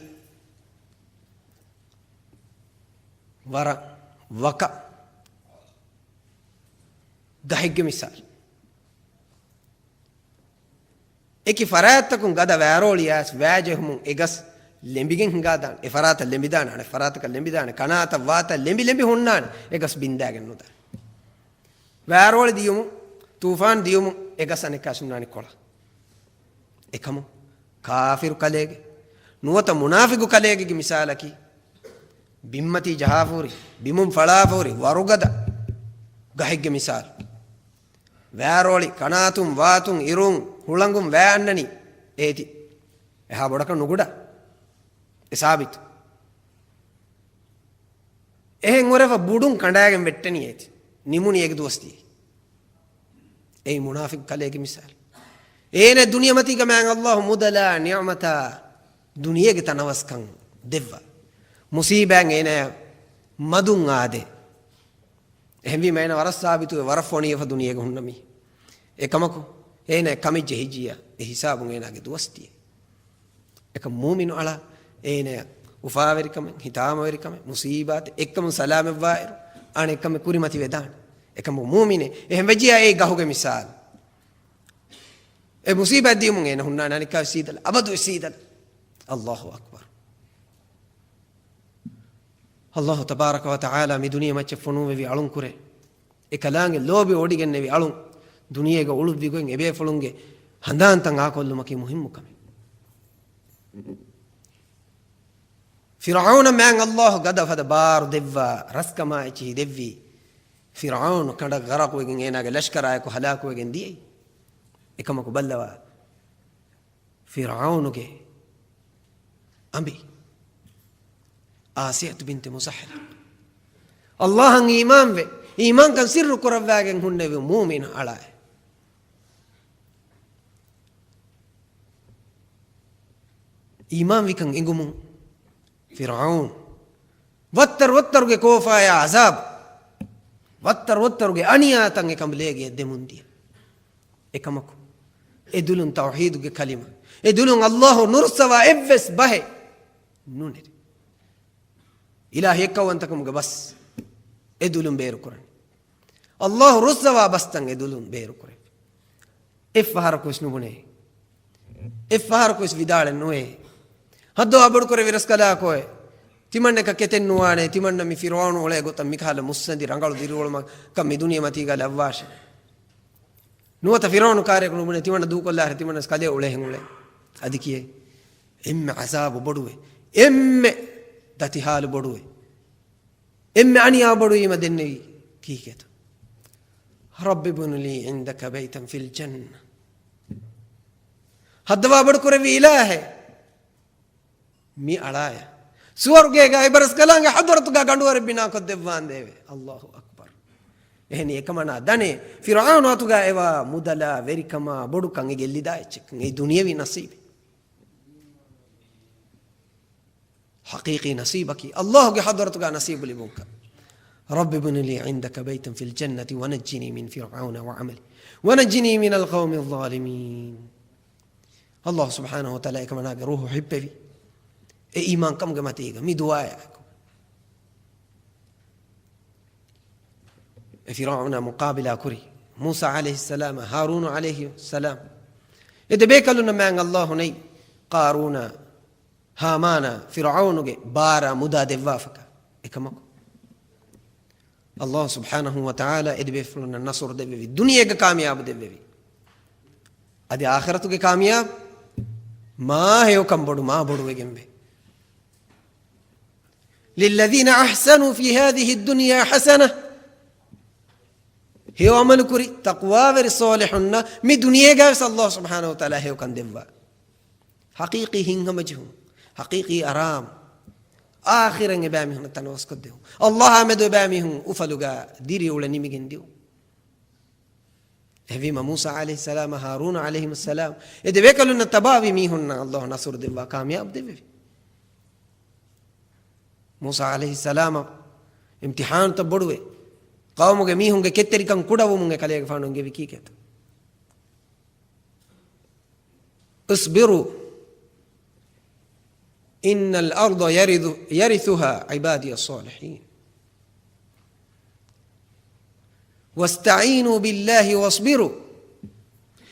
ވަރަށް ވަކަ ގަހެއްގެ މިސާލު. އެކި ފަރާތްތަކުން ގަދަ ވާރޯޅި އައިސް ވާޖެހުމުން އެ ގަސް ލެނބިގެން ހިނގާދާނެ. އެ ފަރާތަށް ލެނބިދާނެ، އަނެއް ފަރާތަކަށް ލެނބިދާނެ. ކަނާތަށް ވާތަށް ލެނބި ލެނބި ހުންނާނެ. އެ ގަސް ބިންދާގެން ނުދާނެ. ވާރޯޅި ދިޔުމުން، ތޫފާން ދިޔުމުން އެ ގަސް އަނެއްކާ ހުންނާނެ ކޮޅަށް. އެކަމު ކާފިރު ކަލޭގެ ނުވަތަ މުނާފިގު ކަލޭގެ މިސާލަކީ، ބިންމަތީ ޖަހާފަހުރި، ބިމުން ފަޅާފަހުރި ވަރުގަދަ ގަހެއްގެ މިސާލު. ވާރޯޅި ކަނާތުން ވާތުން އިރުން ހުޅަނގުން ވާ އަންނަނީ އޭތި. އެހާ ބޮޑަކަށް ނުގުޑާ. އެ ސާބިތު. އެހެން ހުރެފަ ބުޑުން ކަނޑާގެން ވެއްޓެނީ އޭތި. ނިމުނީ އޭގެ ދުވަސް ދިޔައީ. އެއީ މުނާފިޤު ކަލޭގެ މިސާލު. އޭނަ ދުނިޔެމަތީގަ މާތް ﷲ މުދަލާ ނިޢުމަތާ ދުނިޔޭގެ ތަނަވަސްކަން ދެއްވާ. މުޞީބާތް އޭނަޔަށް މަދުން އާދޭ. އެހެންވީމަ އޭނަ ވަރަށް ސާބިތުވެ ވަރަށް ފޮނިވެފަ ދުނިޔޭގަ ހުންނަ މީ. އެކަމަކު އޭނަ ކަމެއް ޖެހިއްޖިއްޔާ އެ ހިސާބުން އޭނާގެ ދުވަސް ދިޔައީ. އެކަމް މޫމިނު އަޅާ އޭނަޔަށް އުފާވެރިކަމެއް، ހިތާމަވެރިކަމެއް، މުޞީބާތެއް އެއްކަމުން ސަލާމަތްވާއިރު، އަނެއްކަމެއް ކުރިމަތިވެދާނެ. އެކަމު މޫމިނެއް އެހެން ވެއްޖިއްޔާ އެއީ ގަހުގެ މިސާލު. އެ މުޞީބާތް ދިޔުމުން އޭނަ ހުންނާނެ އަނެއްކާވެސް ސީދަލަށް، އަބަދުވެސް ސީދަލަށް. ﷲ އަކްބަރު. ﷲ ތަބާރަކަ ވަތަޢާލާ މި ދުނިޔެ މައްޗަށް ފޮނުއްވެވި އަޅުންކުރެ، އެކަލާނގެ ލޯބި ވޮޑިގެންނެވި އަޅުން، ދުނިޔޭގަ އުޅުއްވިގޮތް އެބޭފުޅުންގެ ހަނދާންތައް އާކޮށްލުމަކީ މުހިއްމު ކަމެއް. ފިރްޢައުނަށް މާތް ﷲ ގަދަ ފަދަ ބާރު ދެއްވާ ރަސްކަމާ އެއްޗިހި ދެއްވީ، ފިރްޢައުނު ކަނޑަށް ޣަރަޤުވެގެން އޭނާގެ ލަޝްކަރާއެކު ހަލާކުވެގެން ދިޔައީ. އެކަމަކު ބައްލަވާ، ފިރްޢައުނުގެ އަނބި އާސިޔަތު ބިންތި މުޒައްޙަމް ﷲ އަށް އީމާންވެ، އީމާންކަން ސިއްރު ކުރައްވާގެން ހުންނެވި މޫމިނު އަޅާއެއް. އީމާންވިކަން އެނގުމުން ފިރްޢައުން ވައްތަރު ވައްތަރުގެ ކޯފާޔާ ޢަޒާބު، ވައްތަރު ވައްތަރުގެ އަނިޔާތައް އެކަނބަލޭގެ ދެމުން ދިޔަ. އެކަމަކު، އެ ދުލުން ތައުޙީދުގެ ކަލިމަ، އެ ދުލުން ﷲ ނުރުއްސަވާ އެއްވެސް ބަހެއް ނުނެރި. އިލާހި އެއްކައުވަންތަކަމުގެ ބަސް އެ ދުލުން ބޭރުކުރަނީ. ﷲ ރުއްސަވާ ބަސްތައް އެ ދުލުން ބޭރުކުރެވި. އެއްފަހަރަކު ވެސް ނުބުނޭ. އެއްފަހަރަކު ވެސް ވިދާޅެއް ނުވޭ. ހައްދަވާ ބޮޑުކުރެވި ރަސްކަލާކޯއެ. ތިމަންނަކަށް ކެތެއް ނުވާނެ، ތިމަންނަ މި ފިރުޢައުނު އުޅޭ ގޮތަށް މިކަހަލަ މުއްސަނދި ރަނގަޅު ދިރިއުޅުމަކަށް މި ދުނިޔެމަތީގަ ލައްވާށޭ. ނުވަތަ ފިރުޢައުނު ކާރިޔަކު ނުބުނޭ، ތިމަންނަ ދޫކޮށްލާހެރަ ތިމަންނަސް ކަލޭ އުޅޭހެން އުޅޭ. އަދި ކިޔޭ، އެންމެ ޢަޒާބު ބޮޑުވޭ، އެންމެ ދަތިހާލު ބޮޑުވޭ، އެންމެ އަނިޔާ ބޮޑުވީމަ ދެންނެވީ ކީކޭތަ؟ رب ابن لي عندك بيتا في الجنة. ހައްދަވާ ބޮޑުކުރެއްވި އިލާހޭ، މި އަޅާޔަށް ސުވަރުގޭގަ އިބަރަސްކަލާނގެ ޙަޟްރަތުގަ ގަނޑުވަރެއް ބިނާކޮށްދެއްވާނދޭވެ. އައްލާހު އަކްބަރު. އެހެނީ އެކަމަނާ ދަނޭ، ފިރުޢައުނު އަތުގަ އެވާ މުދަލާ ވެރިކަމާ ބޮޑުކަން އެ ގެއްލިދާ އެއްޗެއްކަން. އެއީ ދުނިޔަވީ ނަސީބެއް. ޙަޤީޤީ ނަސީބަކީ އައްލާހުގެ ޙަޟްރަތުގަ ނަސީބު ލިބުންކަން. رب ابن لي عندك بيتا في الجنة ونجني من فرعون وعمله ونجني من القوم الظالمين. އައްލާހު ސުބްޙާނަހު ވަތަޢާލާ އެކަމަނާގެ ރޫޙު ހިއްޕެވި އެ އީމާންކަމުގެ މަތީގަ މި ދުޢާއާއެކު. އެ ފިރުޢައުނާ މުޤާބިލާ ކުރި މޫސާ ޢަލައިހިއްސަލާމާ ހާރޫނު ޢަލައިހިއްސަލާމް، އެ ދެބޭކަލުންނަށް މާތް އައްލާހު ނެތް ޤާރޫނާ، ހާމާނާ، ފިރުޢައުނުގެ ބާރާ މުދާ ދެއްވާފަކާ. އެކަމަކު، އައްލާހު ސުބްޙާނަހު ވަތަޢާލާ އެ ދެބޭފުޅުންނަށް ނަޞްރު ދެއްވެވި، ދުނިޔޭގަ ކާމިޔާބު ދެއްވެވި. އަދި އާޚިރަތުގެ ކާމިޔާބު މާ ހެޔޮކަން ބޮޑު، މާ ބޮޑުވެގެންވޭ. للذين أحسنوا في هذه الدنيا حسنة. ހެޔޮ ޢަމަލުކުރި ތަޤްވާވެރި ޞާލިޙުންނަށް މި ދުނިޔޭގަވެސް އައްލާހު ސުބްޙާނަހު ވަތަޢާލާ ހެޔޮކަން ދެއްވާ. ޙަޤީޤީ ހިތްހަމަޖެހުން، ޙަޤީޤީ އަރާމް، އާޚިރަތް އެބައިމީހުންނަށް ތަނަވަސްކޮށްދެވުން، އައްލާހާމެދު އެބައިމީހުން އުފަލުގަ ދިރިއުޅެނިމިގެން ދިއުން. އެހެންވީމަ، މޫސާ ޢަލައިހިއްސަލާމާ ހާރޫނު ޢަލައިހިމުއްސަލާމް އެ ދެބޭކަލުންނަށް ތަބާވި މީހުންނަށް އައްލާހު ނަޞްރު ދެއްވާ، ކާމިޔާބު ދެއްވެވި. މޫސާ ޢަލައިހިއްސަލާމަށް އިމްތިޙާނުތައް ބޮޑުވެ، ޤައުމުގެ މީހުންގެ ކެތްތެރިކަން ކުޑަވުމުން އެކަލޭގެފާނު އެންގެވި ކީކޭތަ؟ اصبروا إن الأرض يرث-، يرثها عبادي الصالحين. واستعينوا بالله واصبروا.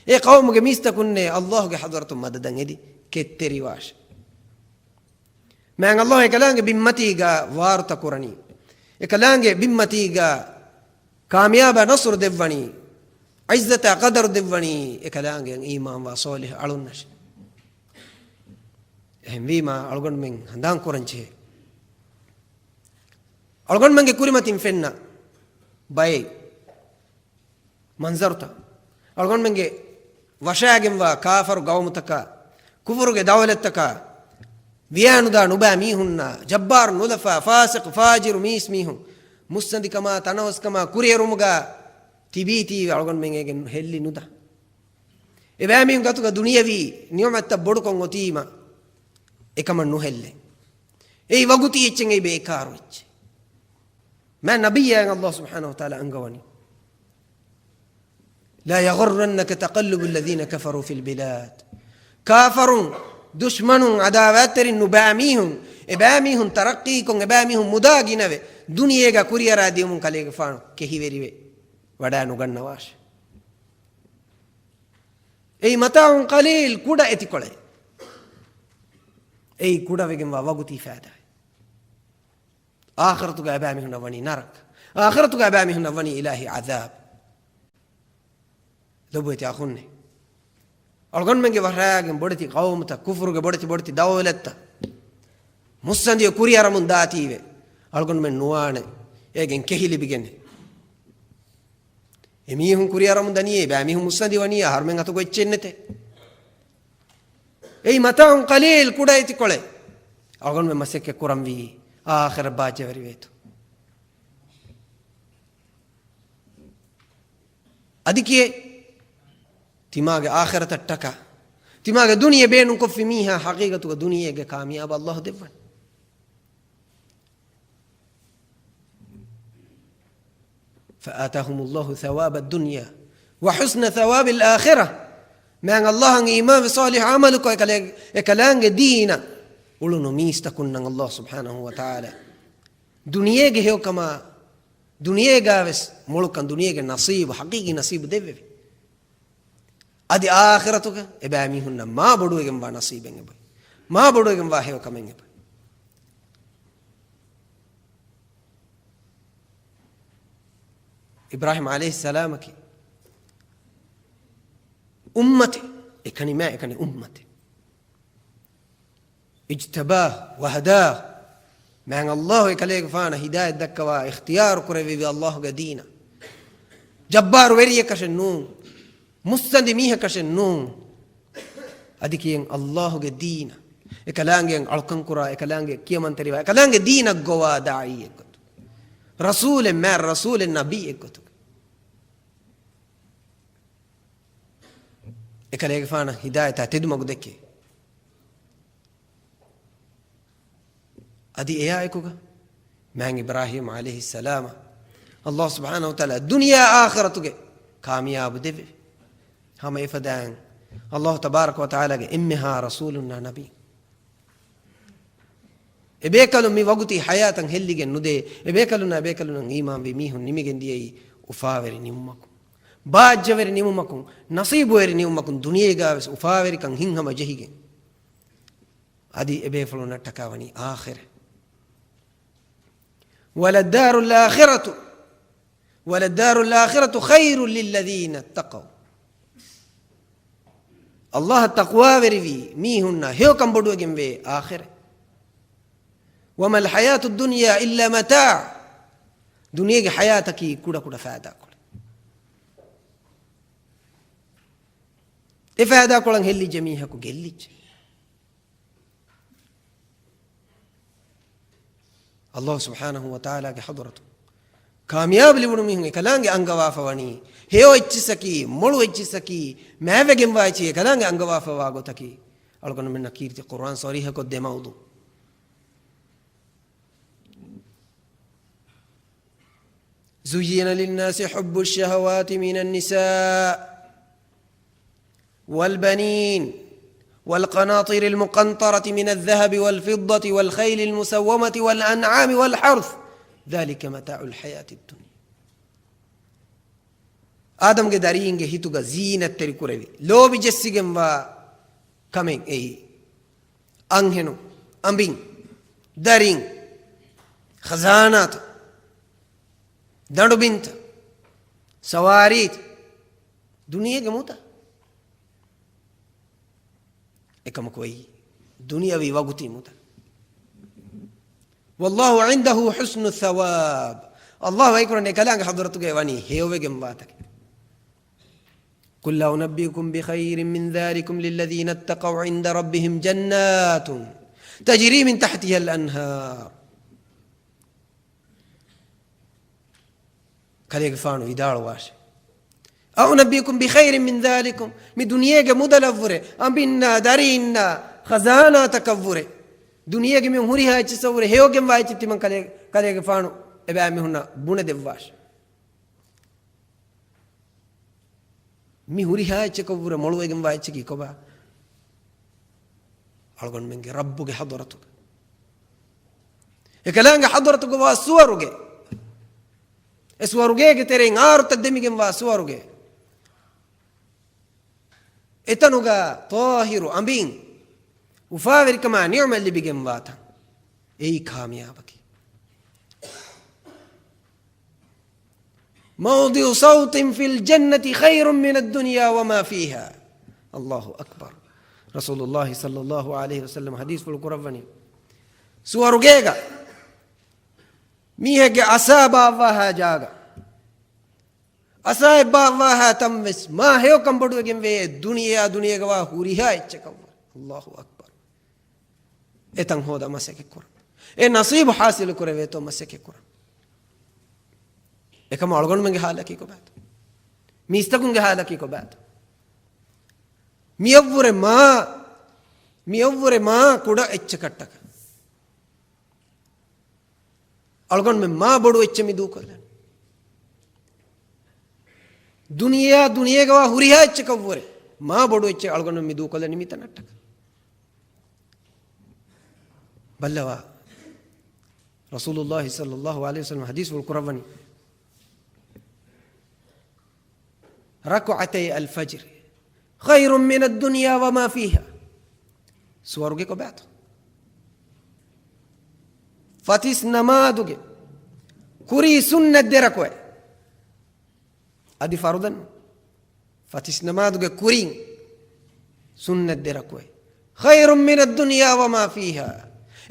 އޭ ޤައުމުގެ މީސްތަކުންނޭ، އައްލާހުގެ ޙަޟްރަތުން މަދަދަށް އެދި ކެތްތެރިވާށޭ. މާތް އައްލާހު އެކަލާނގެ ބިންމަތީގަ ވާރުތަ ކުރަނީ. އެކަލާނގެ ބިންމަތީގަ ކާމިޔާބާ ނަޞްރު ދެއްވަނީ. ޢިއްޒަތާ ޤަދަރު ދެއްވަނީ. އެކަލާނގެ އީމާންވާ ޞާލިޙު އަޅުންނަށް. އެހެންވީމާ، އަޅުގަނޑުމެން ހަނދާން ކުރަން ޖެހޭ، އަޅުގަނޑުމެންގެ ކުރިމަތިން ފެންނަ ބައެއް މަންޒަރުތައް، އަޅުގަނޑުމެންގެ ވަށާގެންވާ ކާފަރު ގައުމުތަކާ، ކުފުރުގެ ދައުލަތްތަކާ، ވިޔާނުދާ ނުބައި މީހުންނާ، ޖައްބާރު ނުލަފާ، ފާސިޤު ފާޖިރު މީސްމީހުން، މުއްސަނދިކަމާ ތަނަވަސްކަމާ ކުރިއެރުމުގާ ތިބީތީވެ އަޅުގަނޑުމެން އޭގެން ހެއްލި ނުދާ. އެބައިމީހުން ގަތުގަ ދުނިޔަވީ ނިޢުމަތްތައް ބޮޑުކޮށް އޮތީމަ، އެކަމަށް ނުހެއްލޭ. އެއީ ވަގުތީ އެއްޗެއް، އެއީ ބޭކާރު އެއްޗެއް. މާތް ނަބިއްޔާއަށް އައްލާހު ސުބްޙާނަހު ވަތަޢާލާ އަންގަވަނީ، لا يغرنك تقلب الذين كفروا في البلاد. ކާފަރުން، ދުޝްމަނުން، ޢަދާވާތްތެރިން ނުބައި މީހުން، އެބައި މީހުން ތަރައްޤީކޮށް، އެބައި މީހުން މުދާ ގިނަވެ، ދުނިޔޭގަ ކުރިއަރާ ދިޔުމުން ކަލޭގެފާނު ކެހިވެރިވެ ވަޑާ ނުގަންނަވާށޭ. އެއީ متاع قليل، ކުޑަ އެތިކޮޅެއް. އެއީ ކުޑަވެގެންވާ ވަގުތީ ފައިދާއެއް. އާޚިރަތުގަ އެބައިމީހުންނަށް ވަނީ ނަރަކަ. އާޚިރަތުގަ އެބައިމީހުންނަށް ވަނީ އިލާހީ ޢަޛާބު. ލޮބުވެތި އަޚުންނޭ، އަޅުގަނޑުމެންގެ ވަށާގެން ބޮޑެތި ޤައުމުތައް، ކުފުރުގެ ބޮޑެތި ބޮޑެތި ދައުލަތްތައް، މުއްސަނދިއަށް ކުރިއަރަމުން ދާތީވެ، އަޅުގަނޑުމެން ނުވާނެ އޭގެން ކެހި ލިބިގެން. އެމީހުން ކުރިއަރަމުން ދަނީ، އެބައިމީހުން މުއްސަނދި ވަނީ، އަހަރުމެން އަތުގަ އެއްޗެއް ނެތޭ. އެއީ متاع قليل، ކުޑަ އެތިކޮޅެއް. އަޅުގަނޑުމެން މަސައްކަތް ކުރަންވީ އާޚިރަތް ބާއްޖަވެރިވޭތޯ. އަދި ކިޔޭ، ތިމާގެ އާޚިރަތަށްޓަކާ ތިމާގެ ދުނިޔެ ބޭނުންކޮށްފި މީހާ ޙަޤީޤަތުގަ ދުނިޔޭގެ ކާމިޔާބު އައްލާހު ދެއްވަން. فآتاهم الله ثواب الدنيا وحسن ثواب الآخرة. މާތް އައްލާހަށް އީމާންވެ ޞާލިޙު ޢަމަލުކޮށް އެކަލޭ-، އެކަލާނގެ ދީނަށް އުޅުނު މީސްތަކުންނަށް އައްލާހު ސުބްޙާނަހު ވަތަޢާލާ ދުނިޔޭގެ ހެޔޮކަމާ، ދުނިޔޭގާވެސް މޮޅުކަން ދުނިޔޭގެ ނަޞީބު، ޙަޤީޤީ ނަޞީބު ދެއްވެވި. އަދި އާޚިރަތުގަ އެބައިމީހުންނަށް މާ ބޮޑުވެގެންވާ ނަޞީބެއް އެބައޮތް. މާ ބޮޑުވެގެންވާ ހެޔޮކަމެއް އެބައޮތް. އިބްރާހީމް ޢަލައިހިއްސަލާމަކީ އުއްމަތެއް، އެކަނި މާ އެކަނި އުއްމަތެއް. اجتباه وهداه. މާތް ﷲ އެކަލޭގެފާނަށް ހިދާޔަތް ދައްކަވާ، އިޚްތިޔާރު ކުރެއްވި ﷲގެ ދީނަށް. ޖައްބާރު ވެރިއެއްކަށެއް ނޫން. މުއްސަނދި މީހަކަށެއް ނޫން. އަދި ކިޔެން ﷲގެ ދީނަށް އެކަލާނގެއަށް އަޅުކަން ކުރާ، އެކަލާނގެ ކިޔަމަންތެރިވާ، އެކަލާނގެ ދީނަށް ގޮވާ ދާޢީއެއް ގޮތުގަ، ރަސޫލެއް މާތް ރަސޫލެއް ނަބީއެއް ގޮތުގަ. އެކަލޭގެފާނަށް ހިދާޔަތާ ތެދުމަގު ދެއްކޭ. އަދި އެއާއެކުގަ މާތް އިބްރާހީމް ޢަލައިހިއްސަލާމަށް ﷲ ސުބްޙާނަހޫ ވަތަޢާލާ ދުނިޔެ އާޚިރަތުގެ ކާމިޔާބު ދެއްވެވި. ހަމަ އެފަދައިން ﷲ ތަބާރަކަ ވަތަޢާލާގެ އެންމެހާ ރަސޫލުންނާ ނަބީ. އެބޭކަލުން މި ވަގުތީ ޙަޔާތަށް ހެއްލިގެން ނުދޭ. އެބޭކަލުންނާ އެބޭކަލުންނަށް އީމާންވި މީހުން ނިމިގެން ދިޔައީ އުފާވެރި ނިމުމަކުން، ބާއްޖަވެރި ނިމުމަކުން، ނަސީބުވެރި ނިމުމަކުން، ދުނިޔޭގާވެސް އުފާވެރިކަން ހިތްހަމަ ޖެހިގެން. އަދި އެބޭފުޅުންނަށްޓަކާ ވަނީ އާޚިރަތް. وللدار الآخرة، وللدار الآخرة خير للذين اتقوا. ﷲ އަށް ތަޤްވާވެރިވި މީހުންނަށް ހެޔޮކަން ބޮޑުވެގެންވޭ އާޚިރަތް. وما الحياة الدنيا إلا متاع. ދުނިޔޭގެ ޙަޔާތަކީ ކުޑަކުޑަ ފައިދާކޮޅެއް. އެ ފައިދާކޮޅަށް ހެއްލިއްޖެ މީހަކު ގެއްލިއްޖެ. ﷲ ސުބްޙާނަހޫ ވަތަޢާލާގެ ޙަޟްރަތު ކާމިޔާބު ލިބުނު މީހުން އެކަލާނގެ އަންގަވާފަ ވަނީ، ހެޔޮ އެއްޗިއްސަކީ، މޮޅު އެއްޗިއްސަކީ، މާތްވެގެންވާ އެއްޗެއް އެކަލާނގެ އަންގަވާފަ ވާ ގޮތަކީ. އަޅުގަނޑުމެންނަށް ކީރިތި ޤުރުއާން ޞަރީޙަކޮށް ދެ މައުޟޫޢު. زين للناس حب الشهوات من النساء والبنين والقناطير المقنطرة من الذهب والفضة والخيل المسومة والأنعام والحرث ذلك متاع الحياة الدنيا. އާދަމްގެ ދަރީންގެ ހިތުގަ ޒީނަތްތެރި ކުރެވި، ލޯބި ޖެއްސިގެންވާ ކަމެއް އެއީ. އަންހެނުން، އަނބިން، ދަރިން، ޚަޒާނާތައް، ދަނޑުބިންތައް، ސަވާރީތައް، ދުނިޔޭގެ މުދާ. އެކަމަކު އެއީ ދުނިޔަވީ ވަގުތީ މުދާ. والله عنده حسن الثواب. ﷲ އައިކުރަން އެކަލާނގެ ޙަޟްރަތުގައި ވަނީ ހެޔޮވެގެންވާތަކެއް. قل أنبئكم بخير من ذلكم للذين اتقوا عند ربهم جنات تجري من تحتها الأنهار. ކަލޭގެފާނު ވިދާޅުވާށެ. أنبئكم بخير من ذلكم. މި ދުނިޔޭގެ މުދަލަށްވުރެ، އަނބިންނާ، ދަރީންނާ، ޚަޒާނާތަކަށްވުރެ، ދުނިޔޭގެ މި ހުރިހާ އެއްޗިއްސަށްވުރެ ހެޔޮވެގެންވާ އެއްޗެއް ތިމަން ކަލޭ-، ކަލޭގެފާނު އެބައިމީހުންނަށް ބުނެދެއްވާށެ. މި ހުރިހާ އެއްޗަކަށްވުރެ މޮޅުވެގެންވާ އެއްޗަކީ ކޮބާ؟ އަޅުގަނޑުމެންގެ ރައްބުގެ ޙަޟްރަތުގަ، އެކަލާނގެ ޙަޟްރަތުގަ ވާ ސުވަރުގެ، އެ ސުވަރުގޭގެ ތެރެއިން އާރުތައް ދެމިގެންވާ ސުވަރުގެ، އެތަނުގަ ޠާހިރު އަނބިން އުފާވެރިކަމާ ނިޢުމަތް ލިބިގެންވާތަން. އެއީ ކާމިޔާބަކީ. موضع سوط في الجنة خير من الدنيا وما فيها. الله أكبر. ރަސޫލުﷲ ޞައްލަﷲ ޢަލައިހި ވަސައްލަމަ ޙަދީޘްފުޅު ކުރައްވަނީ، ސުވަރުގޭގަ މީހެއްގެ އަސާ ބާއްވާހާ ޖާގަ، އަސާއެއް ބާއްވާހާ ތަން ވެސް މާ ހެޔޮކަން ބޮޑުވެގެން ވޭ ދުނިޔެއާ ދުނިޔޭގަވާ ހުރިހާ އެއްޗަކަށްވުރެ. الله أكبر. އެތަން ހޯދަ މަސައްކަތް ކުރަން. އެ ނަސީބު ޙާޞިލު ކުރެވޭތޯ މަސައްކަތް ކުރަން. އެކަމަ އަޅުގަނޑުމެންގެ ޙާލަކީ ކޮބާތޯ؟ މީސްތަކުންގެ ޙާލަކީ ކޮބާތޯ؟ މިއަށްވުރެ މާ، މިއަށްވުރެ މާ ކުޑަ އެއްޗަކަށްޓަކަ އަޅުގަނޑުމެން މާ ބޮޑު އެއްޗެއް މި ދޫކޮށްލަނީ. ދުނިޔެއާ ދުނިޔޭގަވާ ހުރިހާ އެއްޗަކަށްވުރެ މާ ބޮޑު އެއްޗެއް އަޅުގަނޑުމެން މި ދޫކޮށްލަނީ މިތަނަށްޓަކަ. ބައްލަވާ، ރަސޫލުﷲ ޞައްލަﷲ ޢަލައިހި ވަސައްލަމަ ޙަދީޘްފުޅު ކުރައްވަނީ، ركعتي الفجر خير من الدنيا وما فيها. ސުވަރުގެ ކޮބާތޯ؟ ފަތިސް ނަމާދުގެ ކުރީ ސުންނަތް ދެ ރަކުޢަތް. އަދި ފަރުޟެއް ނޫން. ފަތިސް ނަމާދުގެ ކުރިން ސުންނަތް ދެ ރަކުޢަތް. خير من الدنيا وما فيها.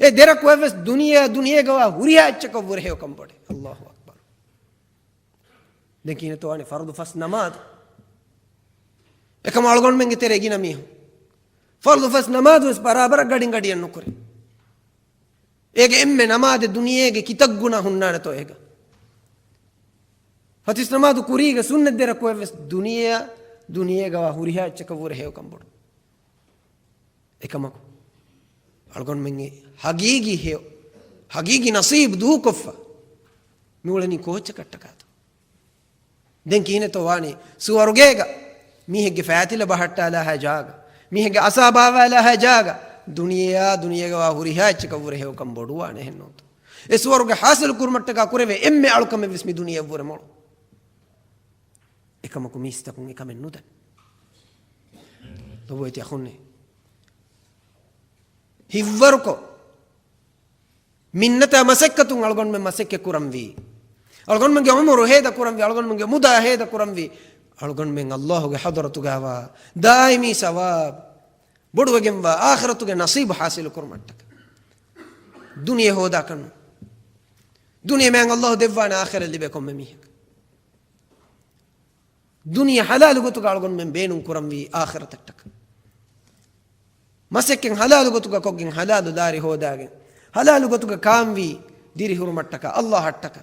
އެ ދެ ރަކުޢަތް ވެސް ދުނިޔެ، ދުނިޔޭގަވާ ހުރިހާ އެއްޗަކަށްވުރެ ހެޔޮކަން ބޮޑޭ. އައްލާހު އަކްބަރު. ދެން ކިހިނެއްތޯ ވާނީ ފަރުޟު ފަސް ނަމާދު. އެކަމަކު އަޅުގަނޑުމެންގެ ތެރޭ ގިނަ މީހުން ފަރުޟު ފަސް ނަމާދު ވެސް ބަރާބަރަށް ގަޑިން ގަޑިއަށް ނުކުރޭ. އޭގެ އެންމެ ނަމާދެއް ދުނިޔޭގެ ކިތައް ގުނަ ހުންނާނެތޯ އޭގަ؟ ފަތިސް ނަމާދު ކުރީގެ ސުންނަތް ދެ ރަކުޢަތް ވެސް ދުނިޔެއާ، ދުނިޔޭގަވާ ހުރިހާ އެއްޗަކަށްވުރެ ހެޔޮކަން ބޮޑު. އެކަމަކު، އަޅުގަނޑުމެންގެ ހަގީގީ ހެޔޮ، ހަގީގީ ނަސީބު ދޫކޮށްފަ މިއުޅެނީ ކޯއްޗަކަށްޓަކާތޯ؟ ދެން ކިހިނެއްތޯ ވާނީ ސުވަރުގޭގަ މީހެއްގެ ފައިތިލަ ބަހައްޓާލާހާ ޖާގަ، މީހެއްގެ އަސާ ބާވާލާހާ ޖާގަ، ދުނިޔެއާ، ދުނިޔޭގަވާ ހުރިހާ އެއްޗަކަށްވުރެ ހެޔޮކަން ބޮޑުވާނެ އެހެންނޫންތޯ؟ އެ ސުވަރުގެ ޙާޞިލު ކުރުމަށްޓަކާ ކުރެވޭ އެންމެ އަޅުކަމެއްވެސް މި ދުނިޔެއަށްވުރެ މޮޅު. އެކަމަކު މީސްތަކުން އެކަމެއް ނުދަން. ލޮބުވެތި އަޚުންނޭ. ހިތްވަރުކޮށް، މިންނަތާ މަސައްކަތުން އަޅުގަނޑުމެން މަސައްކަތް ކުރަންވީ. އަޅުގަނޑުމެންގެ ޢުމުރު ހޭދަ ކުރަންވީ. އަޅުގަނޑުމެންގެ މުދާ ހޭދަ ކުރަންވީ. އަޅުގަނޑުމެން އައްލާހުގެ ޙަޟްރަތުގައިވާ ދާއިމީ ސަވާބު ބޮޑުވެގެންވާ އާޚިރަތުގެ ނަސީބު ޙާޞިލު ކުރުމަށްޓަކަ. ދުނިޔެ ހޯދާކަށްނު. ދުނިޔެ މާތް އައްލާހު ދެއްވާނެ އާޚިރަތް ލިބޭ ކޮންމެ މީހަކަށް. ދުނިޔެ ޙަލާލު ގޮތުގަ އަޅުގަނޑުމެން ބޭނުން ކުރަންވީ އާޚިރަތަށްޓަކަ. މަސައްކަތް ޙަލާލު ގޮތުގަ ކޮށްގެން ޙަލާލު ދާރި ހޯދާގެން ޙަލާލު ގޮތުގަ ކާންވީ ދިރިހުރުމަށްޓަކަ، އައްލާހަށްޓަކަ.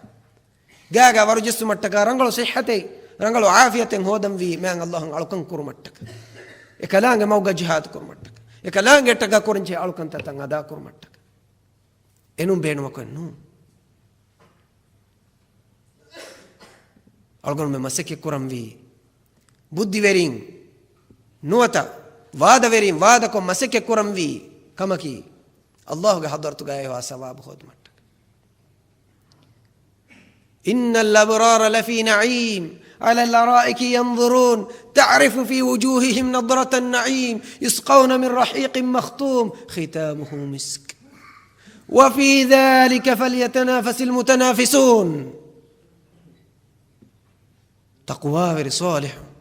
ގާގާ ވަރުޖެއްސުމަށްޓަކާ، ރަނގަޅު ޞިއްޙަތެއް، ރަނގަޅު ޢާފިޔަތެއް ހޯދަންވީ މާތް އައްލާހުން އަޅުކަން ކުރުމަށްޓަކަ. އެކަލާނގެ މަގުގަ ޖިހާދު ކުރުމަށްޓަކަ. އެކަލާނގެއަށްޓަކާ ކުރަންޖެހޭ އަޅުކަންތައްތައް އަދާ ކުރުމަށްޓަކަ. އެނޫން ބޭނުމަކު ނޫން. އަޅުގަނޑުމެން މަސައްކަތް ކުރަންވީ ބުއްދިވެރިން ނުވަތަ ވާދަވެރިން ވާދަކޮށް މަސައްކަތް ކުރަންވީ ކަމަކީ، އައްލާހުގެ ޙަޟްރަތުގައިވާ ސަވާބު ހޯދުމަށްޓަކަ. إن الأبرار لفي نعيم على الأرائك ينظرون تعرف في وجوههم نضرة النعيم يسقون من رحيق مختوم ختامه مسك وفي ذلك فليتنافس المتنافسون. ތަޤްވާވެރި ޞާލިޙުން،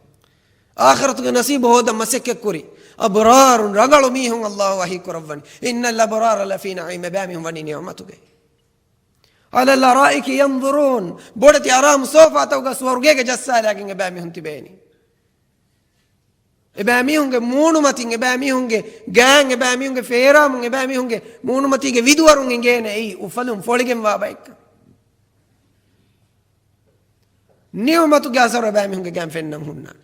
އާޚިރަތުގެ ނަސީބު ހޯދަން މަސައްކަތްކުރި އަބްރާރުން، ރަނގަޅު މީހުން އައްލާހު ވަޙީކުރައްވަނީ، إن الأبرار لفي نعيم، އެބައިމީހުން ވަނީ ނިޢުމަތުގައި. على الأرائك ينظرون، ބޮޑެތި އަރާމު ސޯފާތަކުގަ ސުވަރުގޭގަ ޖައްސާލާގެން އެބައިމީހުން ތިބޭނީ. އެބައިމީހުންގެ މޫނުމަތިން، އެބައިމީހުންގެ ގާތް، އެބައިމީހުންގެ ފޭރާމުން، އެބައިމީހުންގެ މޫނުމަތީގެ ވިދުވަރުން އެނގޭނެ އެއީ އުފަލުން ފޮޅިގެންވާ ބައެއްކަން. ނިޢުމަތުގެ އަސަރު އެބައިމީހުންގެ ގާތް ފެންނަން ހުންނާނެ.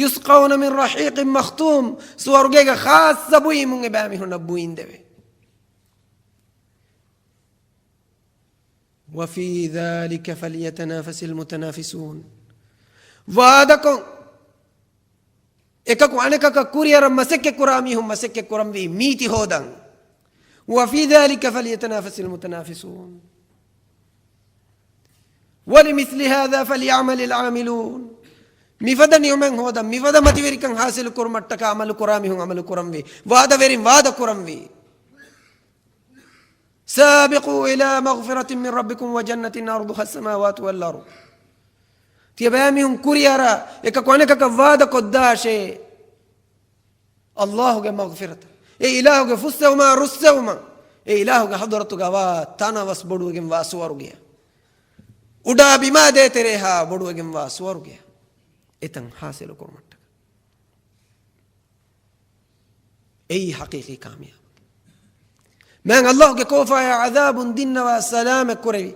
يسقون من رحيق مختوم، ސުވަރުގޭގެ ޚާއްޞަ ބުއިމުން އެބައިމީހުންނަށް ބުއިން ދެވޭ. وفي ذلك فليتنافس المتنافسون. ވާދަކޮށް، އެކަކު އަނެކަކަށް ކުރިއަރަން މަސައްކަތްކުރާ މީހުން މަސައްކަތްކުރަންވީ މީތި ހޯދަން. وفي ذلك فليتنافس المتنافسون. ولمثل هذا فليعمل العاملون. މިފަދަ ނިޢުމަތް ހޯދަން، މިފަދަ މަތިވެރިކަން ޙާޞިލު ކުރުމަށްޓަކާ ޢަމަލު ކުރާ މީހުން ޢަމަލު ކުރަންވީ، ވާދަވެރިން ވާދަ ކުރަންވީ. سابقوا إلى مغفرة من ربكم وجنة عرضها السماوات والأرض. ތިޔަބައިމީހުން ކުރިއަރާ، އެކަކު އަނެކަކަށް ވާދަކޮށްދާށޭ، އައްލާހުގެ މަޣްފިރަތަށް، އެ އިލާހުގެ ފުއްސެވުމާ ރުއްސެވުމަށް، އެ އިލާހުގެ ޙަޟްރަތުގަ ވާ ތަނަވަސް ބޮޑުވެގެންވާ ސުވަރުގެއަށް، އުޑާ ބިމާ ދޭތެރޭހާ ބޮޑުވެގެންވާ ސުވަރުގެއަށް، އެތަން ޙާޞިލު ކުރުމަށްޓަކަ. އެއީ ޙަޤީޤީ ކާމިޔާބު. މާތް އައްލާހުގެ ކޯފާޔާ ޢަޛާބުން ދިންނަވާ ސަލާމަތް ކުރެވި،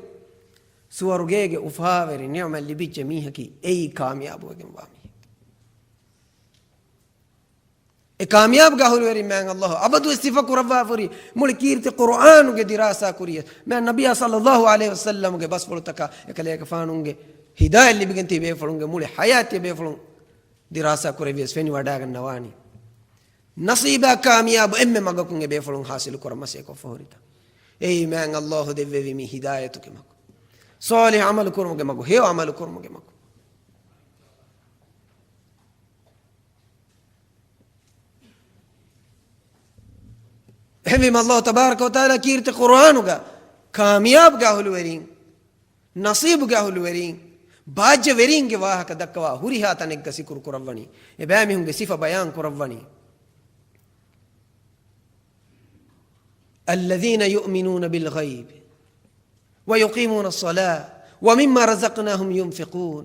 ސުވަރުގޭގެ އުފާވެރި ނިޢުމަތް ލިބިއްޖެ މީހަކީ އެއީ ކާމިޔާބުވެގެންވާ މީހެއް. އެ ކާމިޔާބުގެ އަހުލުވެރިން މާތް އައްލާހު އަބަދުވެސް ސިފަކުރައްވާފަ ހުރި މުޅި ކީރިތި ޤުރުއާނުގެ ދިރާސާ ކުރިޔަސް، މާތް ނަބިއްޔާ ޞައްލައްލާހު ޢަލައިހި ވަސައްލަމުގެ ބަސްފުޅުތަކާ އެކަލޭގެފާނުގެ ހިދާޔަތް ލިބިގެން ތިބޭފުޅުންގެ މުޅި ޙަޔާތް ތިބޭފުޅުން ދިރާސާ ކުރެވިޔަސް ފެނިވަޑައިގަންނަވާނީ. ނަސީބާ ކާމިޔާބު އެންމެ މަގަކުން އެބޭފުޅުން ޙާޞިލު ކުރަން މަސައްކަތް ކޮށްފަ ހުރިތަން. އެއީ މާތް އައްލާހު ދެއްވެވި މި ހިދާޔަތުގެ މަގު. ޞާލިޙު ޢަމަލު ކުރުމުގެ މަގު. ހެޔޮ ޢަމަލު ކުރުމުގެ މަގު. އެހެންވީމަ އައްލާހު ތަބާރަކަ ވަތަޢާލާ ކީރިތި ޤުރުއާނުގަ ކާމިޔާބުގެ އަހުލުވެރީން، ނަޞީބުގެ އަހުލުވެރީން، ބާއްޖަވެރީންގެ ވާހަކަ ދައްކަވާ ހުރިހާ ތަނެއްގަ ޒިކުރު ކުރައްވަނީ. އެބައިމީހުންގެ ސިފަ ބަޔާން ކުރައްވަނީ. الذين يؤمنون بالغيب ويقيمون الصلاة ومما رزقناهم ينفقون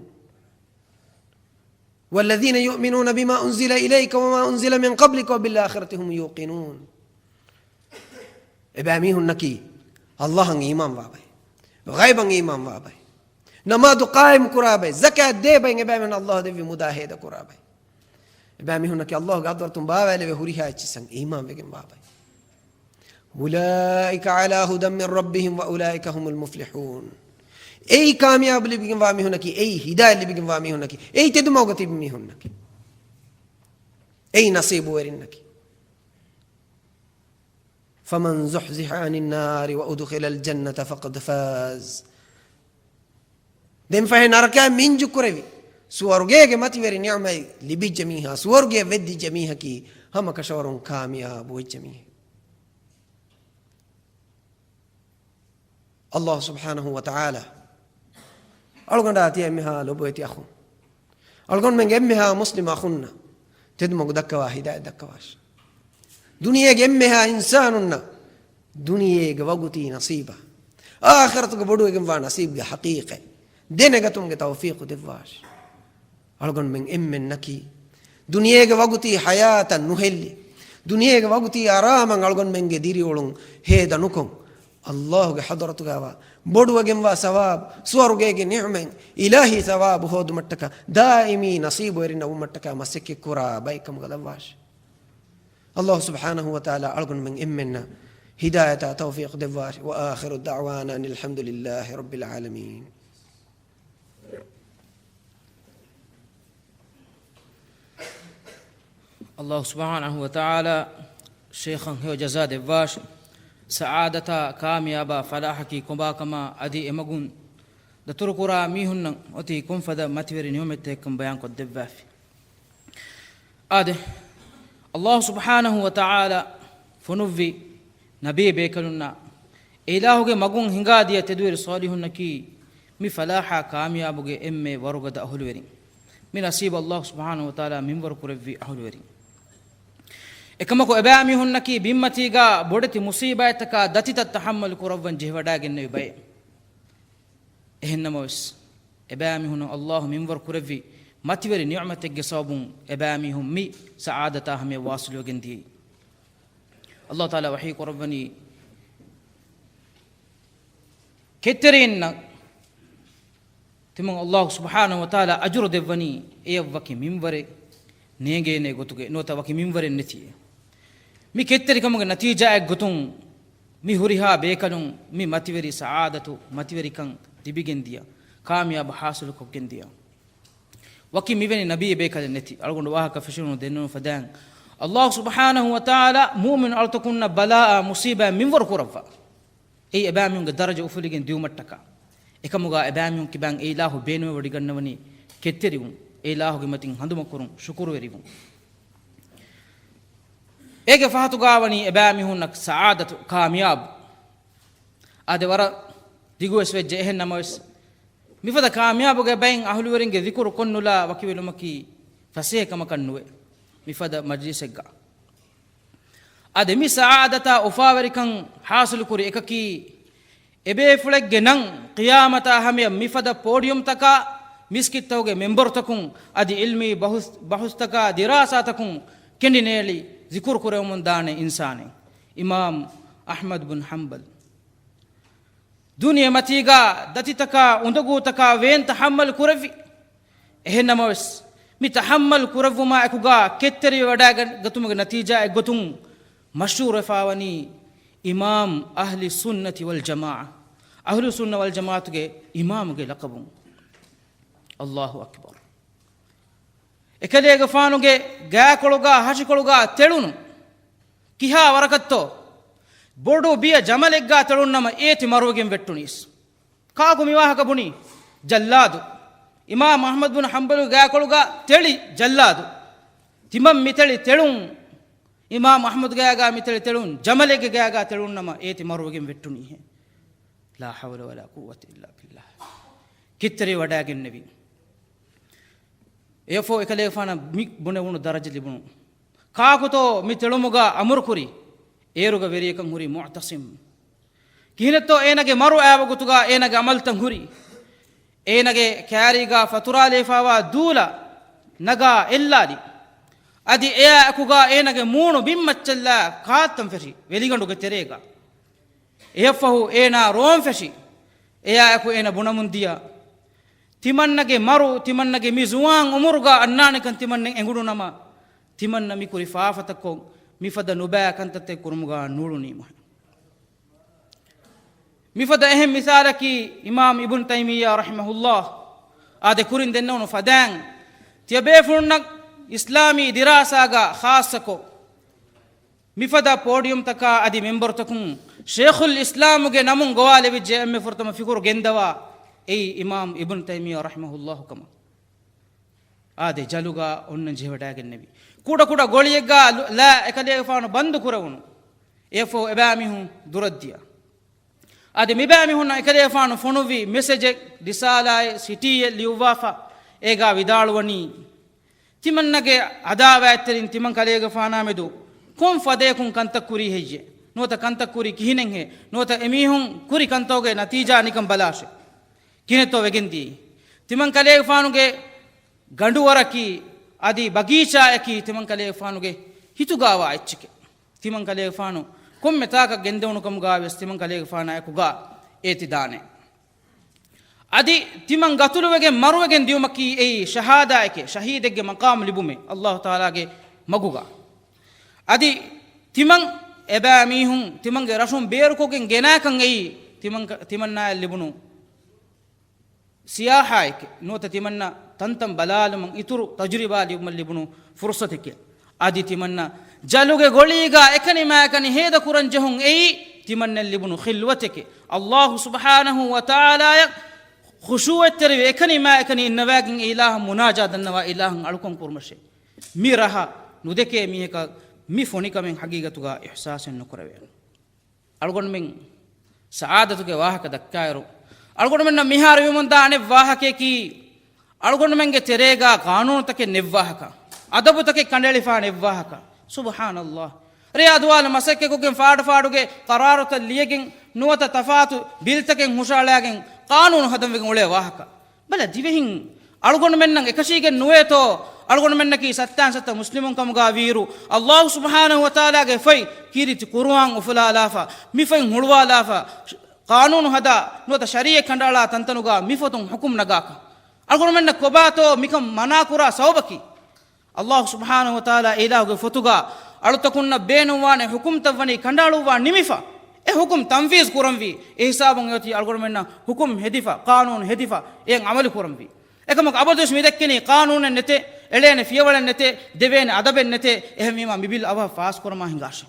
والذين يؤمنون بما أنزل إليك وما أنزل من قبلك وبالآخرة هم يوقنون. އެބައިމީހުންނަކީ ﷲ އަށް އީމާންވާ ބައެއް، ޣައިބަށް އީމާންވާ ބައެއް، ނަމާދު ޤާއިމް ކުރާ ބައެއް، ޒަކާތް ދޭ ބައެއް، އެބައިމީހުން ﷲ ދެއްވި މުދާ ހޭދަ ކުރާ ބައެއް. އެބައިމީހުންނަކީ ﷲ ގެ ޙަޟްރަތުން ބާވައިލެވޭ ހުރިހާ އެއްޗިއްސަށް އީމާންވެގެންވާ ބައެއް. أولئك على هدى من ربهم وأولئك هم المفلحون. އެއީ ކާމިޔާބު ލިބިގެންވާ މީހުންނަކީ، އެއީ ހިދާޔަތް ލިބިގެންވާ މީހުންނަކީ، އެއީ ތެދުމަގުގަ ތިބި މީހުންނަކީ، އެއީ ނަސީބުވެރިންނަކީ. فمن زحزح عن النار وأدخل الجنة فقد فاز. ދެންފަހެ ނަރަކައިން މިންޖު ކުރެވި، ސުވަރުގޭގެ މަތިވެރި ނިޢުމަތް ލިބިއްޖެ މީހާ، ސުވަރުގެއަށް ވެއްދިއްޖެ މީހަކީ ހަމަކަށަވަރުން ކާމިޔާބު ވެއްޖެ މީހެއް. ﷲ ސުބްޙާނަހޫ ވަތަޢާލާ އަޅުގަނޑާ ތިޔަ އެންމެހާ ލޮބުވެތި އަޚުން، އަޅުގަނޑުމެންގެ އެންމެހާ މުސްލިމް އަޚުންނަށް ތެދުމަގު ދައްކަވާ ހިދާޔަތް ދައްކަވާށި. ދުނިޔޭގެ އެންމެހާ އިންސާނުންނަށް ދުނިޔޭގެ ވަގުތީ ނަސީބާ، އާޚިރަތުގެ ބޮޑުވެގެންވާ ނަސީބުގެ ޙަޤީޤަތް ދެނެގަތުމުގެ ތައުފީޤު ދެއްވާށި. އަޅުގަނޑުމެން އެންމެންނަކީ ދުނިޔޭގެ ވަގުތީ ޙަޔާތަށް ނުހެއްލި، ދުނިޔޭގެ ވަގުތީ އަރާމަށް އަޅުގަނޑުމެންގެ ދިރިއުޅުން ހޭދަ ނުކޮށް، ﷲ ގެ ޙަޟްރަތުގައިވާ ބޮޑުވެގެންވާ ސަވާބު، ސުވަރުގޭގެ ނިޢުމަތް، އިލާހީ ސަވާބު ހޯދުމަށްޓަކާ، ދާއިމީ ނަސީބުވެރިންނަށް ވުމަށްޓަކާ މަސައްކަތްކުރާ ބައެއްކަމުގަ ލައްވާށި. ﷲ ސުބްޙާނަހޫ ވަތަޢާލާ އަޅުގަނޑުމެން އެންމެންނަށް ހިދާޔަތާ ތައުފީޤު ދެއްވާށި. وآخر دعوانا أن الحمد لله رب العالمين. ﷲ ސުބްޙާނަހޫ ވަތަޢާލާ ޝޭޚަށް ހެޔޮ ޖަޒާ ދެއްވާށި. ސަޢާދަތާ ކާމިޔާބާ ފަލާޙަކީ ކޮބާކަމާ އަދި އެމަގުން ދަތުރުކުރާ މީހުންނަށް އޮތީ ކޮންފަދަ މަތިވެރި ނިޢުމަތްތަކެއްކަން ބަޔާންކޮށްދެއްވާފި. އާދެ، ﷲ ސުބްޙާނަހޫ ވަތަޢާލާ ފޮނުއްވި ނަބީ ބޭކަލުންނާ އެ އިލާހުގެ މަގުން ހިނގާދިޔަ ތެދުވެރި ޞާލިޙުންނަކީ މި ފަލާޙާ ކާމިޔާބުގެ އެންމެ ވަރުގަދަ އަހުލުވެރިން. މި ނަސީބު ﷲ ސުބްޙާނަހޫ ވަތަޢާލާ މިންވަރު ކުރެއްވި އަހުލުވެރިން. އެކަމަކު އެބައިމީހުންނަކީ ބިންމަތީގާ ބޮޑެތި މުޞީބާތްތަކާ ދަތިތައް ތަޙައްމަލު ކުރައްވަން ޖެހިވަޑައިގެންނެވި ބައެއް. އެހެންނަމަވެސް، އެބައިމީހުން ﷲ މިންވަރު ކުރެއްވި މަތިވެރި ނިޢުމަތެއްގެ ސަބަބުން އެބައިމީހުން މި ސަޢާދަތާ ހަމަޔަށް ވާޞިލުވެގެން ދިޔައީ. ﷲ ތަޢާލާ ވަޙީ ކުރައްވަނީ، ކެތްތެރިންނަށް ތިމަން ﷲ ސުބްޙާނަހޫ ވަތަޢާލާ އަޖުރު ދެއްވަނީ، އެޔަށް ވަކި މިންވަރެއް ނޭނގޭނެ ގޮތުގެ ނުވަތަ ވަކި މިންވަރެއް ނެތިއެއް. މި ކެތްތެރިކަމުގެ ނަތީޖާއެއް ގޮތުން މި ހުރިހާ ބޭކަލުން މި މަތިވެރި ސަޢާދަތު، މަތިވެރިކަން ލިބިގެން ދިޔަ، ކާމިޔާބު ޙާޞިލުކޮށްގެން ދިޔަ. ވަކި މިވެނި ނަބީ ބޭކަލެއް ނެތި. އަޅުގަނޑު ވާހަކަ ފެށުނު ދެންނެވުނު ފަދައިން، ﷲ ސުބްޙާނަހޫ ވަތަޢާލާ މުއުމިނު އަޅުތަކުންނަށް ބަލާއާ މުޞީބާތް މިންވަރު ކުރައްވާ. އެއީ އެބައިމީހުންގެ ދަރަޖަ އުފުލިގެން ދިޔުމަށްޓަކާ. އެކަމުގާ އެބައިމީހުން ކިބައިން އެ އިލާހު ބޭނުމެވޮޑިގަންނަވަނީ ކެތްތެރިވުން، އެ އިލާހުގެ މަތިން ހަނދުމަކުރުން، ޝުކުރުވެރިވުން. އޭގެ ފަހަތުގާވަނީ އެބައިމީހުންނަށް ސަޢާދަތު، ކާމިޔާބު. އާދެ، ވަރަށް ދިގުވެސް ވެއްޖެ. އެހެން ނަމަވެސް، މިފަދަ ކާމިޔާބުގެ ބައިން އަހުލުވެރިންގެ ޒިކުރު ކޮށްނުލާ ވަކިވެލުމަކީ ފަސޭހަ ކަމަކަށް ނުވޭ. މިފަދަ މަޖްލިސެއްގަ އާދެ، މި ސަޢާދަތާ އުފާވެރިކަން ޙާޞިލުކުރި އެކަކީ، އެބޭފުޅެއްގެ ނަން ޤިޔާމަތާ ހަމަޔަށް މިފަދަ ޕޯޑިއަމްތަކާ، މިސްކިތްތަކުގެ މެންބަރުތަކުން އަދި ޢިލްމީ ބަހުސް، ބަހުސްތަކާ ދިރާސާތަކުން ކެނޑިނޭޅި ޒިކުރު ކުރެވެމުން ދާނެ އިންސާނެއް. އިމާމް އަޙްމަދު ބިން ޙަންބަލް. ދުނިޔެމަތީގާ ދަތިތަކާ އުނދަގޫތަކާ ވޭން ތަޙައްމަލް ކުރެއްވި. އެހެންނަމަވެސް، މި ތަޙައްމަލް ކުރެއްވުމާ އެކުގާ ކެތްތެރިވެ ވަޑައިގަތުމުގެ ނަތީޖާއެއްގޮތުން މަޝްހޫރުވެފާވަނީ އިމާމް އަހްލި ސުންނަތި ވަލް ޖަމާޢަ، އަހްލު ސުންނަ ވަލް ޖަމާޢަތުގެ އިމާމުގެ ލަޤަބުން. އައްލާހު އަކްބަރު. އެކަލޭގެފާނުގެ ގާކޮޅުގާ ހަށިކޮޅުގާ ތެޅުނު ކިހާ ވަރަކަށްތޯ؟ ބޮޑު ބިޔަ ޖަމަލެއްގާ ތެޅުންނަމަ އޭތި މަރުވެގެން ވެއްޓުނީސް. ކާކު މިވާހަކަ ބުނީ؟ ޖައްލާދު. އިމާމް އަޙްމަދު ބިން ޙަންބަލު ގާކޮޅުގާ ތެޅި ޖައްލާދު. ތިމަން މިތެޅި ތެޅުން، އިމާމް އަޙްމަދު ގާގާ މިތެޅި ތެޅުން، ޖަމަލެއްގެ ގާގާ ތެޅުންނަމަ އޭތި މަރުވެގެން ވެއްޓުނީހޭ. ލާ ޙައުލަ ވަލާ ޤުއްވަތަ އިއްލާ ބިއްލާހް. ކެތްތެރިވެވަޑައިގެންނެވި. އެއަށްފަހު އެކަލޭގެފާނަށް މި ބުނެވުނު ދަރަޖަ ލިބުނު. ކާކުތޯ މި ތެޅުމުގަ އަމުރުކުރި؟ އޭރުގަ ވެރިޔަކަށް ހުރި މުޢުތަޞިމް. ކިހިނެއްތޯ އޭނަގެ މަރު އައި ވަގުތުގަ އޭނަގެ އަމަލުތައް ހުރި؟ އޭނަގެ ކާރީގަ ފަތުރާލައިފާވާ ދޫލަ ނަގާ އެއްލާލި. އަދި އެއާ އެކުގަ އޭނަގެ މޫނު ބިންމައްޗަށްލާ ކާތްތަން ފެށި ވެލިގަނޑުގެ ތެރޭގަ. އެއަށްފަހު އޭނާ ރޯން ފެށި، އެއާއެކު އޭނަ ބުނަމުން ދިޔަ، ތިމަންނަގެ މަރު، ތިމަންނަގެ މި ޒުވާން އުމުރުގަ އަންނާނެކަން ތިމަންނަ އެނގުނު ނަމަ، ތިމަންނަ މިކުރި ފާފަތަކޮށް މިފަދަ ނުބައި ކަންތައްތައް ކުރުމުގަ ނޫޅުނީ މޮހެ. މިފަދަ އެހެން މިސާލަކީ އިމާމް އިބުން ތައިމިއްޔާ ރަޙިމަހުﷲ އާދެ ކުރިން ދެންނެވުނު ފަދައިން، ތިޔަބޭފުޅުންނަށް އިސްލާމީ ދިރާސާގަ ޚާއްޞަކޮށް، މިފަދަ ޕޯޑިއުމްތަކާ އަދި މެންބަރުތަކުން ޝޭޚުލް އިސްލާމުގެ ނަމުން ގޮވާލެވިއްޖެ އެންމެ ފުރަތަމަ ފިކުރު ގެންދަވާ އެއީ އިމާމް އިބްނު ތައިމިއްޔާ ރަޙިމަހުﷲ ކަމަށް. އާދެ، ޖަލުގަ އޮންނަން ޖެހިވަޑައިގެންނެވި. ކުޑަކުޑަ ގޮޅިއެއްގަ ލު-، ލާ އެކަލޭގެފާނު ބަންދު ކުރެވުނު. އެއަށްފަހު އެބައިމީހުން ދުރަށްދިޔަ. އަދި މިބައިމީހުންނަށް އެކަލޭގެފާނު ފޮނުއްވި މެސެޖެއް، ރިސާލާއެއް، ސިޓީއެއް ލިޔުއްވާފަ، އޭގާ ވިދާޅުވަނީ، ތިމަންނަގެ އަދާވާތްތެރިން ތިމަން ކަލޭގެފާނާމެދު ކޮން ފަދަޔަކުން ކަންތައް ކުރީ ހެއްޔެ؟ ނުވަތަ ކަންތައް ކުރީ ކިހިނެއްހެ؟ ނުވަތަ އެމީހުން ކުރި ކަންތަކުގެ ނަތީޖާ ނިކަން ބަލާށެ. ކިހިނެއްތޯ ވެގެންދިޔައީ؟ ތިމަން ކަލޭގެފާނުގެ ގަނޑުވަރަކީ އަދި ބަގީޗާއަކީ ތިމަން ކަލޭގެފާނުގެ ހިތުގާވާ އެއްޗެކެ. ތިމަން ކަލޭގެފާނު ކޮންމެ ތާކަށް ގެންދެވުނު ކަމުގާވެސް ތިމަން ކަލޭގެފާނާ އެކުގާ އޭތި ދާނެ. އަދި ތިމަން ގަތުލުވެގެން މަރުވެގެން ދިޔުމަކީ އެއީ ޝަހާދާއެކޭ، ޝަހީދެއްގެ މަޤާމު ލިބުމޭ، ﷲ ތަޢާލާގެ މަގުގަ. އަދި ތިމަން އެބައިމީހުން ތިމަންގެ ރަށުން ބޭރުކޮށްގެން ގެނާކަން އެއީ ތިމަން، ތިމަންނާއަށް ލިބުނު ސިޔާޙާއެކޭ، ނުވަތަ ތިމަންނަ ތަންތަން ބަލާލުމަށް އިތުރު ތަޖުރިބާ ލިބުމަށް ލިބުނު ފުރުޞަތެކޭ. އަދި ތިމަންނަ ޖަލުގެ ގޮޅީގާ އެކަނިމާއެކަނި ހޭދަކުރަން ޖެހުން އެއީ ތިމަންނައަށް ލިބުނު ޚިލްވަތެކޭ. ﷲ ސުބްޙާނަހޫ ވަތަޢާލާއަށް ޚުޝޫޢަތްތެރިވެ އެކަނިމާއެކަނި އިންނަވާގެން އެ އިލާހަށް މުނާޖާ ދަންނަވާ އިލާހަށް އަޅުކަން ކުރުމަށޭ. މި ރަހަ ނުދެކޭ މީހަކަށް މި ފޮނިކަމެއް ޙަޤީޤަތުގާ އިޙްސާސެއް ނުކުރެވޭ. އަޅުގަނޑުމެން ސަޢާދަތުގެ ވާހަކަ ދައްކާއިރު، އަޅުގަނޑުމެންނަށް މިހާރު ވިމުންދާ އަނެއް ވާހަކަޔަކީ، އަޅުގަނޑުމެންގެ ތެރޭގާ ޤާނޫނުތަކެއް ނެއްވާހަކަ، އަދަބުތަކެއް ކަނޑައެޅިފާ ނެއްވާހަކަ. ސުބްޙާނަﷲ. ރެޔާ ދުވާލު މަސައްކަތްކޮށްގެން ފާޑުފާޑުގެ ޤަރާރުތައް ލިޔެގެން، ނުވަތަ ތަފާތު ބިލްތަކެއް ހުށައަޅާގެން ޤާނޫނު ހަދަން ވެގެން އުޅޭ ވާހަކަ. ބަލަ، ދިވެހިން އަޅުގަނޑުމެންނަށް އެކަށީގެން ނުވޭތޯ، އަޅުގަނޑުމެންނަކީ ސައްތާން ސައްތަ މުސްލިމުން ކަމުގާ ވީއިރު، ﷲ ސުބްޙާނަހޫ ވަތަޢާލާގެ ފޮތް ކީރިތި ޤުރުއާން އުފުލާލާފަ، މި ފޮތް ހުޅުވާލާފަ، ޤާނޫނު ހަދާ، ނުވަތަ ޝަރީޢަތް ކަނޑައަޅާ ތަންތަނުގާ މި ފޮތުން ޙުކުމް ނަގާކަށް. އަޅުގަނޑުމެންނަށް ކޮބާތޯ މިކަން މަނާކުރާ ސަބަބަކީ؟ ﷲ ސުބްޙާނަހޫ ވަތަޢާލާ އެ އިލާހުގެ ފޮތުގާ އަޅުތަކުންނަށް ބޭނުންވާނެ ޙުކުމްތައް ވަނީ ކަނޑައަޅުއްވާ ނިމިފަ، އެ ޙުކުމް ތަންފީޒު ކުރަންވީ. އެ ހިސާބުން އެއޮތީ އަޅުގަނޑުމެންނަށް ޙުކުމް ހެދިފަ، ޤާނޫނު ހެދިފަ، އެއަށް ޢަމަލު ކުރަންވީ. އެކަމަކު އަބަދުވެސް މި ދެއްކެނީ ޤާނޫނެއް ނެތޭ، އެޅޭނެ ފިޔަވަޅެއް ނެތޭ، ދެވޭނެ އަދަބެއް ނެތޭ. އެހެންވީމާ މި ބިލް އަވަހަށް ފާސްކުރަމާ ހިނގާށޭ.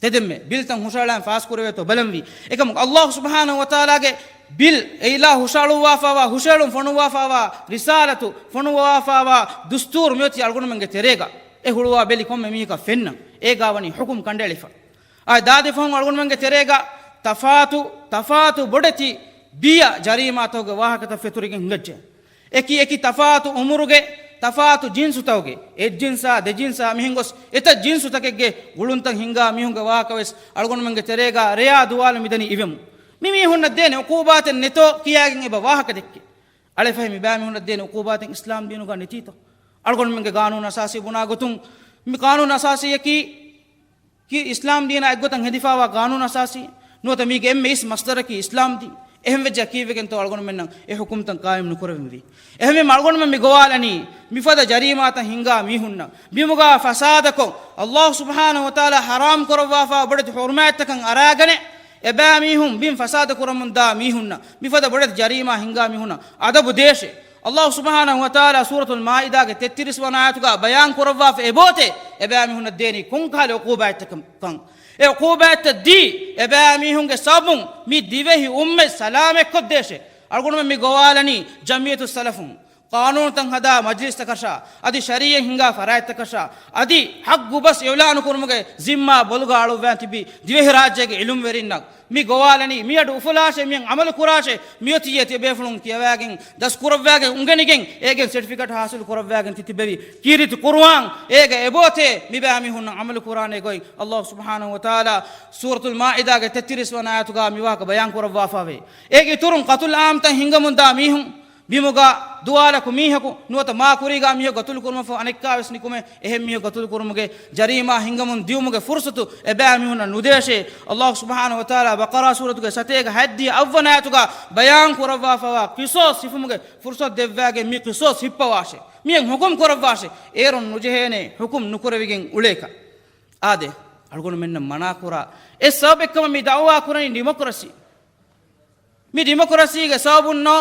ތެދެންމެ ބިލްތައް ހުށައަޅާން ފާސްކުރެވޭތޯ ބަލަންވީ. އެކަމަކު ﷲ ސުބްޙާނަހޫ ވަތަޢާލާގެ ބިލް، އެ އިލާހު ހުށައަޅުއްވާފާވާ، ހުށައެޅުން ފޮނުއްވާފާވާ، ރިސާލަތު ފޮނުއްވާފާވާ، ދުސްތޫރު މިއޮތީ އަޅުގަނޑުމެންގެ ތެރޭގަ. އެ ހުޅުވާ ބެލި ކޮންމެ މީހަކަށް ފެންނަން. އޭގާ ވަނީ ޙުކުމް ކަނޑައެޅިފަ. އާ، ދާދި ފަހުން އަޅުގަނޑުމެންގެ ތެރޭގަ ތަފާތު، ތަފާތު ބޮޑެތި ބިޔަ ޖަރީމާތަކުގެ ވާހަކަތައް ފެތުރިގެން ހިނގައްޖެ. އެކި އެކި ތަފާތު އުމުރުގެ ތަފާތު ޖިންސުތަކުގެ، އެއްޖިންސާ ދެޖިންސާ މިހެން ގޮސް އެތައް ޖިންސުތަކެއްގެ ގުޅުންތައް ހިންގާ މީހުންގެ ވާހަކަވެސް އަޅުގަނޑުމެންގެ ތެރޭގަ ރެޔާ ދުވާލު މިދަނީ އިވެމު. މި މީހުންނަށް ދޭނެ ޢުޤޫބާތެއް ނެތޯ ކިޔާގެން އެބަ ވާހަކަ ދެއްކޭ. އަޅެފަހެ މި ބައިމީހުންނަށް ދޭނެ ޢުޤޫބާތެއް އިސްލާމް ދީނުގަ ނެތީތޯ؟ އަޅުގަނޑުމެންގެ ޤާނޫނު އަސާސީ ބުނާ ގޮތުން، މި ޤާނޫނު އަސާސީއަކީ ކީ އިސްލާމް ދީނާ އެއްގޮތަށް ހެދިފާވާ ޤާނޫނު އަސާސީ؟ ނުވަތަ މީގެ އެންމެ އިސް މަޞްދަރަކީ އިސްލާމް ދީން؟ އެހެންވެއްޖާ ކީއްވެގެންތޯ އަޅުގަނޑުމެންނަށް އެ ޙުކުމްތައް ޤާއިމް ނުކުރެވެންވީ؟ އެހެންވީމަ އަޅުގަނޑުމެން މި ގޮވާލަނީ މިފަދަ ޖަރީމާތައް ހިންގާ މީހުންނަށް، ބިމުގާ ފަސާދަކޮށް، ﷲ ސުބްޙާނަހޫ ވަތަޢާލާ ޙަރާމް ކުރައްވާފާ ބޮޑެތި ޙުރުމާތްތަކަށް އަރާގަނެ، އެބައިމީހުން ބިން ފަސާދަ ކުރަމުންދާ މީހުންނަށް، މިފަދަ ބޮޑެތި ޖަރީމާ ހިންގާ މީހުންނަށް އަދަބު ދޭށޭ. ﷲ ސުބްޙާނަހޫ ވަތަޢާލާ ސޫރަތުލް މާއިދާގެ ތެއްތިރީސް ވަނަ އާޔަތުގާ ބަޔާން ކުރައްވާފަ އެބައޮތޭ، އެބައިމީހުންނަށް ދޭނީ ކޮންކަހަލަ ޢުޤޫބާތްތަކަކަން. އެ ޢުޤޫބާތްތައް ދީ، އެބައިމީހުންގެ ސަބަބުން މި ދިވެހި އުއްމަތް ސަލާމަތްކޮށްދޭށޭ. އަޅުގަނޑުމެން މި ގޮވާލަނީ ޖަމްޢިއްޔަތުއްސަލަފުން، ޤާނޫނުތައް ހަދާ މަޖިލިސްތަކަށާ، އަދި ޝަރީޢަތް ހިންގާ ފަރާތްތަކަށާ، އަދި ޙައްޤު ބަސް އިޢުލާނު ކުރުމުގެ ޒިންމާ ބޮލުގަ އަޅުއްވާން ތިބި ދިވެހިރާއްޖޭގެ ޢިލްމުވެރިންނަށް މި ގޮވާލަނީ، މިއަޑު އުފުލާށޭ، މިއަށް ޢަމަލު ކުރާށޭ، މިއޮތީ އެ ތިޔަބޭފުޅުން ކިޔަވާގެން، ދަސް ކުރައްވާގެން އުނގެނިގެން، އޭގެން ސެޓްފިކެޓް ޙާޞިލު ކުރައްވާގެން ތި ތިބެވި ކީރިތި ޤުރުއާން އޭގަ އެބައޮތޭ މިބައިމީހުންނަށް ޢަމަލު ކުރާނޭ ގޮތް. ﷲ ސުބްޙާނަހޫ ވަތަޢާލާ ސޫރަތުލް މާއިދާގެ ތެއްތިރީސް ވަނަ އާޔަތުގަ މި ވާހަކަ ބަޔާން ކުރައްވާފަވޭ. އޭގެ އިތުރުން ޤަތުލު ޢާއްމުތައް ހިންގަމުންދާ މީހުން، ބިމުގަ ދުވާލަކު މީހަކު ނުވަތަ މާ ކުރީގަ މީހަކު ޤަތުލު ކުރުމަށްފަހު އަނެއްކާވެސް ނިކުމެ، އެހެން މީހަކު ޤަތުލު ކުރުމުގެ ޖަރީމާ ހިންގަމުން ދިއުމުގެ ފުރުޞަތު އެބައިމީހުންނަށް ނުދޭށޭ. ﷲ ސުބްޙާނަހޫ ވަތަޢާލާ ބަޤަރާ ސޫރަތުގެ ސަތޭކަ ހަތްދިހަ އަށްވަނަ އާޔަތުގަ ބަޔާން ކުރައްވާފަވާ ޤިޞާޞް ހިފުމުގެ ފުރުޞަތު ދެއްވާގެން މި ޤިޞާޞް ހިއްޕަވާށޭ. މިއަށް ޙުކުމް ކުރައްވާށޭ. އޭރުން ނުޖެހޭނެ ޙުކުމް ނުކުރެވިގެން އުޅޭކަށް. އާދެ، އަޅުގަނޑުމެންނަށް މަނާކުރާ އެއް ސަބަބެއްކަމަށް މި ދަޢުވާ ކުރަނީ ޑިމޮކްރަސީ. މި ޑިމޮކްރަސީގެ ސަބަބުންނޯ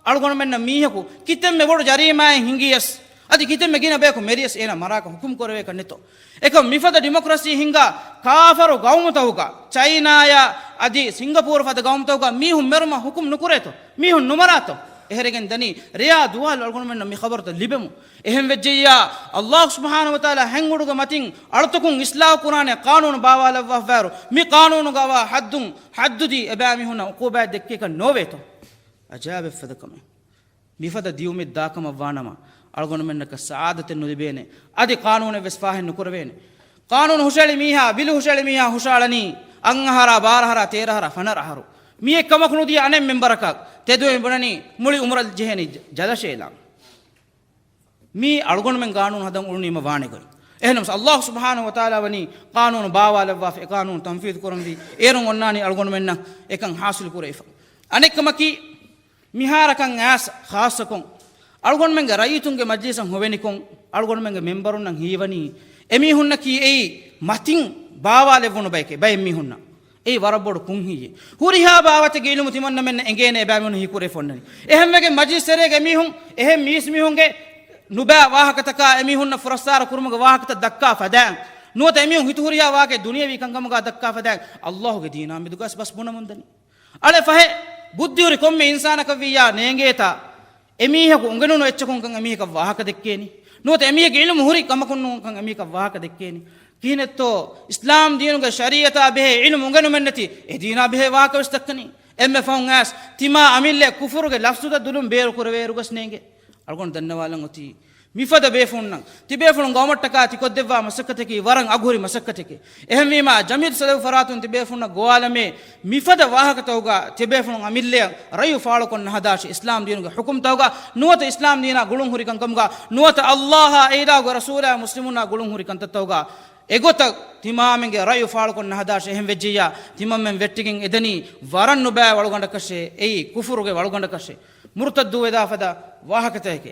އަޅުގަނޑުމެންނަށް މީހަކު ކިތަންމެ ބޮޑު ޖަރީމާއެއް ހިނގިޔަސް، އަދި ކިތަންމެ ގިނަ ބަޔަކު މެރިޔަސް އޭނާ މަރާކަށް ޙުކުމް ކުރެވޭކަށް ނެތޯ. އެކަމް މިފަދަ ޑިމޮކްރަސީ ހިންގާ ކާފަރު ގައުމުތަކުގަ، ޗައިނާޔާ އަދި ސިންގަޕޫރު ފަދަ ގައުމުތަކުގަ މީހުން މެރުމަށް ޙުކުމް ނުކުރޭތޯ. މީހުން ނުމަރާތޯ. އެހެރެގެން ދަނީ ރެޔާ ދުވާލު އަޅުގަނޑުމެންނަށް މި ޚަބަރުތައް ލިބެމު. އެހެން ވެއްޖެއްޔާ، ﷲ ސުބްޙާނަހޫ ވަތަޢާލާ ހެން އުޑުގެ މަތިން އަޅުތަކުން އިޞްލާޙު ކުރާނެ ޤާނޫނު ބާވާލައްވާފައިރު، މި ޤާނޫނުގައިވާ ޙައްދުން ޙައްދުދީ އެބައިމީހުންނަށް ޢުޤޫބާތް ދެއްކޭކަށް ނޯވޭތޯ؟ އަޖާއިބެއް ފަދަ ކަމެއް. މިފަދަ ދިއުމެއް ދާކަމަށްވާނަމަ، އަޅުގަނޑުމެންނަކަށް ސަޢާދަތެއް ނުލިބޭނެ. އަދި ޤާނޫނެއް ވެސް ފާހެއް ނުކުރެވޭނެ. ޤާނޫނު ހުށައެޅި މީހާ، ބިލު ހުށައެޅި މީހާ ހުށައަޅަނީ އަށް އަހަރާ، ބާރަ އަހަރާ، ތޭރަ އަހަރާ، ފަނަރަ އަހަރު. މިއެއް ކަމަކު ނުދިޔަ އަނެއް މެންބަރަކަށް ތެދުވެ ބުނަނީ މުޅި ޢުމުރަށް ޖެހޭނީ ޖަލަށޭ ލާން. މީ އަޅުގަނޑުމެން ޤާނޫނު ހަދަން އުޅުނީމަ ވާނެ ގޮތް. އެހެންނަމަވެސް ﷲ ސުބްޙާނަހޫ ވަތަޢާލާ ވަނީ ޤާނޫނު ބާވާލައްވާފަ، އެ ޤާނޫނު ތަންފީޛު ކުރަންވީ. އޭރުން އޮންނާނީ އަޅުގަނޑުމެންނަށް އެކަން ޙާޞިލު ކުރެވިފަ. އަނެއްކަމަކީ، މިހާރަކަށް އައިސް ޚާއްޞަކޮށް، އަޅުގަނޑުމެންގެ ރައްޔިތުންގެ މަޖިލިސަށް ހޮވެނިކޮށް، އަޅުގަނޑުމެންގެ މެންބަރުންނަށް ހީވަނީ، އެމީހުންނަކީ އެއީ މަތިން ބާވާލެއްވުނު ބަޔެކޭ، ބައެއް މީހުންނަށް. އެއީ ވަރަށް ބޮޑު ކުންހިއްޔެއް. ހުރިހާ ބާވަތެއްގެ ޢިލްމު ތިމަންނަމެންނަށް އެނގޭނެ އެބައިމީހުން ހީކުރެވިފަ އޮންނަނީ. އެހެންވެގެން މަޖިލިސް ތެރޭގެ އެމީހުން އެހެން މީސްމީހުންގެ ނުބައި ވާހަކަތަކާ އެމީހުންނަށް ފުރައްސާރަ ކުރުމުގެ ވާހަކަތައް ދައްކާ ފަދައިން، ނުވަތަ އެމީހުން ހިތުހުރިހާ ވާހަކައެއް ދުނިޔެވީ ކަންކަމުގަ ދައްކާ ފަދައިން، ﷲގެ ދީނާ މެދުގަސް ބަސް ބުނަމުންދަނީ. އަޅެ ފަހެ، ބުއްދިހުރި ކޮންމެ އިންސާނަކަށްވިއްޔާ ނޭނގޭތާ، އެމީހަކު އުނގެނުނު އެއްޗަކުންކަން އެމީހަކަށް ވާހަކަ ދެއްކޭނީ. ނުވަތަ އެމީހެއްގެ ޢިލްމު ހުރި ކަމަކުންނޫންކަން އެމީހަކަށް ވާހަކަ ދެއްކޭނީ. ކިހިނެއްތޯ، އިސްލާމް ދީނުގެ ޝަރީޢަތާ ބެހޭ ޢިލްމު އުނގެނުމެއްނެތި އެ ދީނާ ބެހޭ ވާހަކަވެސް ދައްކަނީ. އެންމެ ފަހުން އައިސް، ތިމާ އަމިއްލައަށް ކުފުރުގެ ލަފްޒުތައް ދުލުން ބޭރު ކުރެވޭއިރުގަސް ނޭނގެ. އަޅުގަނޑު ދަންނަވާލަން އޮތީ، މިފަދަ ބޭފުޅުންނަށް، ތިބޭފުޅުން ގައުމަށްޓަކާ ތިކޮށްދެއްވާ މަސައްކަތަކީ ވަރަށް އަގުހުރި މަސައްކަތެކޭ. އެހެންވީމާ، ޖަމިއްޔަތު ސަލަފު ފަރާތުން ތިބޭފުޅުންނަށް ގޮވާލަމޭ، މިފަދަ ވާހަކަތަކުގަ ތިބޭފުޅުން އަމިއްލައަށް ރައްޔު ފާޅުކޮށް ނަހަދާށި، އިސްލާމް ދީނުގެ ޙުކުމްތަކުގަ ނުވަތަ އިސްލާމް ދީނާ ގުޅުން ހުރި ކަންކަމުގަ ނުވަތަ ﷲ އާ އެ އިލާހުގެ ރަސޫލާ މުސްލިމުންނާ ގުޅުން ހުރި ކަންތައްތަކުގަ އެގޮތަށް ތިމާމެންގެ ރައްޔު ފާޅުކޮށް ނަހަދާށި. އެހެން ވެއްޖެއްޔާ، ތިމަންމެން ވެއްޓިގެން އެދަނީ ވަރަށް ނުބައި ވަޅުގަނޑަކަށޭ، އެއީ ކުފުރުގެ ވަޅުގަނޑަކަށޭ، މުރުތައްދުވެދާ ފަދަ ވާހަކަތަކެކޭ.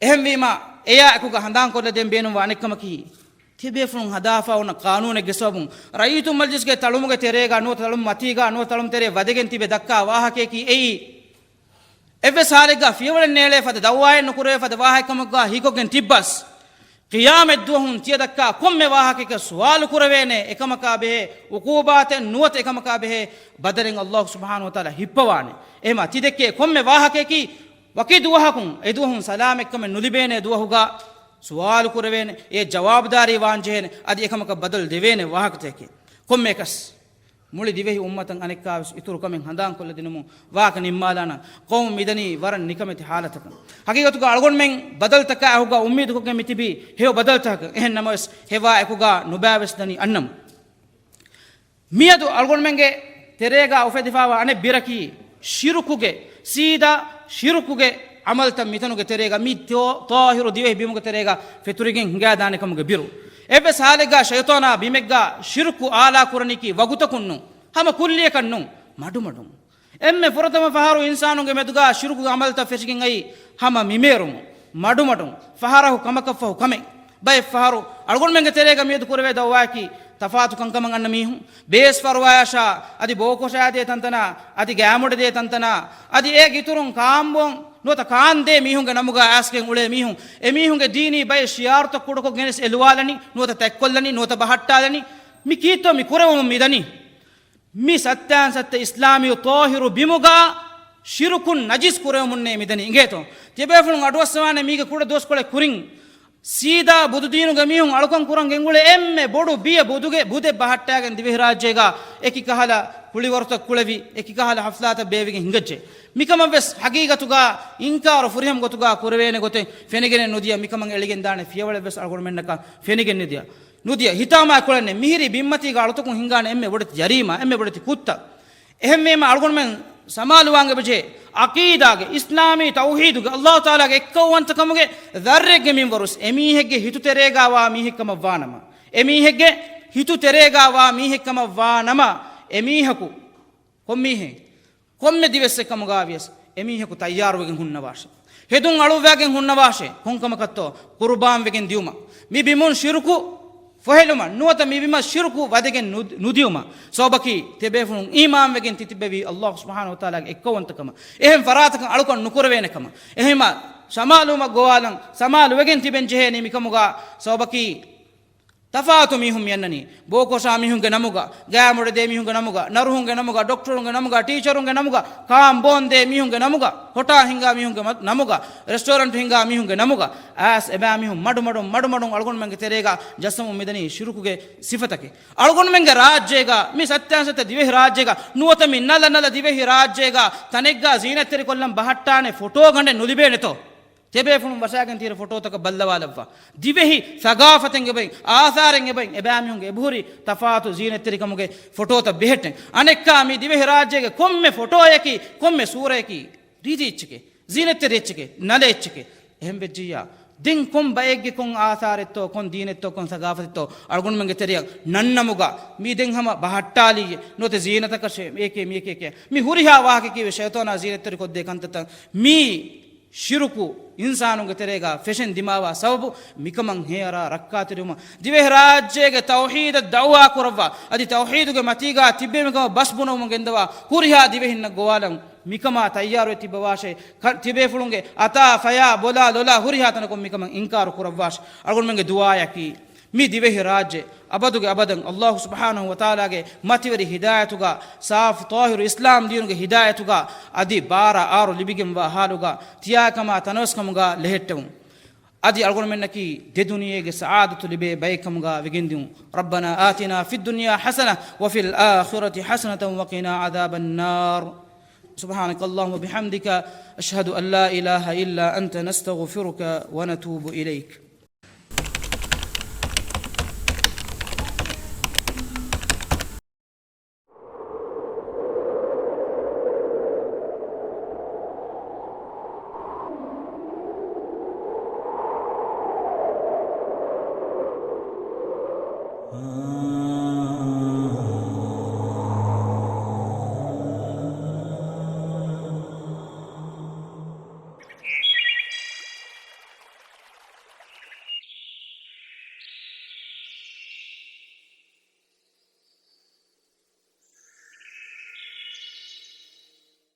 އެހެންވީމާ، އެޔާ އެކުގަ ހަނދާންކޮށްލަދޭން ބޭނުންވާ އަނެއްކަމަކީ، ތިބޭފުޅުން ހަދާފަ އޮންނަ ޤާނޫނެއްގެ ސަބަބުން، ރައްޔިތުން މަޖްލިސްގެ ތަޅުމުގެ ތެރޭގަ ނުވަތަ ތަޅުމު މަތީގަ ނުވަތަ ތަޅުމު ތެރޭ ވަދެގެން ތިބެ ދައްކާ ވާހަކަޔަކީ އެއީ، އެއްވެސް ހާލެއްގަ ފިޔަވަޅެއް ނޭޅޭ ފަދަ، ދައުވާއެއް ނުކުރެވޭ ފަދަ ވާހަކައެއްކަމަށްގަ ހީކޮށްގެން ތިއްބަސް، ޤިޔާމަތްދުވަހުން ތިޔަ ދައްކާ ކޮންމެ ވާހަކައެއްގެ ސުވާލު ކުރެވޭނެ އެކަމަކާ ބެހޭ އުޤޫބާތެއް ނުވަތަ އެކަމަކާ ބެހޭ ބަދަލެއް ﷲ ސުބްޙާނަހޫ ވަތަޢާލާ ހިއްޕަވާނެ. އެހެމާ ތި ދެއްކޭ ކޮންމެ ވާހަކަޔަކީ ވަކި ދުވަހަކުން އެ ދުވަހުން ސަލާމަތްކަމެއް ނުލިބޭނެ ދުވަހުގަ ސުވާލު ކުރެވޭނެ، އެ ޖަވާބުދާރީ ވާން ޖެހޭނެ، އަދި އެކަމަކަށް ބަދަލު ދެވޭނެ ވާހަކަތަކެއް. ކޮންމެއަކަސް މުޅި ދިވެހި އުއްމަތަށް އަނެއްކާވެސް އިތުރު ކަމެއް ހަނދާންކޮށްލަދިނުމުން ވާހަކަ ނިންމާލާނަން. ޤައުމު މިދަނީ ވަރަށް ނިކަމެތި ހާލަތަކަށް. ހަގީގަތުގަ އަޅުގަނޑުމެން ބަދަލުތަކާ އެކުގަ އުއްމީދުކޮށްގެން މިތިބީ ހެޔޮ ބަދަލުތަކަކަށް. އެހެން ނަމަވެސް، ހެވާ އެކުގަ ނުބައިވެސް ދަނީ އަންނަމުން. މިއަދު އަޅުގަނޑުމެންގެ ތެރޭގަ އުފެދިފައިވާ އަނެއް ބިރަކީ، ޝިރުކުގެ، ސީދާ ޝިރުކުގެ ޢަމަލުތައް މިތަނުގެ ތެރޭގަ، މި ތޯ-، ޠާހިރު ދިވެހި ބިމުގެ ތެރޭގަ ފެތުރިގެން ހިނގާދާނެ ކަމުގެ ބިރު. އެއްވެސް ހާލެއްގަ ޝައިޠާނާ ބިމެއްގަ ޝިރުކު އާލާ ކުރަނީކީ ވަގުތަކުން ނޫން، ހަމަ ކުއްލިއަކަށް ނޫން، މަޑުމަޑުން. އެންމެ ފުރަތަމަ ފަހަރު އިންސާނުންގެ މެދުގަ ޝިރުކުގެ ޢަމަލުތައް ފެށިގެން އައީ ހަމަ މިމޭރުމުން، މަޑުމަޑުން، ފަހަރަހު ކަމަކަށްފަހު ކަމެއް. ބައެއް ފަހަރު އަޅުގަނޑުމެންގެ ތެރޭގަ މިއަދު ކުރެވޭ ދައުވާއަކީ، ތަފާތު ކަންކަމަށް އަންނަ މީހުން، ބޭސް ފަރުވާޔަށާ އަދި ބޯކޮށާދޭ ތަންތަނާ، އަދި ގާމުޑެދޭ ތަންތަނާ، އަދި އޭގެ އިތުރުން ކާންބޯން ނުވަތަ ކާންދޭ މީހުންގެ ނަމުގަ އައިސްގެން އުޅޭ މީހުން، އެމީހުންގެ ދީނީ ބައެއް ޝިޢާރުތައް ކުޑަކޮށް ގެނެސް އެލުވާލަނީ، ނުވަތަ ތަތްކޮށްލަނީ، ނުވަތަ ބަހައްޓާލަނީ. މި ކީއްތޯ މި ކުރެވުމުން މިދަނީ؟ މި ސައްތާން ސައްތަ އިސްލާމީ ޠާހިރު ބިމުގަ ޝިރުކުން ނަޖިސް ކުރެވެމުންނޭ މިދަނީ އިނގޭތޯ؟ ތިޔަބޭފުޅުން އަޑުއައްސަވާނެ މީގެ ކުޑަ ދުވަސްކޮޅެއް ކުރިން ސީދާ ބުދުދީނުގެ މީހުން އަޅުކަން ކުރަން ގެންގުޅޭ އެންމެ ބޮޑު ބިޔަ ބުދުގެ ބުދެއް ބަހައްޓާގެން ދިވެހިރާއްޖޭގަ އެކި ކަހަލަ ކުޅިވަރުތައް ކުޅެވި، އެކި ކަހަލަ ހަފްލާތައް ބޭއްވިގެން ހިނގައްޖެ. މިކަމަށްވެސް ހަގީގަތުގަ އިންކާރު ފުރިހަމަ ގޮތުގަ ކުރެވޭނެ ގޮތެއް ފެނިގެނެއް ނުދިޔަ، މިކަމަށް އެޅިގެންދާނެ ފިޔަވަޅެއްވެސް އަޅުގަނޑުމެންނަކަށް ފެނިގެން ނުދިޔަ. ނުދިޔަ. ހިތާމައި ކުޅެންނެ މިހިރީ ބިންމަތީގަ އަޅުތަކުން ހިންގާނެ އެންމެ ބޮޑެތި ޖަރީމާ، އެންމެ ބޮޑެތި ކުށްތައް. އެހެންވީމަ އަޅުގަނޑުމެން ސަމާލުވާން އެބަޖެހޭ. ޢަޤީދާގެ، އިސްލާމީ ތައުޙީދުގެ، ﷲ ތަޢާލާގެ އެއްކައުވަންތަކަމުގެ ޛައްރެއްގެ މިންވަރުސް އެމީހެއްގެ ހިތުތެރޭގާ ވާ މީހެއްކަމަށްވާނަމަ، އެމީހެއްގެ ހިތުތެރޭގާ ވާ މީހެއްކަމަށްވާނަމަ، އެމީހަކު ކޮންމީހެއް؟ ކޮންމެ ދިވެއްސެއް ކަމުގާވިޔަސް އެމީހަކު ތައްޔާރުވެގެން ހުންނަވާށޭ. ހެދުން އަޅުއްވާގެން ހުންނަވާށޭ. ކޮންކަމަކަށްތޯ؟ ޤުރުބާންވެގެން ދިޔުމަށް. މި ބިމުން ޝިރުކު ފޮހެލުމަށް ނުވަތަ މި ބިމަށް ޝިރުކު ވަދެގެން ނު-، ނުދިޔުމަށް. ސަބަބަކީ ތިޔަބޭފުޅުން އީމާންވެގެން ތިތިބެވީ ﷲ ސުބްޙާނަހޫ ވަތަޢާލާގެ އެއްކައުވަންތަކަމަށް. އެހެން ފަރާތަކަށް އަޅުކަން ނުކުރެވޭނެކަމަށް. އެހެންމަ ސަމާލުވުމަށް ގޮވާލަން، ސަމާލުވެގެން ތިބެން ޖެހޭނީ މިކަމުގަ. ސަބަބަކީ ތަފާތު މީހުން މިއަންނަނީ. ބޯކޮށާ މީހުންގެ ނަމުގަ، ގާތްމުޑެދޭ މީހުންގެ ނަމުގަ، ނަރުހުންގެ ނަމުގަ، ޑޮކްޓަރުންގެ ނަމުގަ، ޓީޗަރުންގެ ނަމުގަ، ކާން ބޯންދޭ މީހުންގެ ނަމުގަ، ހޮޓާ ހިންގާ މީހުންގެ މަ-، ނަމުގަ، ރެސްޓޯރެންޓް ހިންގާ މީހުންގެ ނަމުގަ، އައިސް އެބައިމީހުން މަޑުމަޑުން، މަޑުމަޑުން އަޅުގަނޑުމެންގެ ތެރޭގަ ޖައްސަމުން މިދަނީ ޝިރުކުގެ ސިފަތަކެއް. އަޅުގަނޑުމެންގެ ރާއްޖޭގަ، މި ސަތްތައް ސަތްތައް ދިވެހި ރާއްޖޭގަ، ނުވަތަ މި ނަލަ ނަލަ ދިވެހި ރާއްޖޭގަ ތަނެއްގަ ޒީނަތްތެރިކޮށްލަން ބަހައްޓާނެ ފޮޓޯ ގަނޑެއް ނުލިބޭނެތޯ؟ ތިޔަބޭފުޅުން ވަށާގެން ތިއިރު ފޮޓޯތަކަށް ބައްލަވާލައްވާ. ދިވެހި ސަގާފަތެއް އެބައިން، އާސާރެއް އެބައިން، އެބައިމީހުންގެ އެބަހުރި ތަފާތު ޒީނަތްތެރިކަމުގެ ފޮޓޯތައް ބެހެއްޓެން. އަނެއްކާ މި ދިވެހި ރާއްޖޭގެ ކޮންމެ ފޮޓޯއަކީ، ކޮންމެ ސޫރައަކީ، ރީތި އެއްޗެކޭ، ޒީނަތްތެރި އެއްޗެކޭ، ނަލަ އެއްޗެކޭ. އެހެން ވެއްޖިއްޔާ، ދެން ކޮން ބައެއްގެ ކޮން އާސާރެއްތޯ، ކޮން ދީނެއްތޯ، ކޮން ސަގާފަތެއްތޯ، އަޅުގަނޑުމެންގެ ތެރެއަށް ނަންނަމުގަ، މީ ދެން ހަމަ ބަހައްޓާލީ، ނުވަތަ ޒީނަތަކަށޭ، އެކޭ މިއެކޭ ކޭ. މި ހުރިހާ ވާހަކައަކީ ވެ ޝައިޠާނާ ޒީނަތްތެރި ކޮށްދޭ ކަންތައްތައް. މީ ޝިރުކު އިންސާނުންގެ ތެރޭގަ ފެށެން ދިމާވާ ސަބަބު މިކަމަށް ހޭއަރާ ރައްކާތެރިވުމަށް ދިވެހިރާއްޖޭގެ ތައުޙީދަށް ދަޢުވާ ކުރައްވާ، އަދި ތައުޙީދުގެ މަތީގަ ތިއްބެވި ކަމަށް ބަސް ބުނެވުމަށް ގެންދަވާ ހުރިހާ ދިވެހިންނަށް ގޮވާލަން މިކަމާ ތައްޔާރުވެ ތިއްބަވާށޭ. ކަ-، ތިބޭފުޅުންގެ އަތާ ފަޔާ ބޮލާ ލޮލާ ހުރިހާ ތަނަކުން މިކަމަށް އިންކާރު ކުރައްވާށޭ. އަޅުގަނޑުމެންގެ ދުޢާއަކީ، މި ދިވެހި ރާއްޖެ އަބަދުގެ އަބަދަށް ﷲ ސުބްޙާނަހޫ ވަތަޢާލާގެ މަތިވެރި ހިދާޔަތުގަ، ސާފު ޠާހިރު އިސްލާމް ދީނުގެ ހިދާޔަތުގަ، އަދި ބާރަ އާރު ލިބިގެންވާ ޙާލުގަ ތިޔާކަމާ ތަނަވަސްކަމުގަ ލެހެއްޓެވުން. އަދި އަޅުގަނޑުމެންނަކީ ދެ ދުނިޔޭގެ ސަޢާދަތު ލިބޭ ބައެއް ކަމުގަ ވެގެންދިއުން. ربنا آتنا في الدنيا حسنة وفي الآخرة حسنة وقنا عذاب النار. سبحانك اللهم وبحمدك، أشهد أن لا إله إلا أنت، نستغفرك ونتوب إليك.